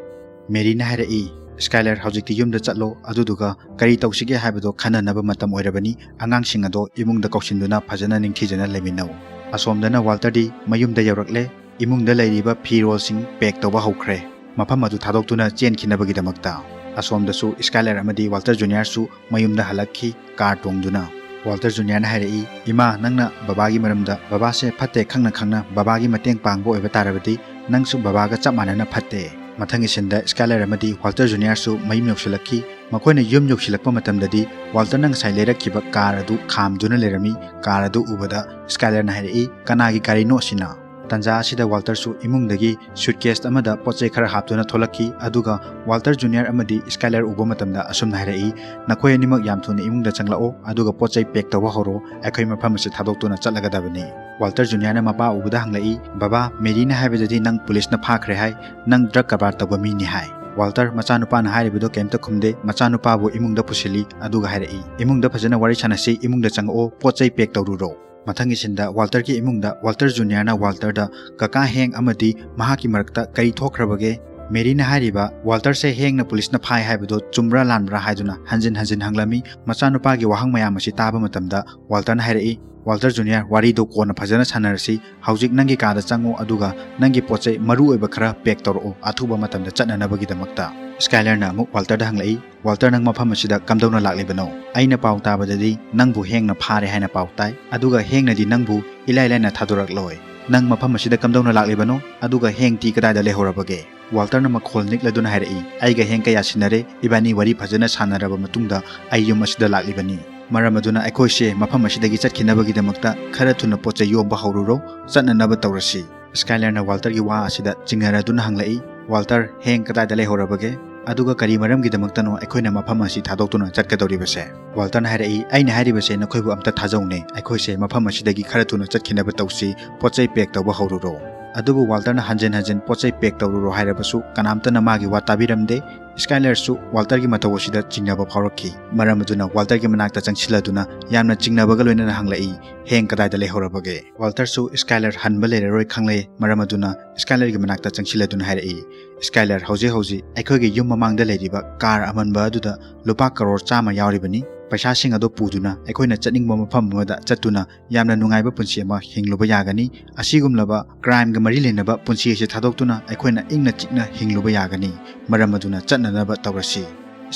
ꯃꯦꯔꯤꯅ ꯍꯥꯏꯔꯛꯏ, "ꯁ꯭ꯀꯥꯏꯂꯔ, ꯍꯧꯖꯤꯛꯇꯤ ꯌꯨꯝꯗ ꯆꯠꯂꯣ, ꯑꯗꯨꯗꯨꯒ ꯀꯔꯤ ꯇꯧꯁꯤꯒꯦ ꯍꯥꯏꯕꯗꯣ ꯈꯟꯅꯅꯕ ꯃꯇꯝ ꯑꯣꯏꯔꯕꯅꯤ꯫ ꯑꯉꯥꯡꯁꯤꯡ ꯑꯗꯣ ꯏꯃꯨꯡꯗ ꯀꯧꯁꯤꯟꯗꯨꯅ ꯐꯖꯅ ꯅꯤꯡꯊꯤꯖꯅ ꯂꯩꯃꯤꯟꯅꯧ꯫" ꯑꯁꯣꯝꯗꯅ ꯋꯥꯜꯇꯔꯗꯤ ꯃꯌꯨꯝꯗ ꯌꯧꯔꯛꯂꯦ꯫ ꯏꯃꯨꯡꯗ ꯂꯩꯔꯤꯕ ꯐꯤꯔꯣꯜꯁꯤꯡ ꯄꯦꯛ ꯇꯧꯕ ꯍꯧꯈ꯭ꯔꯦ, ꯃꯐꯝ ꯑꯗꯨ ꯊꯥꯗꯣꯛꯇꯨꯅ ꯆꯦꯟꯈꯤꯅꯕꯒꯤꯗꯃꯛꯇ꯫ ꯑꯁꯣꯝꯗꯁꯨ ꯁ꯭ꯀꯥꯏꯂꯔ ꯑꯃꯗꯤ ꯋꯥꯜꯇꯔ ꯖꯨꯅꯤꯌꯔꯁꯨ ꯃꯌꯨꯝꯗ ꯍꯜꯂꯛꯈꯤ, ꯀꯥꯔ ꯇꯣꯡꯗꯨꯅ꯫ ꯋꯥꯜꯇꯔ ꯖꯨꯅꯤꯌꯔꯅ ꯍꯥꯏꯔꯛꯏ, "ꯏꯃꯥ, ꯅꯪꯅ ꯕꯕꯥꯒꯤ ꯃꯔꯝꯗ ꯕꯕꯥꯁꯦ ꯐꯠꯇꯦ ꯈꯪꯅ ꯈꯪꯅ ꯕꯕꯥꯒꯤ ꯃꯇꯦꯡ ꯄꯥꯡꯕ ꯑꯣꯏꯕ ꯇꯥꯔꯕꯗꯤ ꯅꯪꯁꯨ ꯕꯕꯥꯒ ꯆꯞ ꯃꯥꯟꯅꯅ ꯐꯠꯇꯦ꯫" ꯃꯊꯪꯒꯤ ꯁꯤꯟꯗ ꯁ꯭ꯀꯥꯏꯂꯔ ꯑꯃꯗꯤ ꯋꯥꯜꯇꯔ ꯖꯨꯅꯤꯌꯔꯁꯨ ꯃꯌꯨꯝ ꯌꯧꯁꯤꯜꯂꯛꯈꯤ꯫ ꯃꯈꯣꯏꯅ ꯌꯨꯝ ꯌꯧꯁꯤꯜꯂꯛꯄ ꯃꯇꯝꯗꯗꯤ ꯋꯥꯜꯇꯔꯅ ꯉꯁꯥꯏ ꯂꯩꯔꯛꯈꯤꯕ ꯀꯥꯔ ꯑꯗꯨ ꯈꯥꯝꯗꯨꯅ ꯂꯩꯔꯝꯃꯤ꯫ ꯀꯥꯔ ꯑꯗꯨ ꯎꯕꯗ ꯁ꯭ꯀꯥꯏꯂꯔꯅ ꯍꯥꯏꯔꯛꯏ, "ꯀꯅꯥꯒꯤ ꯒꯥꯔꯤꯅꯣ ꯑꯁꯤꯅ?" ꯇꯥꯟꯖꯥ ꯑꯁꯤꯗ ꯋꯥꯜꯇꯔꯁꯨ ꯏꯃꯨꯡꯗꯒꯤ ꯁꯨꯠꯀꯦꯁ ꯑꯃꯗ ꯄꯣꯠ ꯆꯩ ꯈꯔ ꯍꯥꯞꯇꯨꯅ ꯊꯣꯛꯂꯛꯈꯤ꯫ ꯑꯗꯨꯒ ꯋꯥꯜꯇꯔ ꯖꯨꯅꯤꯌꯔ ꯑꯃꯗꯤ ꯁ꯭ꯀꯥꯏꯂꯔ ꯎꯕ ꯃꯇꯝꯗ ꯑꯁꯨꯝꯅ ꯍꯥꯏꯔꯛꯏ, "ꯅꯈꯣꯏ ꯑꯅꯤꯃꯛ ꯌꯥꯝ ꯊꯨꯅ ꯏꯃꯨꯡꯗ ꯆꯪꯂꯛꯑꯣ, ꯑꯗꯨꯒ ꯄꯣꯠ ꯆꯩ ꯄꯦꯛ ꯇꯧꯕ ꯍꯧꯔꯣ, ꯑꯩꯈꯣꯏ ꯃꯐꯝ ꯑꯁꯤ ꯊꯥꯗꯣꯛꯇꯨꯅ ꯆꯠꯂꯒꯗꯕꯅꯤ"꯫ ꯋꯥꯜꯇꯔ ꯖꯨꯅꯤꯌꯔꯅ ꯃꯄꯥ ꯎꯕꯗ ꯍꯪꯂꯛꯏ, "ꯕꯕꯥ, ꯃꯦꯔꯤꯅ ꯍꯥꯏꯕꯗꯗꯤ ꯅꯪ ꯄꯨꯂꯤꯁꯅ ꯐꯥꯈ꯭ꯔꯦ ꯍꯥꯏ, ꯅꯪ ꯗ꯭ꯔꯒ ꯀꯔꯕꯥꯔ ꯇꯧꯕ ꯃꯤꯅꯤ ꯍꯥꯏ"꯫ ꯋꯥꯜꯇꯔ ꯃꯆꯥꯅꯨꯄꯥꯅ ꯍꯥꯏꯔꯤꯕꯗꯣ ꯀꯩꯝꯇ ꯈꯨꯝꯗꯦ꯫ ꯃꯆꯥꯅꯨꯄꯥꯕꯨ ꯏꯃꯨꯡꯗ ꯄꯨꯁꯤꯜꯂꯤ, ꯑꯗꯨꯒ ꯍꯥꯏꯔꯛꯏ, "ꯏꯃꯨꯡꯗ ꯐꯖꯅ ꯋꯥꯔꯤ ꯁꯥꯟꯅꯁꯤ, ꯏꯃꯨꯡꯗ ꯆꯪꯉꯛꯑꯣ, ꯄꯣꯠ ꯆꯩ ꯄꯦꯛ ꯇꯧꯔꯨꯔꯣ"꯫ ꯃꯊꯪꯒꯤ ꯁꯤꯟꯗ ꯋꯥꯜꯇꯔꯒꯤ ꯏꯃꯨꯡꯗ ꯋꯥꯜꯇꯔ ꯖꯨꯅꯤꯌꯔꯅ ꯋꯥꯜꯇꯔꯗ ꯀꯀꯥ ꯍꯦꯡ ꯑꯃꯗꯤ ꯃꯍꯥꯛꯀꯤ ꯃꯔꯛꯇ ꯀꯔꯤ ꯊꯣꯛꯈ꯭ꯔꯕꯒꯦ? ꯃꯦꯔꯤꯅ ꯍꯥꯏꯔꯤꯕ ꯋꯥꯜꯇꯔꯁꯦ ꯍꯦꯡꯅ ꯄꯨꯂꯤꯁꯅ ꯐꯥꯏ ꯍꯥꯏꯕꯗꯣ ꯆꯨꯝꯕ꯭ꯔꯥ ꯂꯥꯟꯕ꯭ꯔꯥ ꯍꯥꯏꯗꯨꯅ ꯍꯟꯖꯤꯟ ꯍꯟꯖꯤꯟ ꯍꯪꯂꯝꯃꯤ꯫ ꯃꯆꯥꯅꯨꯄꯥꯒꯤ ꯋꯥꯍꯪ ꯃꯌꯥꯝ ꯑꯁꯤ ꯇꯥꯕ ꯃꯇꯝꯗ ꯋꯥꯜꯇꯔꯅ ꯍꯥꯏꯔꯛꯏ, "ꯋꯥꯜꯇꯔ ꯖꯨꯅꯤꯌꯔ, ꯋꯥꯔꯤꯗꯣ ꯀꯣꯟꯅ ꯐꯖꯅ ꯁꯥꯟꯅꯔꯁꯤ꯫ ꯍꯧꯖꯤꯛ ꯅꯪꯒꯤ ꯀꯥꯗ ꯆꯪꯉꯨ, ꯑꯗꯨꯒ ꯅꯪꯒꯤ ꯄꯣꯠ ꯆꯩ ꯃꯔꯨ ꯑꯣꯏꯕ ꯈꯔ ꯄꯦꯛ ꯇꯧꯔꯛꯎ, ꯑꯊꯨꯕ ꯃꯇꯝꯗ ꯆꯠꯅꯅꯕꯒꯤꯗꯃꯛꯇ"꯫ ꯁ꯭ꯀꯥꯏꯂꯔꯅ ꯑꯃꯨꯛ ꯋꯥꯜꯇꯔꯗ ꯍꯪꯂꯛꯏ, "ꯋꯥꯜꯇꯔ, ꯅꯪ ꯃꯐꯝ ꯑꯁꯤꯗ ꯀꯝꯗꯧꯅ ꯂꯥꯛꯂꯤꯕꯅꯣ? ꯑꯩꯅ ꯄꯥꯎ ꯇꯥꯕꯗꯗꯤ ꯅꯪꯕꯨ ꯍꯦꯡꯅ ꯐꯥꯔꯦ ꯍꯥꯏꯅ ꯄꯥꯎ ꯇꯥꯏ, ꯑꯗꯨꯒ ꯍꯦꯡꯅꯗꯤ ꯅꯪꯕꯨ ꯏꯂꯥꯏ ꯂꯥꯏꯅ ꯊꯥꯗꯣꯔꯛꯂꯣꯏ꯫ ꯅꯪ ꯃꯐꯝ ꯑꯁꯤꯗ ꯀꯝꯗꯧꯅ ꯂꯥꯛꯂꯤꯕꯅꯣ? ꯑꯗꯨꯒ ꯍꯦꯡꯇꯤ ꯀꯗꯥꯏꯗ ꯂꯩꯍꯧꯔꯕꯒꯦ?" ꯋꯥꯜꯇꯔꯅ ꯃꯈꯣꯜ ꯅꯤꯛꯂꯗꯨꯅ ꯍꯥꯏꯔꯛꯏ, "ꯑꯩꯒ ꯍꯦꯡ ꯀꯌꯥ ꯁꯤꯟꯅꯔꯦ, ꯏꯕꯥꯅꯤ ꯋꯥꯔꯤ ꯐꯖꯅ ꯁꯥꯟꯅꯔꯕ ꯃꯇꯨꯡꯗ ꯑꯩ ꯌꯨꯝ ꯑꯁꯤꯗ ꯂꯥꯛꯂꯤꯕꯅꯤ꯫ ꯃꯔꯝ ꯑꯗꯨꯅ ꯑꯩꯈꯣꯏꯁꯦ ꯃꯐꯝ ꯑꯁꯤꯗꯒꯤ ꯆꯠꯈꯤꯅꯕꯒꯤꯗꯃꯛꯇ ꯈꯔ ꯊꯨꯅ ꯄꯣꯠ ꯆꯩ ꯌꯣꯝꯕ ꯍꯧꯔꯨꯔꯣ, ꯆꯠꯅꯅꯕ ꯇꯧꯔꯁꯤ"꯫ ꯁ꯭ꯀꯥꯏꯂꯔꯅ ꯋꯥꯜꯇꯔꯒꯤ ꯋꯥ ꯑꯁꯤꯗ ꯆꯤꯡꯅꯔꯗꯨꯅ ꯍꯪꯂꯛꯏ, "ꯋꯥꯜꯇꯔ, ꯍꯦꯡ ꯀꯗꯥꯏꯗ ꯂꯩꯍꯧꯔꯕꯒꯦ? ꯑꯗꯨꯒ ꯀꯔꯤ ꯃꯔꯝꯒꯤꯗꯃꯛꯇꯅꯣ ꯑꯩꯈꯣꯏꯅ ꯃꯐꯝ ꯑꯁꯤ ꯊꯥꯗꯣꯛꯇꯨꯅ ꯆꯠꯀꯗꯧꯔꯤꯕꯁꯦ?" ꯋꯥꯜꯇꯔꯅ ꯍꯥꯏꯔꯛꯏ, "ꯑꯩꯅ ꯍꯥꯏꯔꯤꯕꯁꯦ ꯅꯈꯣꯏꯕꯨ ꯑꯝꯇ ꯊꯥꯖꯧꯅꯦ, ꯑꯩꯈꯣꯏꯁꯦ ꯃꯐꯝ ꯑꯁꯤꯗꯒꯤ ꯈꯔ ꯊꯨꯅ ꯆꯠꯈꯤꯅꯕ ꯇꯧꯁꯤ, ꯄꯣꯠ ꯆꯩ ꯄꯦꯛ ꯇꯧꯕ ꯍꯧꯔꯨꯔꯣ"꯫ ꯑꯗꯨꯕꯨ ꯋꯥꯜꯇꯔꯅ ꯍꯟꯖꯤꯟ ꯍꯟꯖꯤꯟ ꯄꯣꯠ ꯆꯩ ꯄꯦꯛ ꯇꯧꯔꯨꯔꯣ ꯍꯥꯏꯔꯕꯁꯨ ꯀꯅꯥꯝꯇꯅ ꯃꯥꯒꯤ ꯋꯥ ꯇꯥꯕꯤꯔꯝꯗꯦ꯫ ꯁ꯭ꯀꯥꯏꯂꯔꯁꯨ ꯋꯥꯜꯇꯔꯒꯤ ꯃꯇꯧ ꯑꯁꯤꯗ ꯆꯤꯡꯅꯕ ꯐꯥꯎꯔꯛꯈꯤ꯫ ꯃꯔꯝ ꯑꯗꯨꯅ ꯋꯥꯜꯇꯔꯒꯤ ꯃꯅꯥꯛꯇ ꯆꯪꯁꯤꯜꯂꯗꯨꯅ ꯌꯥꯝꯅ ꯆꯤꯡꯅꯕꯒ ꯂꯣꯏꯅꯅ ꯍꯪꯂꯛꯏ, "ꯍꯦꯡ ꯀꯗꯥꯏꯗ ꯂꯩꯍꯧꯔꯕꯒꯦ?" ꯋꯥꯜꯇꯔꯁꯨ ꯁ꯭ꯀꯥꯏꯂꯔ ꯍꯟꯕ ꯂꯩꯔꯔꯣꯏ ꯈꯪꯂꯦ꯫ ꯃꯔꯝ ꯑꯗꯨꯅ ꯁ꯭ꯀꯥꯏꯂꯔꯒꯤ ꯃꯅꯥꯛꯇ ꯆꯪꯁꯤꯜꯂꯗꯨꯅ ꯍꯥꯏꯔꯛꯏ, "ꯁ꯭ꯀꯥꯏꯂꯔ, ꯍꯧꯖꯤꯛ ꯍꯧꯖꯤꯛ ꯑꯩꯈꯣꯏꯒꯤ ꯌꯨꯝ ꯃꯃꯥꯡꯗ ꯂꯩꯔꯤꯕ ꯀꯥꯔ ꯑꯃꯟꯕ ꯑꯗꯨꯗ ꯂꯨꯄꯥ ꯀꯔꯣꯔ ꯆꯥꯝꯃ ꯌꯥꯎꯔꯤꯕꯅꯤ꯫ ꯄꯩꯁꯥꯁꯤꯡ ꯑꯗꯨ ꯄꯨꯗꯨꯅ ꯑꯩꯈꯣꯏꯅ ꯆꯠꯅꯤꯡꯕ ꯃꯐꯝ ꯑꯃꯗ ꯆꯠꯇꯨꯅ ꯌꯥꯝꯅ ꯅꯨꯡꯉꯥꯏꯕ ꯄꯨꯟꯁꯤ ꯑꯃ ꯍꯤꯡꯂꯨꯕ ꯌꯥꯒꯅꯤ꯫ ꯑꯁꯤꯒꯨꯝꯂꯕ ꯀ꯭ꯔꯥꯏꯝꯒ ꯃꯔꯤ ꯂꯩꯅꯕ ꯄꯨꯟꯁꯤ ꯑꯁꯤ ꯊꯥꯗꯣꯛꯇꯨꯅ ꯑꯩꯈꯣꯏꯅ ꯏꯪꯅ ꯆꯤꯛꯅ ꯍꯤꯡꯂꯨꯕ ꯌꯥꯒꯅꯤ꯫ ꯃꯔꯝ ꯑꯗꯨꯅ ꯆꯠꯅꯅꯕ ꯇꯧꯔꯁꯤ"꯫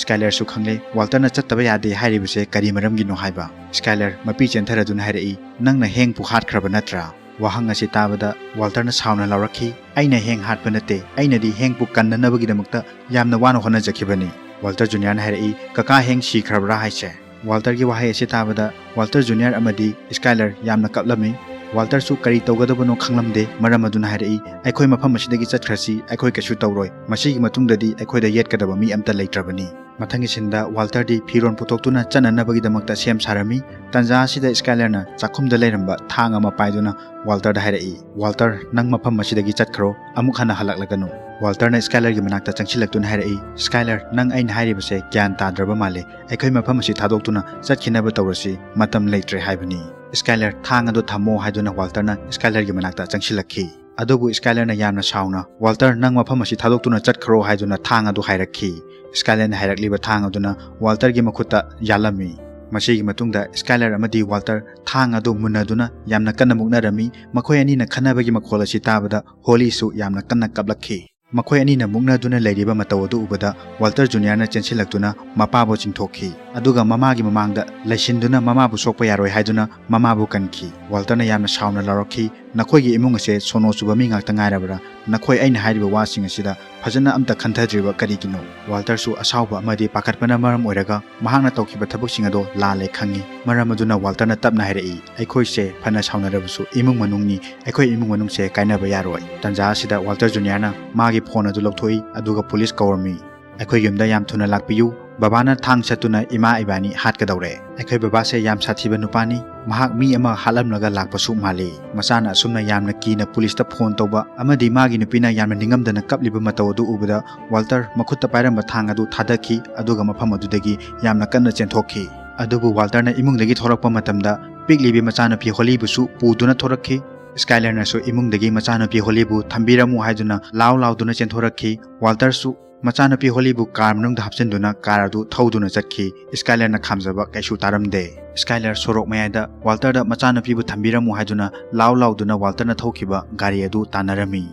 ꯁ꯭ꯀꯥꯏꯂꯔꯁꯨ ꯈꯪꯂꯦ ꯋꯥꯜꯇꯔꯅ ꯆꯠꯇꯕ ꯌꯥꯗꯦ ꯍꯥꯏꯔꯤꯕꯁꯦ ꯀꯔꯤ ꯃꯔꯝꯒꯤꯅꯣ ꯍꯥꯏꯕ꯫ ꯁ꯭ꯀꯥꯏꯂꯔ ꯃꯄꯤ ꯆꯦꯟꯊꯔꯗꯨꯅ ꯍꯥꯏꯔꯛꯏ, "ꯅꯪꯅ ꯍꯦꯡꯄꯨ ꯍꯥꯠꯈ꯭ꯔꯕ ꯅꯠꯇ꯭ꯔꯥ?" ꯋꯥꯍꯪ ꯑꯁꯤ ꯇꯥꯕꯗ ꯋꯥꯜꯇꯔꯅ ꯁꯥꯎꯅ ꯂꯥꯎꯔꯛꯈꯤ, "ꯑꯩꯅ ꯍꯦꯡ ꯍꯥꯠꯄ ꯅꯠꯇꯦ, ꯑꯩꯅꯗꯤ ꯍꯦꯡꯄꯨ ꯀꯟꯅꯅꯕꯒꯤꯗꯃꯛꯇ ꯌꯥꯝꯅ ꯋꯥꯅ ꯍꯣꯠꯅꯖꯈꯤꯕꯅꯤ"꯫ ꯋꯥꯜꯇꯔ ꯖꯨꯅꯤꯌꯔꯅ ꯍꯥꯏꯔꯛꯏ, "ꯀꯀꯥ ꯍꯦꯡ ꯁꯤꯈ꯭ꯔꯕ꯭ꯔꯥ ꯍꯥꯏꯁꯦ?" ꯋꯥꯜꯇꯔꯒꯤ ꯋꯥꯍꯩ ꯑꯁꯤ ꯇꯥꯕꯗ ꯋꯥꯜꯇꯔ ꯖꯨꯅꯤꯌꯔ ꯑꯃꯗꯤ ꯁ꯭ꯀꯥꯏꯂꯔ ꯌꯥꯝꯅ ꯀꯞꯂꯝꯃꯤ꯫ ꯋꯥꯜꯇꯔꯁꯨ ꯀꯔꯤ ꯇꯧꯒꯗꯕꯅꯣ ꯈꯪꯂꯝꯗꯦ꯫ ꯃꯔꯝ ꯑꯗꯨꯅ ꯍꯥꯏꯔꯛꯏ, "ꯑꯩꯈꯣꯏ ꯃꯐꯝ ꯑꯁꯤꯗꯒꯤ ꯆꯠꯈ꯭ꯔꯁꯤ, ꯑꯩꯈꯣꯏ ꯀꯩꯁꯨ ꯇꯧꯔꯣꯏ꯫ ꯃꯁꯤꯒꯤ ꯃꯇꯨꯡꯗꯗꯤ ꯑꯩꯈꯣꯏꯗ ꯌꯦꯠꯀꯗꯕ ꯃꯤ ꯑꯝꯇ ꯂꯩꯇ꯭ꯔꯕꯅꯤ"꯫ ꯃꯊꯪꯒꯤ ꯁꯤꯟꯗ ꯋꯥꯜꯇꯔꯗꯤ ꯐꯤꯔꯣꯜ ꯄꯨꯊꯣꯛꯇꯨꯅ ꯆꯠꯅꯅꯕꯒꯤꯗꯃꯛꯇ ꯁꯦꯝ ꯁꯥꯔꯝꯃꯤ꯫ ꯇꯟꯖꯥ ꯑꯁꯤꯗ ꯁ꯭ꯀꯥꯏꯂꯔꯅ ꯆꯥꯛꯈꯨꯝꯗ ꯂꯩꯔꯝꯕ ꯊꯥꯡ ꯑꯃ ꯄꯥꯏꯗꯨꯅ ꯋꯥꯜꯇꯔꯗ ꯍꯥꯏꯔꯛꯏ, "ꯋꯥꯜꯇꯔ, ꯅꯪ ꯃꯐꯝ ꯑꯁꯤꯗꯒꯤ ꯆꯠꯈ꯭ꯔꯣ, ꯑꯃꯨꯛ ꯍꯟꯅ ꯍꯜꯂꯛꯂꯒꯅꯨ"꯫ ꯋꯥꯜꯇꯔꯅ ꯁ꯭ꯀꯥꯏꯂꯔꯒꯤ ꯃꯅꯥꯛꯇ ꯆꯪꯁꯤꯜꯂꯛꯇꯨꯅ ꯍꯥꯏꯔꯛꯏ, "ꯁ꯭ꯀꯥꯏꯂꯔ, ꯅꯪ ꯑꯩꯅ ꯍꯥꯏꯔꯤꯕꯁꯦ ꯒ꯭ꯌꯥꯟ ꯇꯥꯗ꯭ꯔꯕ ꯃꯥꯜꯂꯦ꯫ ꯑꯩꯈꯣꯏ ꯃꯐꯝ ꯑꯁꯤ ꯊꯥꯗꯣꯛꯇꯨꯅ ꯆꯠꯈꯤꯅꯕ ꯇꯧꯔꯁꯤ, ꯃꯇꯝ ꯂꯩꯇ꯭ꯔꯦ ꯍꯥꯏꯕꯅꯤ"꯫ ꯁ꯭ꯀꯥꯏꯂꯔ, "ꯊꯥꯡ ꯑꯗꯨ ꯊꯝꯃꯣ" ꯍꯥꯏꯗꯨꯅ ꯋꯥꯜꯇꯔꯅ ꯁ꯭ꯀꯥꯏꯂꯔꯒꯤ ꯃꯅꯥꯛꯇ ꯆꯪꯁꯤꯜꯂꯛꯈꯤ꯫ ꯑꯗꯨꯕꯨ ꯁ꯭ꯀꯥꯏꯂꯔꯅ ꯌꯥꯝꯅ ꯁꯥꯎꯅ, "ꯋꯥꯜꯇꯔ, ꯅꯪ ꯃꯐꯝ ꯑꯁꯤ ꯊꯥꯗꯣꯛꯇꯨꯅ ꯆꯠꯈ꯭ꯔꯣ" ꯍꯥꯏꯗꯨꯅ ꯊꯥꯡ ꯑꯗꯨ ꯍꯥꯏꯔꯛꯈꯤ꯫ ꯁ꯭ꯀꯥꯏꯂꯔꯅ ꯍꯥꯏꯔꯛꯂꯤꯕ ꯊꯥꯡ ꯑꯗꯨꯅ ꯋꯥꯜꯇꯔꯒꯤ ꯃꯈꯨꯠꯇ ꯌꯥꯜꯂꯝꯃꯤ꯫ ꯃꯁꯤꯒꯤ ꯃꯇꯨꯡꯗ ꯁ꯭ꯀꯥꯏꯂꯔ ꯑꯃꯗꯤ ꯋꯥꯜꯇꯔ ꯊꯥꯡ ꯑꯗꯨ ꯃꯨꯟꯅꯗꯨꯅ ꯌꯥꯝꯅ ꯀꯟꯅ ꯃꯨꯛꯅꯔꯝꯃꯤ꯫ ꯃꯈꯣꯏ ꯑꯅꯤꯅ ꯈꯟꯅꯕꯒꯤ ꯃꯈꯣꯜ ꯑꯁꯤ ꯇꯥꯕꯗ ꯍꯣꯂꯤꯁꯨ ꯌꯥꯝꯅ ꯀꯟꯅ ꯀꯞꯂꯛꯈꯤ꯫ ꯃꯈꯣꯏ ꯑꯅꯤꯅ ꯃꯨꯛꯅꯗꯨꯅ ꯂꯩꯔꯤꯕ ꯃꯇꯧ ꯑꯗꯨ ꯎꯕꯗ ꯋꯥꯜꯇꯔ ꯖꯨꯅꯤꯌꯔꯅ ꯆꯦꯟꯁꯤꯜꯂꯛꯇꯨꯅ ꯃꯄꯥꯕꯨ ꯆꯤꯡꯊꯣꯛꯈꯤ, ꯑꯗꯨꯒ ꯃꯃꯥꯒꯤ ꯃꯃꯥꯡꯗ ꯂꯩꯁꯤꯟꯗꯨꯅ ꯃꯃꯥꯕꯨ ꯁꯣꯛꯄ ꯌꯥꯔꯣꯏ ꯍꯥꯏꯗꯨꯅ ꯃꯃꯥꯕꯨ ꯀꯟꯈꯤ꯫ ꯋꯥꯜꯇꯔꯅ ꯌꯥꯝꯅ ꯁꯥꯎꯅ ꯂꯥꯎꯔꯛꯈꯤ, "ꯅꯈꯣꯏꯒꯤ ꯏꯃꯨꯡ ꯑꯁꯦ ꯁꯣꯅꯣ ꯆꯨꯕ ꯃꯤ ꯉꯥꯛꯇ ꯉꯥꯏꯔꯕ꯭ꯔꯥ? ꯅꯈꯣꯏ ꯑꯩꯅ ꯍꯥꯏꯔꯤꯕ ꯋꯥꯁꯤꯡ ꯑꯁꯤꯗ ꯐꯖꯅ ꯑꯝꯇ ꯈꯟꯊꯗ꯭ꯔꯤꯕ ꯀꯔꯤꯒꯤꯅꯣ?" ꯋꯥꯜꯇꯔꯁꯨ ꯑꯁꯥꯎꯕ ꯑꯃꯗꯤ ꯄꯥꯈꯠꯄꯅ ꯃꯔꯝ ꯑꯣꯏꯔꯒ ꯃꯍꯥꯛꯅ ꯇꯧꯈꯤꯕ ꯊꯕꯛꯁꯤꯡ ꯑꯗꯣ ꯂꯥꯜꯂꯦ ꯈꯪꯉꯤ꯫ ꯃꯔꯝ ꯑꯗꯨꯅ ꯋꯥꯜꯇꯔꯅ ꯇꯞꯅ ꯍꯥꯏꯔꯛꯏ, "ꯑꯩꯈꯣꯏꯁꯦ ꯐꯅ ꯁꯥꯎꯅꯔꯕꯁꯨ ꯏꯃꯨꯡ ꯃꯅꯨꯡꯅꯤ, ꯑꯩꯈꯣꯏ ꯏꯃꯨꯡ ꯃꯅꯨꯡꯁꯦ ꯀꯥꯏꯅꯕ ꯌꯥꯔꯣꯏ"꯫ ꯇꯟꯖꯥ ꯑꯁꯤꯗ ꯋꯥꯜꯇꯔ ꯖꯨꯅꯤꯌꯔꯅ ꯃꯥꯒꯤ ꯐꯣꯟ ꯑꯗꯨ ꯂꯧꯊꯣꯛꯏ, ꯑꯗꯨꯒ ꯄꯨꯂꯤꯁ ꯀꯧꯔꯝꯃꯤ꯫ "ꯑꯩꯈꯣꯏ ꯌꯨꯝꯗ ꯌꯥꯝ ꯊꯨꯅ ꯂꯥꯛꯄꯤꯌꯨ, ꯕꯕꯥꯅ ꯊꯥꯡ ꯁꯠꯇꯨꯅ ꯏꯃꯥ ꯏꯕꯥꯅꯤ ꯍꯥꯠꯀꯗꯧꯔꯦ꯫ ꯑꯩꯈꯣꯏ ꯕꯕꯥꯁꯦ ꯌꯥꯝ ꯁꯥꯊꯤꯕ ꯅꯨꯄꯥꯅꯤ, ꯃꯍꯥꯛ ꯃꯤ ꯑꯃ ꯍꯥꯠꯂꯝꯂꯒ ꯂꯥꯛꯄꯁꯨ ꯃꯥꯜꯂꯤ"꯫ ꯃꯆꯥꯅ ꯑꯁꯨꯝꯅ ꯌꯥꯝꯅ ꯀꯤꯅ ꯄꯨꯂꯤꯁꯇ ꯐꯣꯟ ꯇꯧꯕ ꯑꯃꯗꯤ ꯃꯥꯒꯤ ꯅꯨꯄꯤꯅ ꯌꯥꯝꯅ ꯅꯤꯡꯉꯝꯗꯅ ꯀꯞꯂꯤꯕ ꯃꯇꯧ ꯑꯗꯨ ꯎꯕꯗ ꯋꯥꯜꯇꯔ ꯃꯈꯨꯠꯇ ꯄꯥꯏꯔꯝꯕ ꯊꯥꯡ ꯑꯗꯨ ꯊꯥꯗꯈꯤ, ꯑꯗꯨꯒ ꯃꯐꯝ ꯑꯗꯨꯗꯒꯤ ꯌꯥꯝꯅ ꯀꯟꯅ ꯆꯦꯟꯊꯣꯛꯈꯤ꯫ ꯑꯗꯨꯕꯨ ꯋꯥꯜꯇꯔꯅ ꯏꯃꯨꯡꯗꯒꯤ ꯊꯣꯔꯛꯄ ꯃꯇꯝꯗ ꯄꯤꯛꯂꯤꯕꯤ ꯃꯆꯥꯅꯨꯄꯤ ꯍꯣꯂꯤꯕꯨꯁꯨ ꯄꯨꯗꯨꯅ ꯊꯣꯔꯛꯈꯤ꯫ ꯁ꯭ꯀꯥꯏꯂꯔꯅꯁꯨ ꯏꯃꯨꯡꯗꯒꯤ ꯃꯆꯥꯅꯨꯄꯤ ꯍꯣꯂꯤꯕꯨ ꯊꯝꯕꯤꯔꯝꯃꯨ ꯍꯥꯏꯗꯨꯅ ꯂꯥꯎ ꯂꯥꯎꯗꯨꯅ ꯆꯦꯟꯊꯣꯔꯛꯈꯤ꯫ ꯋꯥꯜꯇꯔꯁꯨ ꯃꯆꯥꯅꯨꯄꯤ ꯍꯣꯂꯤꯕꯨ ꯀꯥꯔ ꯃꯅꯨꯡꯗ ꯍꯥꯞꯆꯤꯟꯗꯨꯅ ꯀꯥꯔ ꯑꯗꯨ ꯊꯧꯗꯨꯅ ꯆꯠꯈꯤ꯫ ꯁ꯭ꯀꯥꯏꯂꯔꯅ ꯈꯥꯝꯖꯕ ꯀꯩꯁꯨ ꯇꯥꯔꯝꯗꯦ꯫ ꯁ꯭ꯀꯥꯏꯂꯔ ꯁꯣꯔꯣꯛ ꯃꯌꯥꯏꯗ ꯋꯥꯜꯇꯔꯗ ꯃꯆꯥꯅꯨꯄꯤꯕꯨ ꯊꯝꯕꯤꯔꯝꯃꯨ ꯍꯥꯏꯗꯨꯅ ꯂꯥꯎ ꯂꯥꯎꯗꯨꯅ ꯋꯥꯜꯇꯔꯅ ꯊꯧꯈꯤꯕ ꯒꯥꯔꯤ ꯑꯗꯨ ꯇꯥꯟꯅꯔꯝꯃꯤ꯫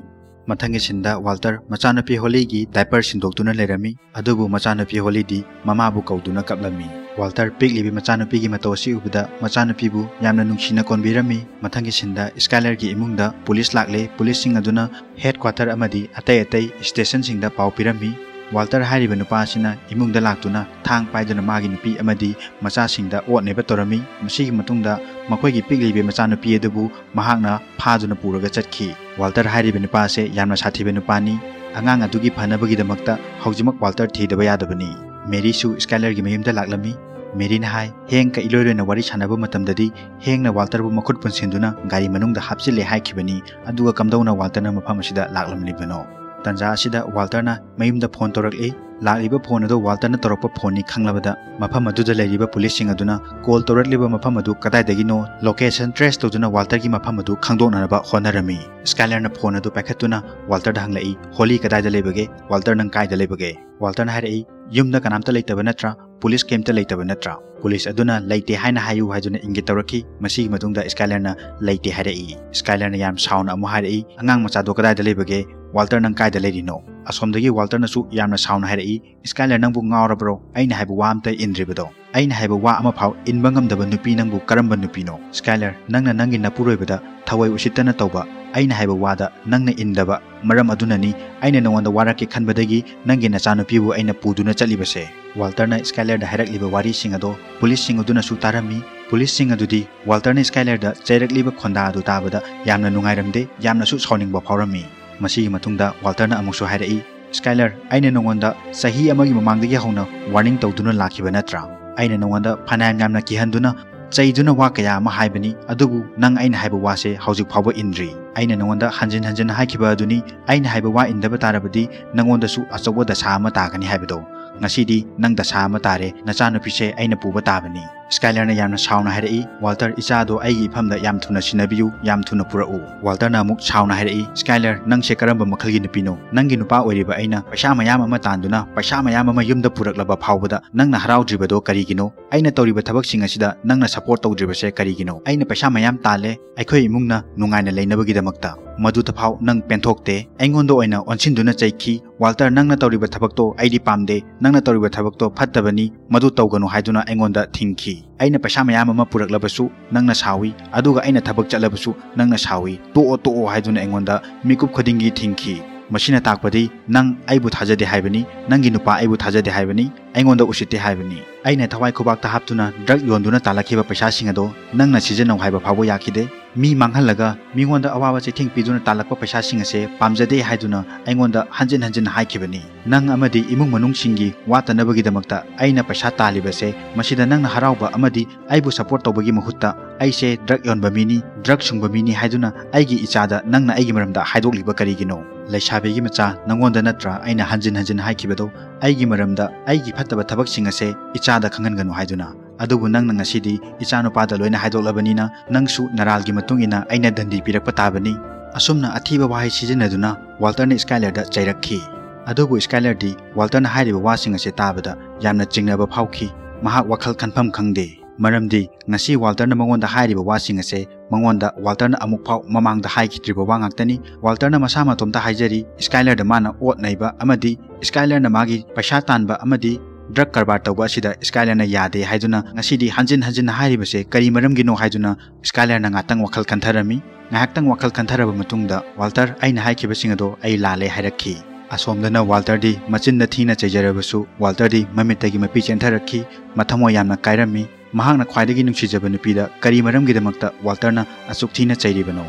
ꯃꯊꯪꯒꯤ ꯁꯤꯟꯗ ꯋꯥꯜꯇꯔ ꯃꯆꯥꯅꯨꯄꯤ ꯍꯣꯂꯤꯒꯤ ꯗꯥꯏꯄꯔ ꯁꯤꯟꯗꯣꯛꯇꯨꯅ ꯂꯩꯔꯝꯃꯤ, ꯑꯗꯨꯕꯨ ꯃꯆꯥꯅꯨꯄꯤ ꯍꯣꯂꯤꯗꯤ ꯃꯃꯥꯕꯨ ꯀꯧꯗꯨꯅ ꯀꯞꯂꯝꯃꯤ꯫ ꯋꯥꯜꯇꯔ ꯄꯤꯛꯂꯤꯕꯤ ꯃꯆꯥꯅꯨꯄꯤꯒꯤ ꯃꯇꯧ ꯑꯁꯤ ꯎꯕꯗ ꯃꯆꯥꯅꯨꯄꯤꯕꯨ ꯌꯥꯝꯅ ꯅꯨꯡꯁꯤꯅ ꯀꯣꯟꯕꯤꯔꯝꯃꯤ꯫ ꯃꯊꯪꯒꯤ ꯁꯤꯟꯗ ꯁ꯭ꯀꯥꯏꯂꯔꯒꯤ ꯏꯃꯨꯡꯗ ꯄꯨꯂꯤꯁ ꯂꯥꯛꯂꯦ꯫ ꯄꯨꯂꯤꯁꯁꯤꯡ ꯑꯗꯨꯅ ꯍꯦꯗ ꯀ꯭ꯋꯥꯇꯔ ꯑꯃꯗꯤ ꯑꯇꯩ ꯑꯇꯩ ꯁ꯭ꯇꯦꯁꯟꯁꯤꯡꯗ ꯄꯥꯎ ꯄꯤꯔꯝꯃꯤ꯫ ꯋꯥꯜꯇꯔ ꯍꯥꯏꯔꯤꯕ ꯅꯨꯄꯥ ꯑꯁꯤꯅ ꯏꯃꯨꯡꯗ ꯂꯥꯛꯇꯨꯅ ꯊꯥꯡ ꯄꯥꯏꯗꯨꯅ ꯃꯥꯒꯤ ꯅꯨꯄꯤ ꯑꯃꯗꯤ ꯃꯆꯥꯁꯤꯡꯗ ꯑꯣꯠꯅꯕ ꯇꯧꯔꯝꯃꯤ꯫ ꯃꯁꯤꯒꯤ ꯃꯇꯨꯡꯗ ꯃꯈꯣꯏꯒꯤ ꯄꯤꯛꯂꯤꯕꯤ ꯃꯆꯥꯅꯨꯄꯤ ꯑꯗꯨꯕꯨ ꯃꯍꯥꯛꯅ ꯐꯥꯗꯨꯅ ꯄꯨꯔꯒ ꯆꯠꯈꯤ꯫ ꯋꯥꯜꯇꯔ ꯍꯥꯏꯔꯤꯕ ꯅꯨꯄꯥ ꯑꯁꯦ ꯌꯥꯝꯅ ꯁꯥꯊꯤꯕ ꯅꯨꯄꯥꯅꯤ꯫ ꯑꯉꯥꯡ ꯑꯗꯨꯒꯤ ꯐꯅꯕꯒꯤꯗꯃꯛꯇ ꯍꯧꯖꯤꯛꯃꯛ ꯋꯥꯜꯇꯔ ꯊꯤꯗꯕ ꯌꯥꯗꯕꯅꯤ꯫ ꯃꯦꯔꯤꯁꯨ ꯁ꯭ꯀꯥꯏꯂꯔꯒꯤ ꯃꯌꯨꯝꯗ ꯂꯥꯛꯂꯝꯃꯤ꯫ ꯃꯦꯔꯤꯅ ꯍꯥꯏ, ꯍꯦꯡꯀ ꯏꯂꯣꯏ ꯂꯣꯏꯅ ꯋꯥꯔꯤ ꯁꯥꯟꯅꯕ ꯃꯇꯝꯗꯗꯤ ꯍꯦꯡꯅ ꯋꯥꯜꯇꯔꯕꯨ ꯃꯈꯨꯠ ꯄꯨꯟꯁꯤꯟꯗꯨꯅ ꯒꯥꯔꯤ ꯃꯅꯨꯡꯗ ꯍꯥꯞꯆꯤꯜꯂꯦ ꯍꯥꯏꯈꯤꯕꯅꯤ꯫ ꯑꯗꯨꯒ ꯀꯝꯗꯧꯅ ꯋꯥꯜꯇꯔꯅ ꯃꯐꯝ ꯑꯁꯤꯗ ꯂꯥꯛꯂꯝꯂꯤꯕꯅꯣ? ꯇꯟꯖꯥ ꯑꯁꯤꯗ ꯋꯥꯜꯇꯔꯅ ꯃꯌꯨꯝꯗ ꯐꯣꯟ ꯇꯧꯔꯛꯏ꯫ ꯂꯥꯛꯂꯤꯕ ꯐꯣꯟ ꯑꯗꯨ ꯋꯥꯜꯇꯔꯅ ꯇꯧꯔꯛꯄ ꯐꯣꯟꯅꯤ ꯈꯪꯂꯕꯗ ꯃꯐꯝ ꯑꯗꯨꯗ ꯂꯩꯔꯤꯕ ꯄꯨꯂꯤꯁꯁꯤꯡ ꯑꯗꯨꯅ ꯀꯣꯜ ꯇꯧꯔꯛꯂꯤꯕ ꯃꯐꯝ ꯑꯗꯨ ꯀꯗꯥꯏꯗꯒꯤꯅꯣ, ꯂꯣꯀꯦꯁꯟ ꯇ꯭ꯔꯦꯁ ꯇꯧꯗꯨꯅ ꯋꯥꯜꯇꯔꯒꯤ ꯃꯐꯝ ꯑꯗꯨ ꯈꯪꯗꯣꯛꯅꯅꯕ ꯍꯣꯠꯅꯔꯝꯃꯤ꯫ ꯁ꯭ꯀꯥꯏꯂꯔꯅ ꯐꯣꯟ ꯑꯗꯨ ꯄꯥꯏꯈꯠꯇꯨꯅ ꯋꯥꯜꯇꯔꯗ ꯍꯪꯂꯛꯏ, "ꯍꯣꯂꯤ ꯀꯗꯥꯏꯗ ꯂꯩꯕꯒꯦ? ꯋꯥꯜꯇꯔ, ꯅꯪ ꯀꯥꯏꯗ ꯂꯩꯕꯒꯦ?" ꯋꯥꯜꯇꯔꯅ ꯍꯥꯏꯔꯛꯏ, "ꯌꯨꯝꯗ ꯀꯅꯥꯝꯇ ꯂꯩꯇꯕ ꯅꯠꯇ꯭ꯔꯥ? ꯄꯨꯂꯤꯁ ꯀꯩꯝꯇ ꯂꯩꯇꯕ ꯅꯠꯇ꯭ꯔꯥ?" ꯄꯨꯂꯤꯁ ꯑꯗꯨꯅ "ꯂꯩꯇꯦ ꯍꯥꯏꯅ ꯍꯥꯏꯌꯨ" ꯍꯥꯏꯗꯨꯅ ꯏꯪꯒꯤꯠ ꯇꯧꯔꯛꯈꯤ꯫ ꯃꯁꯤꯒꯤ ꯃꯇꯨꯡꯗ ꯁ꯭ꯀꯥꯏꯂꯔꯅ "ꯂꯩꯇꯦ" ꯍꯥꯏꯔꯛꯏ꯫ ꯁ꯭ꯀꯥꯏꯂꯔꯅ ꯌꯥꯝ ꯁꯥꯎꯅ ꯑꯃꯨꯛ ꯍꯥꯏꯔꯛꯏ, "ꯑꯉꯥꯡ ꯃꯆꯥꯗꯣ ꯀꯗꯥꯏꯗ ꯂꯩꯕꯒꯦ? ꯋꯥꯜꯇꯔ, ꯅꯪ ꯀꯥꯏꯗ ꯂꯩꯔꯤꯅꯣ?" ꯑꯁꯣꯝꯗꯒꯤ ꯋꯥꯜꯇꯔꯅꯁꯨ ꯌꯥꯝꯅ ꯁꯥꯎꯅ ꯍꯥꯏꯔꯛꯏ, "ꯁ꯭ꯀꯥꯏꯂꯔ, ꯅꯪꯕꯨ ꯉꯥꯎꯔꯕ꯭ꯔꯣ? ꯑꯩꯅ ꯍꯥꯏꯕ ꯋꯥ ꯑꯝꯇ ꯏꯟꯗ꯭ꯔꯤꯕꯗꯣ? ꯑꯩꯅ ꯍꯥꯏꯕ ꯋꯥ ꯑꯃꯐꯥꯎ ꯏꯟꯕ ꯉꯝꯗꯕ ꯅꯨꯄꯤ ꯅꯪꯕꯨ ꯀꯔꯝꯕ ꯅꯨꯄꯤꯅꯣ? ꯁ꯭ꯀꯥꯏꯂꯔ, ꯅꯪꯅ ꯅꯪꯒꯤ ꯅꯄꯨꯔꯣꯏꯕꯗ ꯊꯋꯥꯏ ꯎꯁꯤꯠꯇꯅ ꯇꯧꯕ, ꯑꯩꯅ ꯍꯥꯏꯕ ꯋꯥꯗ ꯅꯪꯅ ꯏꯟꯗꯕ ꯃꯔꯝ ꯑꯗꯨꯅꯅꯤ ꯑꯩꯅ ꯅꯉꯣꯟꯗ ꯋꯥꯔꯛꯀꯦ ꯈꯟꯕꯗꯒꯤ ꯅꯪꯒꯤ ꯅꯆꯥꯅꯨꯄꯤꯕꯨ ꯑꯩꯅ ꯄꯨꯗꯨꯅ ꯆꯠꯂꯤꯕꯁꯦ꯫" ꯋꯥꯜꯇꯔꯅ ꯁ꯭ꯀꯥꯏꯂꯔꯗ ꯍꯥꯏꯔꯛꯂꯤꯕ ꯋꯥꯔꯤꯁꯤꯡ ꯑꯗꯣ ꯄꯨꯂꯤꯁꯁꯤꯡ ꯑꯗꯨꯅꯁꯨ ꯇꯥꯔꯝꯃꯤ꯫ ꯄꯨꯂꯤꯁꯁꯤꯡ ꯑꯗꯨꯗꯤ ꯋꯥꯜꯇꯔꯅ ꯁ꯭ꯀꯥꯏꯂꯔꯗ ꯆꯩꯔꯛꯂꯤꯕ ꯈꯣꯟꯗꯥ ꯑꯗꯨ ꯇꯥꯕꯗ ꯌꯥꯝꯅ ꯅꯨꯡꯉꯥꯏꯔꯝꯗꯦ, ꯌꯥꯝꯅꯁꯨ ꯁꯥꯎꯅꯤꯡꯕ ꯐꯥꯎꯔꯝꯃꯤ꯫ ꯃꯁꯤꯒꯤ ꯃꯇꯨꯡꯗ ꯋꯥꯜꯇꯔꯅ ꯑꯃꯨꯛꯁꯨ ꯍꯥꯏꯔꯛꯏ, "ꯁ꯭ꯀꯥꯏꯂꯔ, ꯑꯩꯅ ꯅꯉꯣꯟꯗ ꯆꯍꯤ ꯑꯃꯒꯤ ꯃꯃꯥꯡꯗꯒꯤ ꯍꯧꯅ ꯋꯥꯔꯅꯤꯡ ꯇꯧꯗꯨꯅ ꯂꯥꯛꯈꯤꯕ ꯅꯠꯇ꯭ꯔꯥ? ꯑꯩꯅ ꯅꯉꯣꯟꯗ ꯐꯅꯌꯥꯝ ꯌꯥꯝꯅ ꯀꯤꯍꯟꯗꯨꯅ, ꯆꯩꯗꯨꯅ ꯋꯥ ꯀꯌꯥ ꯑꯃ ꯍꯥꯏꯕꯅꯤ, ꯑꯗꯨꯕꯨ ꯅꯪ ꯑꯩꯅ ꯍꯥꯏꯕ ꯋꯥꯁꯦ ꯍꯧꯖꯤꯛ ꯐꯥꯎꯕ ꯏꯟꯗ꯭ꯔꯤ꯫ ꯑꯩꯅ ꯅꯉꯣꯟꯗ ꯍꯟꯖꯤꯟ ꯍꯟꯖꯤꯟ ꯍꯥꯏꯈꯤꯕ ꯑꯗꯨꯅꯤ, ꯑꯩꯅ ꯍꯥꯏꯕ ꯋꯥ ꯏꯟꯗꯕ ꯇꯥꯔꯕꯗꯤ ꯅꯉꯣꯟꯗꯁꯨ ꯑꯆꯧꯕ ꯗꯁꯥ ꯑꯃ ꯇꯥꯒꯅꯤ ꯍꯥꯏꯕꯗꯣ꯫ ꯉꯁꯤꯗꯤ ꯅꯪ ꯗꯁꯥ ꯑꯃ ꯇꯥꯔꯦ, ꯅꯆꯥꯅꯨꯄꯤꯁꯦ ꯑꯩꯅ ꯄꯨꯕ ꯇꯥꯕꯅꯤ꯫" ꯁ꯭ꯀꯥꯏꯂꯔꯅ ꯌꯥꯝꯅ ꯁꯥꯎꯅ ꯍꯥꯏꯔꯛꯏ, "ꯋꯥꯜꯇꯔ, ꯏꯆꯥꯗꯣ ꯑꯩꯒꯤ ꯏꯐꯝꯗ ꯌꯥꯝ ꯊꯨꯅ ꯁꯤꯟꯅꯕꯤꯌꯨ, ꯌꯥꯝ ꯊꯨꯅ ꯄꯨꯔꯛꯎ꯫" ꯋꯥꯜꯇꯔꯅ ꯑꯃꯨꯛ ꯁꯥꯎꯅ ꯍꯥꯏꯔꯛꯏ, "ꯁ꯭ꯀꯥꯏꯂꯔ, ꯅꯪꯁꯦ ꯀꯔꯝꯕ ꯃꯈꯜꯒꯤ ꯅꯨꯄꯤꯅꯣ? ꯅꯪꯒꯤ ꯅꯨꯄꯥ ꯑꯣꯏꯔꯤꯕ ꯑꯩꯅ ꯄꯩꯁꯥ ꯃꯌꯥꯝ ꯑꯃ ꯇꯥꯟꯗꯨꯅ ꯄꯩꯁꯥ ꯃꯌꯥꯝ ꯑꯃ ꯌꯨꯝꯗ ꯄꯨꯔꯛꯂꯕ ꯐꯥꯎꯕꯗ ꯅꯪꯅ ꯍꯔꯥꯎꯗ꯭ꯔꯤꯕꯗꯣ ꯀꯔꯤꯒꯤꯅꯣ? ꯑꯩꯅ ꯇꯧꯔꯤꯕ ꯊꯕꯛꯁꯤꯡ ꯑꯁꯤꯗ ꯅꯪꯅ ꯁꯄꯣꯔꯠ ꯇꯧꯗ꯭ꯔꯤꯕꯁꯦ ꯀꯔꯤꯒꯤꯅꯣ? ꯑꯩꯅ ꯄꯩꯁꯥ ꯃꯌꯥꯝ ꯇꯥꯜꯂꯦ, ꯑꯩꯈꯣꯏ ꯏꯃꯨꯡꯅ ꯅꯨꯡꯉꯥꯏꯅ ꯂꯩꯅꯕꯒꯤꯗꯃꯛꯇ꯫ ꯃꯗꯨꯗꯐꯥꯎ ꯅꯪ ꯄꯦꯟꯊꯣꯛꯇꯦ, ꯑꯩꯉꯣꯟꯗ ꯑꯣꯏꯅ ꯑꯣꯟꯁꯤꯟꯗꯨꯅ ꯆꯩꯈꯤ꯫ ꯋꯥꯜꯇꯔ, ꯅꯪꯅ ꯇꯧꯔꯤꯕ ꯊꯕꯛꯇꯣ ꯑꯩꯗꯤ ꯄꯥꯝꯗꯦ, ꯅꯪꯅ ꯇꯧꯔꯤꯕ ꯊꯕꯛꯇꯣ ꯐꯠꯇꯕꯅꯤ, ꯃꯗꯨ ꯇꯧꯒꯅꯨ ꯍꯥꯏꯗꯨꯅ ꯑꯩꯉꯣꯟꯗ ꯊꯤꯡꯈꯤ꯫ ꯑꯩꯅ ꯄꯩꯁꯥ ꯃꯌꯥꯝ ꯑꯃ ꯄꯨꯔꯛꯂꯕꯁꯨ ꯅꯪꯅ ꯁꯥꯎꯏ, ꯑꯗꯨꯒ ꯑꯩꯅ ꯊꯕꯛ ꯆꯠꯂꯕꯁꯨ ꯅꯪꯅ ꯁꯥꯎꯏ꯫ ꯇꯣꯛꯑꯣ, ꯇꯣꯛꯑꯣ ꯍꯥꯏꯗꯨꯅ ꯑꯩꯉꯣꯟꯗ ꯃꯤꯀꯨꯞ ꯈꯨꯗꯤꯡꯒꯤ ꯊꯤꯡꯈꯤ꯫ ꯃꯁꯤꯅ ꯇꯥꯛꯄꯗꯤ ꯅꯪ ꯑꯩꯕꯨ ꯊꯥꯖꯗꯦ ꯍꯥꯏꯕꯅꯤ, ꯅꯪꯒꯤ ꯅꯨꯄꯥ ꯑꯩꯕꯨ ꯊꯥꯖꯗꯦ ꯍꯥꯏꯕꯅꯤ, ꯑꯩꯉꯣꯟꯗ ꯎꯁꯤꯠꯇꯦ ꯍꯥꯏꯕꯅꯤ꯫ ꯑꯩꯅ ꯊꯋꯥꯏ ꯈꯨꯕꯥꯛꯇ ꯍꯥꯞꯇꯨꯅ ꯗ꯭ꯔꯒ ꯌꯣꯟꯗꯨꯅ ꯇꯥꯜꯂꯛꯈꯤꯕ ꯄꯩꯁꯥꯁꯤꯡ ꯑꯗꯣ ꯅꯪꯅ ꯁꯤꯖꯤꯟꯅꯧ ꯍꯥꯏꯕ ꯐꯥꯎꯕ ꯌꯥꯈꯤꯗꯦ꯫ ꯃꯤ ꯃꯥꯡꯍꯜꯂꯒ ꯃꯤꯉꯣꯟꯗ ꯑꯋꯥꯕ ꯆꯩꯊꯦꯡ ꯄꯤꯗꯨꯅ ꯇꯥꯜꯂꯛꯄ ꯄꯩꯁꯥꯁꯤꯡ ꯑꯁꯦ ꯄꯥꯝꯖꯗꯦ ꯍꯥꯏꯗꯨꯅ ꯑꯩꯉꯣꯟꯗ ꯍꯟꯖꯤꯟ ꯍꯟꯖꯤꯟ ꯍꯥꯏꯈꯤꯕꯅꯤ꯫ ꯅꯪ ꯑꯃꯗꯤ ꯏꯃꯨꯡ ꯃꯅꯨꯡꯁꯤꯡꯒꯤ ꯋꯥꯠꯇꯅꯕꯒꯤꯗꯃꯛꯇ ꯑꯩꯅ ꯄꯩꯁꯥ ꯇꯥꯜꯂꯤꯕꯁꯦ, ꯃꯁꯤꯗ ꯅꯪꯅ ꯍꯔꯥꯎꯕ ꯑꯃꯗꯤ ꯑꯩꯕꯨ ꯁꯄꯣꯔꯠ ꯇꯧꯕꯒꯤ ꯃꯍꯨꯠꯇ ꯑꯩꯁꯦ ꯗ꯭ꯔꯒ ꯌꯣꯟꯕ ꯃꯤꯅꯤ, ꯗ꯭ꯔꯒ ꯁꯨꯡꯕ ꯃꯤꯅꯤ ꯍꯥꯏꯗꯨꯅ ꯑꯩꯒꯤ ꯏꯆꯥꯗ ꯅꯪꯅ ꯑꯩꯒꯤ ꯃꯔꯝꯗ ꯍꯥꯏꯗꯣꯛꯂꯤꯕ ꯀꯔꯤꯒꯤꯅꯣ? ꯂꯩꯁꯥꯕꯤꯒꯤ ꯃꯆꯥ, ꯅꯪꯉꯣꯟꯗ ꯅꯠꯇ꯭ꯔꯥ ꯑꯩꯅ ꯍꯟꯖꯤꯟ ꯍꯟꯖꯤꯟ ꯍꯥꯏꯈꯤꯕꯗꯣ, ꯑꯩꯒꯤ ꯃꯔꯝꯗ, ꯑꯩꯒꯤ ꯐꯠꯇꯕ ꯊꯕꯛꯁꯤꯡ ꯑꯁꯦ ꯏꯆꯥꯗ ꯈꯪꯍꯟꯒꯅꯨ ꯍꯥꯏꯗꯨꯅ? ꯑꯗꯨꯕꯨ ꯅꯪꯅ ꯉꯁꯤꯗꯤ ꯏꯆꯥꯅꯨꯄꯥꯗ ꯂꯣꯏꯅ ꯍꯥꯏꯗꯣꯛꯂꯕꯅꯤꯅ ꯅꯪꯁꯨ ꯅꯔꯥꯜꯒꯤ ꯃꯇꯨꯡ ꯏꯟꯅ ꯑꯩꯅ ꯗꯟꯗꯤ ꯄꯤꯔꯛꯄ ꯇꯥꯕꯅꯤ꯫ ꯑꯁꯨꯝꯅ ꯑꯊꯤꯕ ꯋꯥꯍꯩ ꯁꯤꯖꯤꯟꯅꯗꯨꯅ ꯋꯥꯜꯇꯔꯅ ꯁ꯭ꯀꯥꯏꯂꯔꯗ ꯆꯩꯔꯛꯈꯤ꯫ ꯑꯗꯨꯕꯨ ꯁ꯭ꯀꯥꯏꯂꯔꯗꯤ ꯋꯥꯜꯇꯔꯅ ꯍꯥꯏꯔꯤꯕ ꯋꯥꯁꯤꯡ ꯑꯁꯦ ꯇꯥꯕꯗ ꯌꯥꯝꯅ ꯆꯤꯡꯅꯕ ꯐꯥꯎꯈꯤ꯫ ꯃꯍꯥꯛ ꯋꯥꯈꯜ ꯈꯟꯐꯝ ꯈꯪꯗꯦ꯫ ꯃꯔꯝꯗꯤ ꯉꯁꯤ ꯋꯥꯜꯇꯔꯅ ꯃꯉꯣꯟꯗ ꯍꯥꯏꯔꯤꯕ ꯋꯥꯁꯤꯡ ꯑꯁꯦ ꯃꯉꯣꯟꯗ ꯋꯥꯜꯇꯔꯅ ꯑꯃꯨꯛ ꯐꯥꯎ ꯃꯃꯥꯡꯗ ꯍꯥꯏꯈꯤꯗ꯭ꯔꯤꯕ ꯋꯥ ꯉꯥꯛꯇꯅꯤ꯫ ꯋꯥꯜꯇꯔꯅ ꯃꯁꯥ ꯃꯇꯣꯝꯇ ꯍꯥꯏꯖꯔꯤ, ꯁ꯭ꯀꯥꯏꯂꯔꯗ ꯃꯥꯅ ꯑꯣꯠ ꯅꯩꯕ ꯑꯃꯗꯤ ꯁ꯭ꯀꯥꯏꯂꯔꯅ ꯃꯥꯒꯤ ꯄꯩꯁꯥ ꯇꯥꯟꯕ ꯑꯃꯗꯤ ꯗ꯭ꯔꯒ ꯀꯔꯕꯥꯔ ꯇꯧꯕ ꯑꯁꯤꯗ ꯁ꯭ꯀꯥꯏꯂꯔꯅ ꯌꯥꯗꯦ ꯍꯥꯏꯗꯨꯅ ꯉꯁꯤꯗꯤ ꯍꯟꯖꯤꯟ ꯍꯟꯖꯤꯟꯅ ꯍꯥꯏꯔꯤꯕꯁꯦ ꯀꯔꯤ ꯃꯔꯝꯒꯤꯅꯣ ꯍꯥꯏꯗꯨꯅ ꯁ꯭ꯀꯥꯏꯂꯔꯅ ꯉꯥꯛꯇꯪ ꯋꯥꯈꯜ ꯈꯟꯊꯔꯝꯃꯤ꯫ ꯉꯥꯏꯍꯥꯛꯇꯪ ꯋꯥꯈꯜ ꯈꯟꯊꯔꯕ ꯃꯇꯨꯡꯗ ꯋꯥꯜꯇꯔ, ꯑꯩꯅ ꯍꯥꯏꯈꯤꯕꯁꯤꯡ ꯑꯗꯣ ꯑꯩ ꯂꯥꯜꯂꯦ ꯍꯥꯏꯔꯛꯈꯤ꯫ ꯑꯁꯣꯝꯗꯅ ꯋꯥꯜꯇꯔꯗꯤ ꯃꯆꯤꯟꯗ ꯊꯤꯅ ꯆꯩꯖꯔꯕꯁꯨ ꯋꯥꯜꯇꯔꯗꯤ ꯃꯃꯤꯠꯇꯒꯤ ꯃꯄꯤ ꯆꯦꯟꯊꯔꯛꯈꯤ꯫ ꯃꯊꯃꯣꯏ ꯌꯥꯝꯅ ꯀꯥꯏꯔꯝꯃꯤ꯫ ꯃꯍꯥꯛꯅ ꯈ꯭ꯋꯥꯏꯗꯒꯤ ꯅꯨꯡꯁꯤꯖꯕ ꯅꯨꯄꯤꯗ ꯀꯔꯤ ꯃꯔꯝꯒꯤꯗꯃꯛꯇ ꯋꯥꯜꯇꯔꯅ ꯑꯁꯨꯛ ꯊꯤꯅ ꯆꯩꯔꯤꯕꯅꯣ?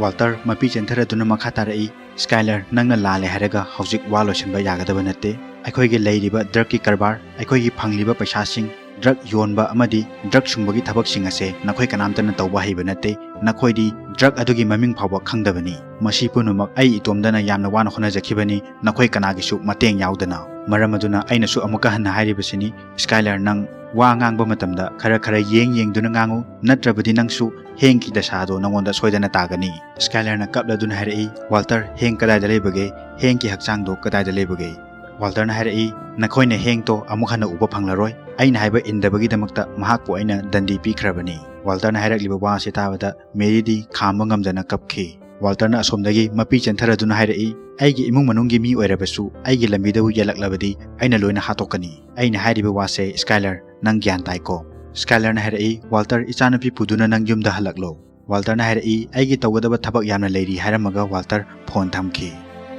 ꯋꯥꯜꯇꯔ ꯃꯄꯤ ꯆꯦꯟꯊꯔꯗꯨꯅ ꯃꯈꯥ ꯇꯥꯔꯛꯏ, ꯁ꯭ꯀꯥꯏꯂꯔ, ꯅꯪꯅ ꯂꯥꯜꯂꯦ ꯍꯥꯏꯔꯒ ꯍꯧꯖꯤꯛ ꯋꯥ ꯂꯣꯏꯁꯤꯟꯕ ꯌꯥꯒꯗꯕ ꯅꯠꯇꯦ꯫ ꯑꯩꯈꯣꯏꯒꯤ ꯂꯩꯔꯤꯕ ꯗ꯭ꯔꯒꯀꯤ ꯀꯔꯕꯥꯔ, ꯑꯩꯈꯣꯏꯒꯤ ꯐꯪꯂꯤꯕ ꯄꯩꯁꯥꯁꯤꯡ, ꯗ꯭ꯔꯒ ꯌꯣꯟꯕ ꯑꯃꯗꯤ ꯗ꯭ꯔꯒ ꯁꯨꯡꯕꯒꯤ ꯊꯕꯛꯁꯤꯡ ꯑꯁꯦ ꯅꯈꯣꯏ ꯀꯅꯥꯝꯇꯅ ꯇꯧꯕ ꯍꯩꯕ ꯅꯠꯇꯦ꯫ ꯅꯈꯣꯏꯗꯤ ꯗ꯭ꯔꯒ ꯑꯗꯨꯒꯤ ꯃꯃꯤꯡ ꯐꯥꯎꯕ ꯈꯪꯗꯕꯅꯤ꯫ ꯃꯁꯤ ꯄꯨꯝꯅꯃꯛ ꯑꯩ ꯏꯇꯣꯝꯗꯅ ꯌꯥꯝꯅ ꯋꯥꯅ ꯍꯣꯠꯅꯖꯈꯤꯕꯅꯤ, ꯅꯈꯣꯏ ꯀꯅꯥꯒꯤꯁꯨ ꯃꯇꯦꯡ ꯌꯥꯎꯗꯅ꯫ ꯃꯔꯝ ꯑꯗꯨꯅ ꯑꯩꯅꯁꯨ ꯑꯃꯨꯛꯀ ꯍꯟꯅ ꯍꯥꯏꯔꯤꯕꯁꯤꯅꯤ, ꯁ꯭ꯀꯥꯏꯂꯔ, ꯅꯪ ꯋꯥ ꯉꯥꯡꯕ ꯃꯇꯝꯗ ꯈꯔ ꯈꯔ ꯌꯦꯡ ꯌꯦꯡꯗꯨꯅ ꯉꯥꯡꯉꯨ, ꯅꯠꯇ꯭ꯔꯕꯗꯤ ꯅꯪꯁꯨ ꯍꯦꯡꯒꯤ ꯗꯁꯥꯗꯣ ꯅꯉꯣꯟꯗ ꯁꯣꯏꯗꯅ ꯇꯥꯒꯅꯤ꯫ ꯁ꯭ꯀꯥꯏꯂꯔꯅ ꯀꯞꯂꯗꯨꯅ ꯍꯥꯏꯔꯛꯏ, ꯋꯥꯜꯇꯔ, ꯍꯦꯡ ꯀꯗꯥꯏꯗ ꯂꯩꯕꯒꯦ? ꯍꯦꯡꯒꯤ ꯍꯛꯆꯥꯡꯗꯣ ꯀꯗꯥꯏꯗ ꯂꯩꯕꯒꯦ? ꯋꯥꯜꯇꯔꯅ ꯍꯥꯏꯔꯛꯏ, ꯅꯈꯣꯏꯅ ꯍꯦꯡꯇꯣ ꯑꯃꯨꯛ ꯍꯟꯅ ꯎꯕ ꯐꯪꯂꯔꯣꯏ꯫ ꯑꯩꯅ ꯍꯥꯏꯕ ꯏꯟꯗꯕꯒꯤꯗꯃꯛꯇ ꯃꯍꯥꯛꯄꯨ ꯑꯩꯅ ꯗꯟꯗꯤ ꯄꯤꯈ꯭ꯔꯕꯅꯤ꯫ ꯋꯥꯜꯇꯔꯅ ꯍꯥꯏꯔꯛꯂꯤꯕ ꯋꯥ ꯑꯁꯤ ꯇꯥꯕꯗ ꯃꯦꯔꯤꯗꯤ ꯈꯥꯝꯕ ꯉꯝꯗꯅ ꯀꯞꯈꯤ꯫ ꯋꯥꯜꯇꯔꯅ ꯑꯁꯣꯝꯗꯒꯤ ꯃꯄꯤ ꯆꯦꯟꯊꯔꯗꯨꯅ ꯍꯥꯏꯔꯛꯏ, ꯑꯩꯒꯤ ꯏꯃꯨꯡ ꯃꯅꯨꯡꯒꯤ ꯃꯤ ꯑꯣꯏꯔꯕꯁꯨ ꯑꯩꯒꯤ ꯂꯝꯕꯤꯗꯕꯨ ꯌꯦꯜꯂꯛꯂꯕꯗꯤ ꯑꯩꯅ ꯂꯣꯏꯅ ꯍꯥꯠꯇꯣꯛꯀꯅꯤ꯫ ꯑꯩꯅ ꯍꯥꯏꯔꯤꯕ ꯋꯥꯁꯦ, ꯁ꯭ꯀꯥꯏꯂꯔ, ꯅꯪ ꯒ꯭ꯌꯥꯟ ꯇꯥꯏꯀꯣ? ꯁ꯭ꯀꯥꯏꯂꯔꯅ ꯍꯥꯏꯔꯛꯏ, ꯋꯥꯜꯇꯔ, ꯏꯆꯥꯅꯨꯄꯤ ꯄꯨꯗꯨꯅ ꯅꯪ ꯌꯨꯝꯗ ꯍꯜꯂꯛꯂꯣ꯫ ꯋꯥꯜꯇꯔꯅ ꯍꯥꯏꯔꯛꯏ, ꯑꯩꯒꯤ ꯇꯧꯒꯗꯕ ꯊꯕꯛ ꯌꯥꯝꯅ ꯂꯩꯔꯤ ꯍꯥꯏꯔꯝꯃꯒ ꯋꯥꯜꯇꯔ ꯐꯣꯟ ꯊꯝꯈꯤ꯫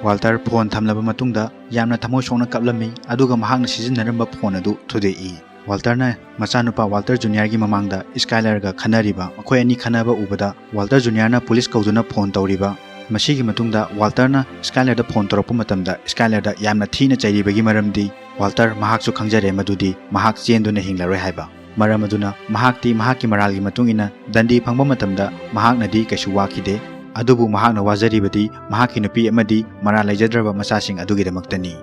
ꯋꯥꯜꯇꯔ ꯐꯣꯟ ꯊꯝꯂꯕ ꯃꯇꯨꯡꯗ ꯌꯥꯝꯅ ꯊꯃꯣꯏ ꯁꯣꯛꯅ ꯀꯞꯂꯝꯃꯤ, ꯑꯗꯨꯒ ꯃꯍꯥꯛꯅ ꯁꯤꯖꯤꯟꯅꯔꯝꯕ ꯐꯣꯟ ꯑꯗꯨ ꯊꯨꯗꯦꯛꯏ꯫ ꯋꯥꯜꯇꯔꯅ ꯃꯆꯥꯅꯨꯄꯥ ꯋꯥꯜꯇꯔ ꯖꯨꯅꯤꯌꯔꯒꯤ ꯃꯃꯥꯡꯗ ꯁ꯭ꯀꯥꯏꯂꯔꯒ ꯈꯟꯅꯔꯤꯕ, ꯃꯈꯣꯏ ꯑꯅꯤ ꯈꯟꯅꯕ ꯎꯕꯗ ꯋꯥꯜꯇꯔ ꯖꯨꯅꯤꯌꯔꯅ ꯄꯨꯂꯤꯁ ꯀꯧꯗꯨꯅ ꯐꯣꯟ ꯇꯧꯔꯤꯕ꯫ ꯃꯁꯤꯒꯤ ꯃꯇꯨꯡꯗ ꯋꯥꯜꯇꯔꯅ ꯁ꯭ꯀꯥꯏꯂꯔꯗ ꯐꯣꯟ ꯇꯧꯔꯛꯄ ꯃꯇꯝꯗ ꯁ꯭ꯀꯥꯏꯂꯔꯗ ꯌꯥꯝꯅ ꯊꯤꯅ ꯆꯩꯔꯤꯕꯒꯤ ꯃꯔꯝꯗꯤ ꯋꯥꯜꯇꯔ ꯃꯍꯥꯛꯁꯨ ꯈꯪꯖꯔꯦ ꯃꯗꯨꯗꯤ ꯃꯍꯥꯛ ꯆꯦꯟꯗꯨꯅ ꯍꯤꯡꯂꯔꯣꯏ ꯍꯥꯏꯕ꯫ ꯃꯔꯝ ꯑꯗꯨꯅ ꯃꯍꯥꯛꯇꯤ ꯃꯍꯥꯛꯀꯤ ꯃꯔꯥꯜꯒꯤ ꯃꯇꯨꯡ ꯏꯟꯅ ꯗꯟꯗꯤ ꯐꯪꯕ ꯃꯇꯝꯗ ꯃꯍꯥꯛꯅꯗꯤ ꯀꯩꯁꯨ ꯋꯥꯈꯤꯗꯦ꯫ ꯑꯗꯨꯕꯨ ꯃꯍꯥꯛꯅ ꯋꯥꯖꯔꯤꯕꯗꯤ ꯃꯍꯥꯛꯀꯤ ꯅꯨꯄꯤ ꯑꯃꯗꯤ ꯃꯔꯥꯜ ꯂꯩꯖꯗ꯭ꯔꯕ ꯃꯆꯥꯁꯤꯡ ꯑꯗꯨꯒꯤꯗꯃꯛꯇꯅꯤ꯫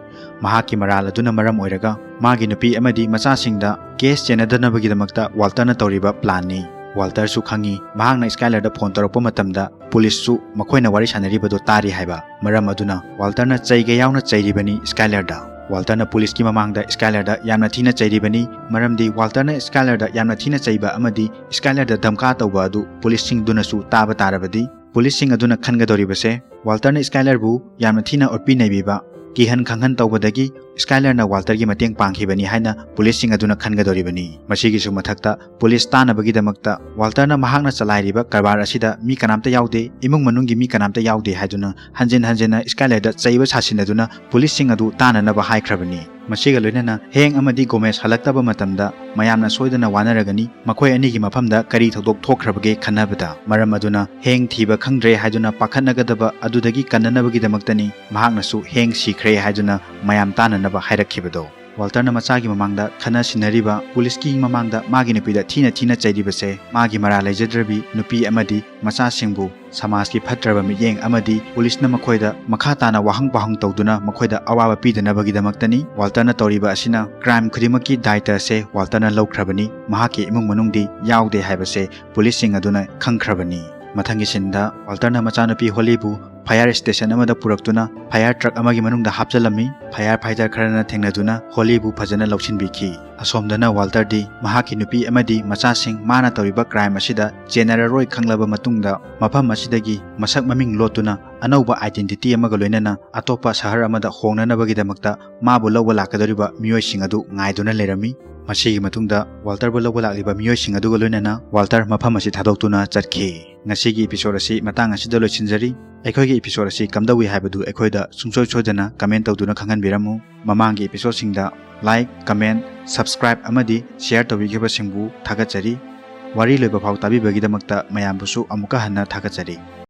ꯃꯍꯥꯛꯀꯤ ꯃꯔꯥꯜ ꯑꯗꯨꯅ ꯃꯔꯝ ꯑꯣꯏꯔꯒ ꯃꯥꯒꯤ ꯅꯨꯄꯤ ꯑꯃꯗꯤ ꯃꯆꯥꯁꯤꯡꯗ ꯀꯦꯁ ꯆꯦꯟꯅꯗꯅꯕꯒꯤꯗꯃꯛꯇ ꯋꯥꯜꯇꯔꯅ ꯇꯧꯔꯤꯕ ꯄ꯭ꯂꯥꯟꯅꯤ꯫ ꯋꯥꯜꯇꯔꯁꯨ ꯈꯪꯉꯤ ꯃꯍꯥꯛꯅ ꯁ꯭ꯀꯥꯏꯂꯔꯗ ꯐꯣꯟ ꯇꯧꯔꯛꯄ ꯃꯇꯝꯗ ꯄꯨꯂꯤꯁꯁꯨ ꯃꯈꯣꯏꯅ ꯋꯥꯔꯤ ꯁꯥꯟꯅꯔꯤꯕꯗꯨ ꯇꯥꯔꯤ ꯍꯥꯏꯕ꯫ ꯃꯔꯝ ꯑꯗꯨꯅ ꯋꯥꯜꯇꯔꯅ ꯆꯩꯒ ꯌꯥꯎꯅ ꯆꯩꯔꯤꯕꯅꯤ ꯁ꯭ꯀꯥꯏꯂꯔꯗ꯫ ꯋꯥꯜꯇꯔꯅ ꯄꯨꯂꯤꯁꯀꯤ ꯃꯃꯥꯡꯗ ꯁ꯭ꯀꯥꯏꯂꯔꯗ ꯌꯥꯝꯅ ꯊꯤꯅ ꯆꯩꯔꯤꯕꯅꯤ, ꯃꯔꯝꯗꯤ ꯋꯥꯜꯇꯔꯅ ꯁ꯭ꯀꯥꯏꯂꯔꯗ ꯌꯥꯝꯅ ꯊꯤꯅ ꯆꯩꯕ ꯑꯃꯗꯤ ꯁ꯭ꯀꯥꯏꯂꯔꯗ ꯙꯝꯀꯥ ꯇꯧꯕ ꯑꯗꯨ ꯄꯨꯂꯤꯁꯁꯤꯡꯗꯨꯅꯁꯨ ꯇꯥꯕ ꯇꯥꯔꯕꯗꯤ ꯄꯨꯂꯤꯁꯁꯤꯡ ꯑꯗꯨꯅ ꯈꯟꯒꯗꯧꯔꯤꯕꯁꯦ ꯋꯥꯜꯇꯔꯅ ꯁ꯭ꯀꯥꯏꯂꯔꯕꯨ ꯌꯥꯝꯅ ꯊꯤꯅ ꯑꯣꯠꯄꯤ ꯅꯩꯕꯤꯕ, ꯀꯤꯍꯟ ꯈꯪꯍꯟ ꯇꯧꯕꯗꯒꯤ ꯁ꯭ꯀꯥꯏꯂꯔꯅ ꯋꯥꯜꯇꯔꯒꯤ ꯃꯇꯦꯡ ꯄꯥꯡꯈꯤꯕꯅꯤ ꯍꯥꯏꯅ ꯄꯨꯂꯤꯁꯁꯤꯡ ꯑꯗꯨꯅ ꯈꯟꯒꯗꯧꯔꯤꯕꯅꯤ꯫ ꯃꯁꯤꯒꯤꯁꯨ ꯃꯊꯛꯇ ꯄꯨꯂꯤꯁ ꯇꯥꯅꯕꯒꯤꯗꯃꯛꯇ ꯋꯥꯜꯇꯔꯅ ꯃꯍꯥꯛꯅ ꯆꯂꯥꯏꯔꯤꯕ ꯀꯔꯕꯥꯔ ꯑꯁꯤꯗ ꯃꯤ ꯀꯅꯥꯝꯇ ꯌꯥꯎꯗꯦ, ꯏꯃꯨꯡ ꯃꯅꯨꯡꯒꯤ ꯃꯤ ꯀꯅꯥꯝꯇ ꯌꯥꯎꯗꯦ ꯍꯥꯏꯗꯨꯅ ꯍꯟꯖꯤꯟ ꯍꯟꯖꯤꯟꯅ ꯁ꯭ꯀꯥꯏꯂꯔꯗ ꯆꯩꯕ ꯁꯥꯁꯤꯟꯅꯗꯨꯅ ꯄꯨꯂꯤꯁꯁꯤꯡ ꯑꯗꯨ ꯇꯥꯅꯅꯕ ꯍꯥꯏꯈ꯭ꯔꯕꯅꯤ꯫ ꯃꯁꯤꯒ ꯂꯣꯏꯅꯅ ꯍꯦꯡ ꯑꯃꯗꯤ ꯒꯣꯃꯦꯁ ꯍꯜꯂꯛꯇꯕ ꯃꯇꯝꯗ ꯃꯌꯥꯝꯅ ꯁꯣꯏꯗꯅ ꯋꯥꯅꯔꯒꯅꯤ꯫ ꯃꯈꯣꯏ ꯑꯅꯤꯒꯤ ꯃꯐꯝꯗ ꯀꯔꯤ ꯊꯧꯗꯣꯛ ꯊꯣꯛꯈ꯭ꯔꯕꯒꯦ ꯈꯟꯅꯕꯗ꯫ ꯃꯔꯝ ꯑꯗꯨꯅ ꯍꯦꯡ ꯊꯤꯕ ꯈꯪꯗ꯭ꯔꯦ ꯍꯥꯏꯗꯨꯅ ꯄꯥꯈꯠꯅꯒꯗꯕ ꯑꯗꯨꯗꯒꯤ ꯀꯟꯅꯅꯕꯒꯤꯗꯃꯛꯇꯅꯤ ꯃꯍꯥꯛꯅꯁꯨ ꯍꯦꯡ ꯁꯤꯈ꯭ꯔꯦ ꯍꯥꯏꯗꯨꯅ ꯃꯌꯥꯝ ꯇꯥꯅꯅꯕ ꯍꯥꯏꯔꯛꯈꯤꯕꯗꯣ꯫ ꯋꯥꯜꯇꯔꯅ ꯃꯆꯥꯒꯤ ꯃꯃꯥꯡꯗ ꯈꯟꯅ ꯁꯤꯟꯅꯔꯤꯕ ꯄꯨꯂꯤꯁꯀꯤ ꯃꯃꯥꯡꯗ ꯃꯥꯒꯤ ꯅꯨꯄꯤꯗ ꯊꯤꯅ ꯊꯤꯅ ꯆꯩꯔꯤꯕꯁꯦ ꯃꯥꯒꯤ ꯃꯔꯥꯜ ꯂꯩꯖꯗ꯭ꯔꯕꯤ ꯅꯨꯄꯤ ꯑꯃꯗꯤ ꯃꯆꯥꯁꯤꯡꯕꯨ ꯁꯃꯥꯖꯀꯤ ꯐꯠꯇ꯭ꯔꯕ ꯃꯤꯠꯌꯦꯡ ꯑꯃꯗꯤ ꯄꯨꯂꯤꯁꯅ ꯃꯈꯣꯏꯗ ꯃꯈꯥ ꯇꯥꯅ ꯋꯥꯍꯪ ꯄꯥꯎꯍꯪ ꯇꯧꯗꯨꯅ ꯃꯈꯣꯏꯗ ꯑꯋꯥꯕ ꯄꯤꯗꯅꯕꯒꯤꯗꯃꯛꯇꯅꯤ꯫ ꯋꯥꯜꯇꯔꯅ ꯇꯧꯔꯤꯕ ꯑꯁꯤꯅ ꯀ꯭ꯔꯥꯏꯝ ꯈꯨꯗꯤꯡꯃꯛꯀꯤ ꯗꯥꯏꯇ ꯑꯁꯦ ꯋꯥꯜꯇꯔꯅ ꯂꯧꯈ꯭ꯔꯕꯅꯤ꯫ ꯃꯍꯥꯛꯀꯤ ꯏꯃꯨꯡ ꯃꯅꯨꯡꯗꯤ ꯌꯥꯎꯗꯦ ꯍꯥꯏꯕꯁꯦ ꯄꯨꯂꯤꯁꯁꯤꯡ ꯑꯗꯨꯅ ꯈꯪꯈ꯭ꯔꯕꯅꯤ꯫ ꯃꯊꯪꯒꯤ ꯁꯤꯟꯗ ꯋꯥꯜꯇꯔꯅ ꯃꯆꯥꯅꯨꯄꯤ ꯍꯣꯂꯤꯕꯨ ꯐꯥꯌꯔ ꯁ꯭ꯇꯦꯁꯟ ꯑꯃꯗ ꯄꯨꯔꯛꯇꯨꯅ ꯐꯥꯌꯔ ꯇ꯭ꯔꯛ ꯑꯃꯒꯤ ꯃꯅꯨꯡꯗ ꯍꯥꯞꯆꯤꯜꯂꯝꯃꯤ꯫ ꯐꯥꯌꯔ ꯐꯥꯏꯇꯔ ꯈꯔꯅ ꯊꯦꯡꯅꯗꯨꯅ ꯍꯣꯂꯤꯕꯨ ꯐꯖꯅ ꯂꯧꯁꯤꯟꯕꯤꯈꯤ꯫ ꯑꯁꯣꯝꯗꯅ ꯋꯥꯜꯇꯔꯗꯤ ꯃꯍꯥꯛꯀꯤ ꯅꯨꯄꯤ ꯑꯃꯗꯤ ꯃꯆꯥꯁꯤꯡ ꯃꯥꯅ ꯇꯧꯔꯤꯕ ꯀ꯭ꯔꯥꯏꯝ ꯑꯁꯤꯗ ꯆꯦꯟꯅꯔꯔꯣꯏ ꯈꯪꯂꯕ ꯃꯇꯨꯡꯗ, ꯃꯐꯝ ꯑꯁꯤꯗꯒꯤ ꯃꯁꯛ ꯃꯃꯤꯡ ꯂꯣꯠꯇꯨꯅ ꯑꯅꯧꯕ ꯑꯥꯏꯗꯦꯟꯇꯤꯇꯤ ꯑꯃꯒ ꯂꯣꯏꯅꯅ ꯑꯇꯣꯞꯄ ꯁꯍꯔ ꯑꯃꯗ ꯍꯣꯡꯅꯅꯕꯒꯤꯗꯃꯛꯇ ꯃꯥꯕꯨ ꯂꯧꯕ ꯂꯥꯛꯀꯗꯧꯔꯤꯕ ꯃꯤꯑꯣꯏꯁꯤꯡ ꯑꯗꯨ ꯉꯥꯏꯗꯨꯅ ꯂꯩꯔꯝꯃꯤ꯫ ꯃꯁꯤꯒꯤ ꯃꯇꯨꯡꯗ ꯋꯥꯜꯇꯔꯕꯨ ꯂꯧꯕ ꯂꯥꯛꯂꯤꯕ ꯃꯤꯑꯣꯏꯁꯤꯡ ꯑꯗꯨꯒ ꯂꯣꯏꯅꯅ ꯋꯥꯜꯇꯔ ꯃꯐꯝ ꯑꯁꯤ ꯊꯥꯗꯣꯛꯇꯨꯅ ꯆꯠꯈꯤ꯫ ꯉꯁꯤꯒꯤ ꯏꯄꯤꯁꯣꯗ ꯑꯁꯤ ꯃꯇꯥꯡ ꯑꯁꯤꯗ ꯂꯣꯏꯁꯤꯟꯖꯔꯤ꯫ ꯑꯩꯈꯣꯏꯒꯤ ꯏꯄꯤꯁꯣꯗ ꯑꯁꯤ ꯀꯝꯗꯧꯏ ꯍꯥꯏꯕꯗꯨ ꯑꯩꯈꯣꯏꯗ ꯁꯨꯡꯁꯣꯏ ꯁꯣꯏꯗꯅ ꯀꯃꯦꯟ ꯇꯧꯗꯨꯅ ꯈꯪꯍꯟꯕꯤꯔꯝꯃꯨ꯫ ꯃꯃꯥꯡꯒꯤ ꯏꯄꯤꯁꯣꯗꯁꯤꯡꯗ ꯂꯥꯏꯛ, ꯀꯃꯦꯟ, ꯁꯕꯁꯀ꯭ꯔꯥꯏꯕ ꯑꯃꯗꯤ ꯁꯤꯌꯔ ꯇꯧꯕꯤꯈꯤꯕꯁꯤꯡꯕꯨ ꯊꯥꯒꯠꯆꯔꯤ꯫ ꯋꯥꯔꯤ ꯂꯣꯏꯕ ꯐꯥꯎ ꯇꯥꯕꯤꯕꯒꯤꯗꯃꯛꯇ ꯃꯌꯥꯝꯕꯨꯁꯨ ꯑꯃꯨꯛꯀ ꯍꯟꯅ ꯊꯥꯒꯠꯆꯔꯤ꯫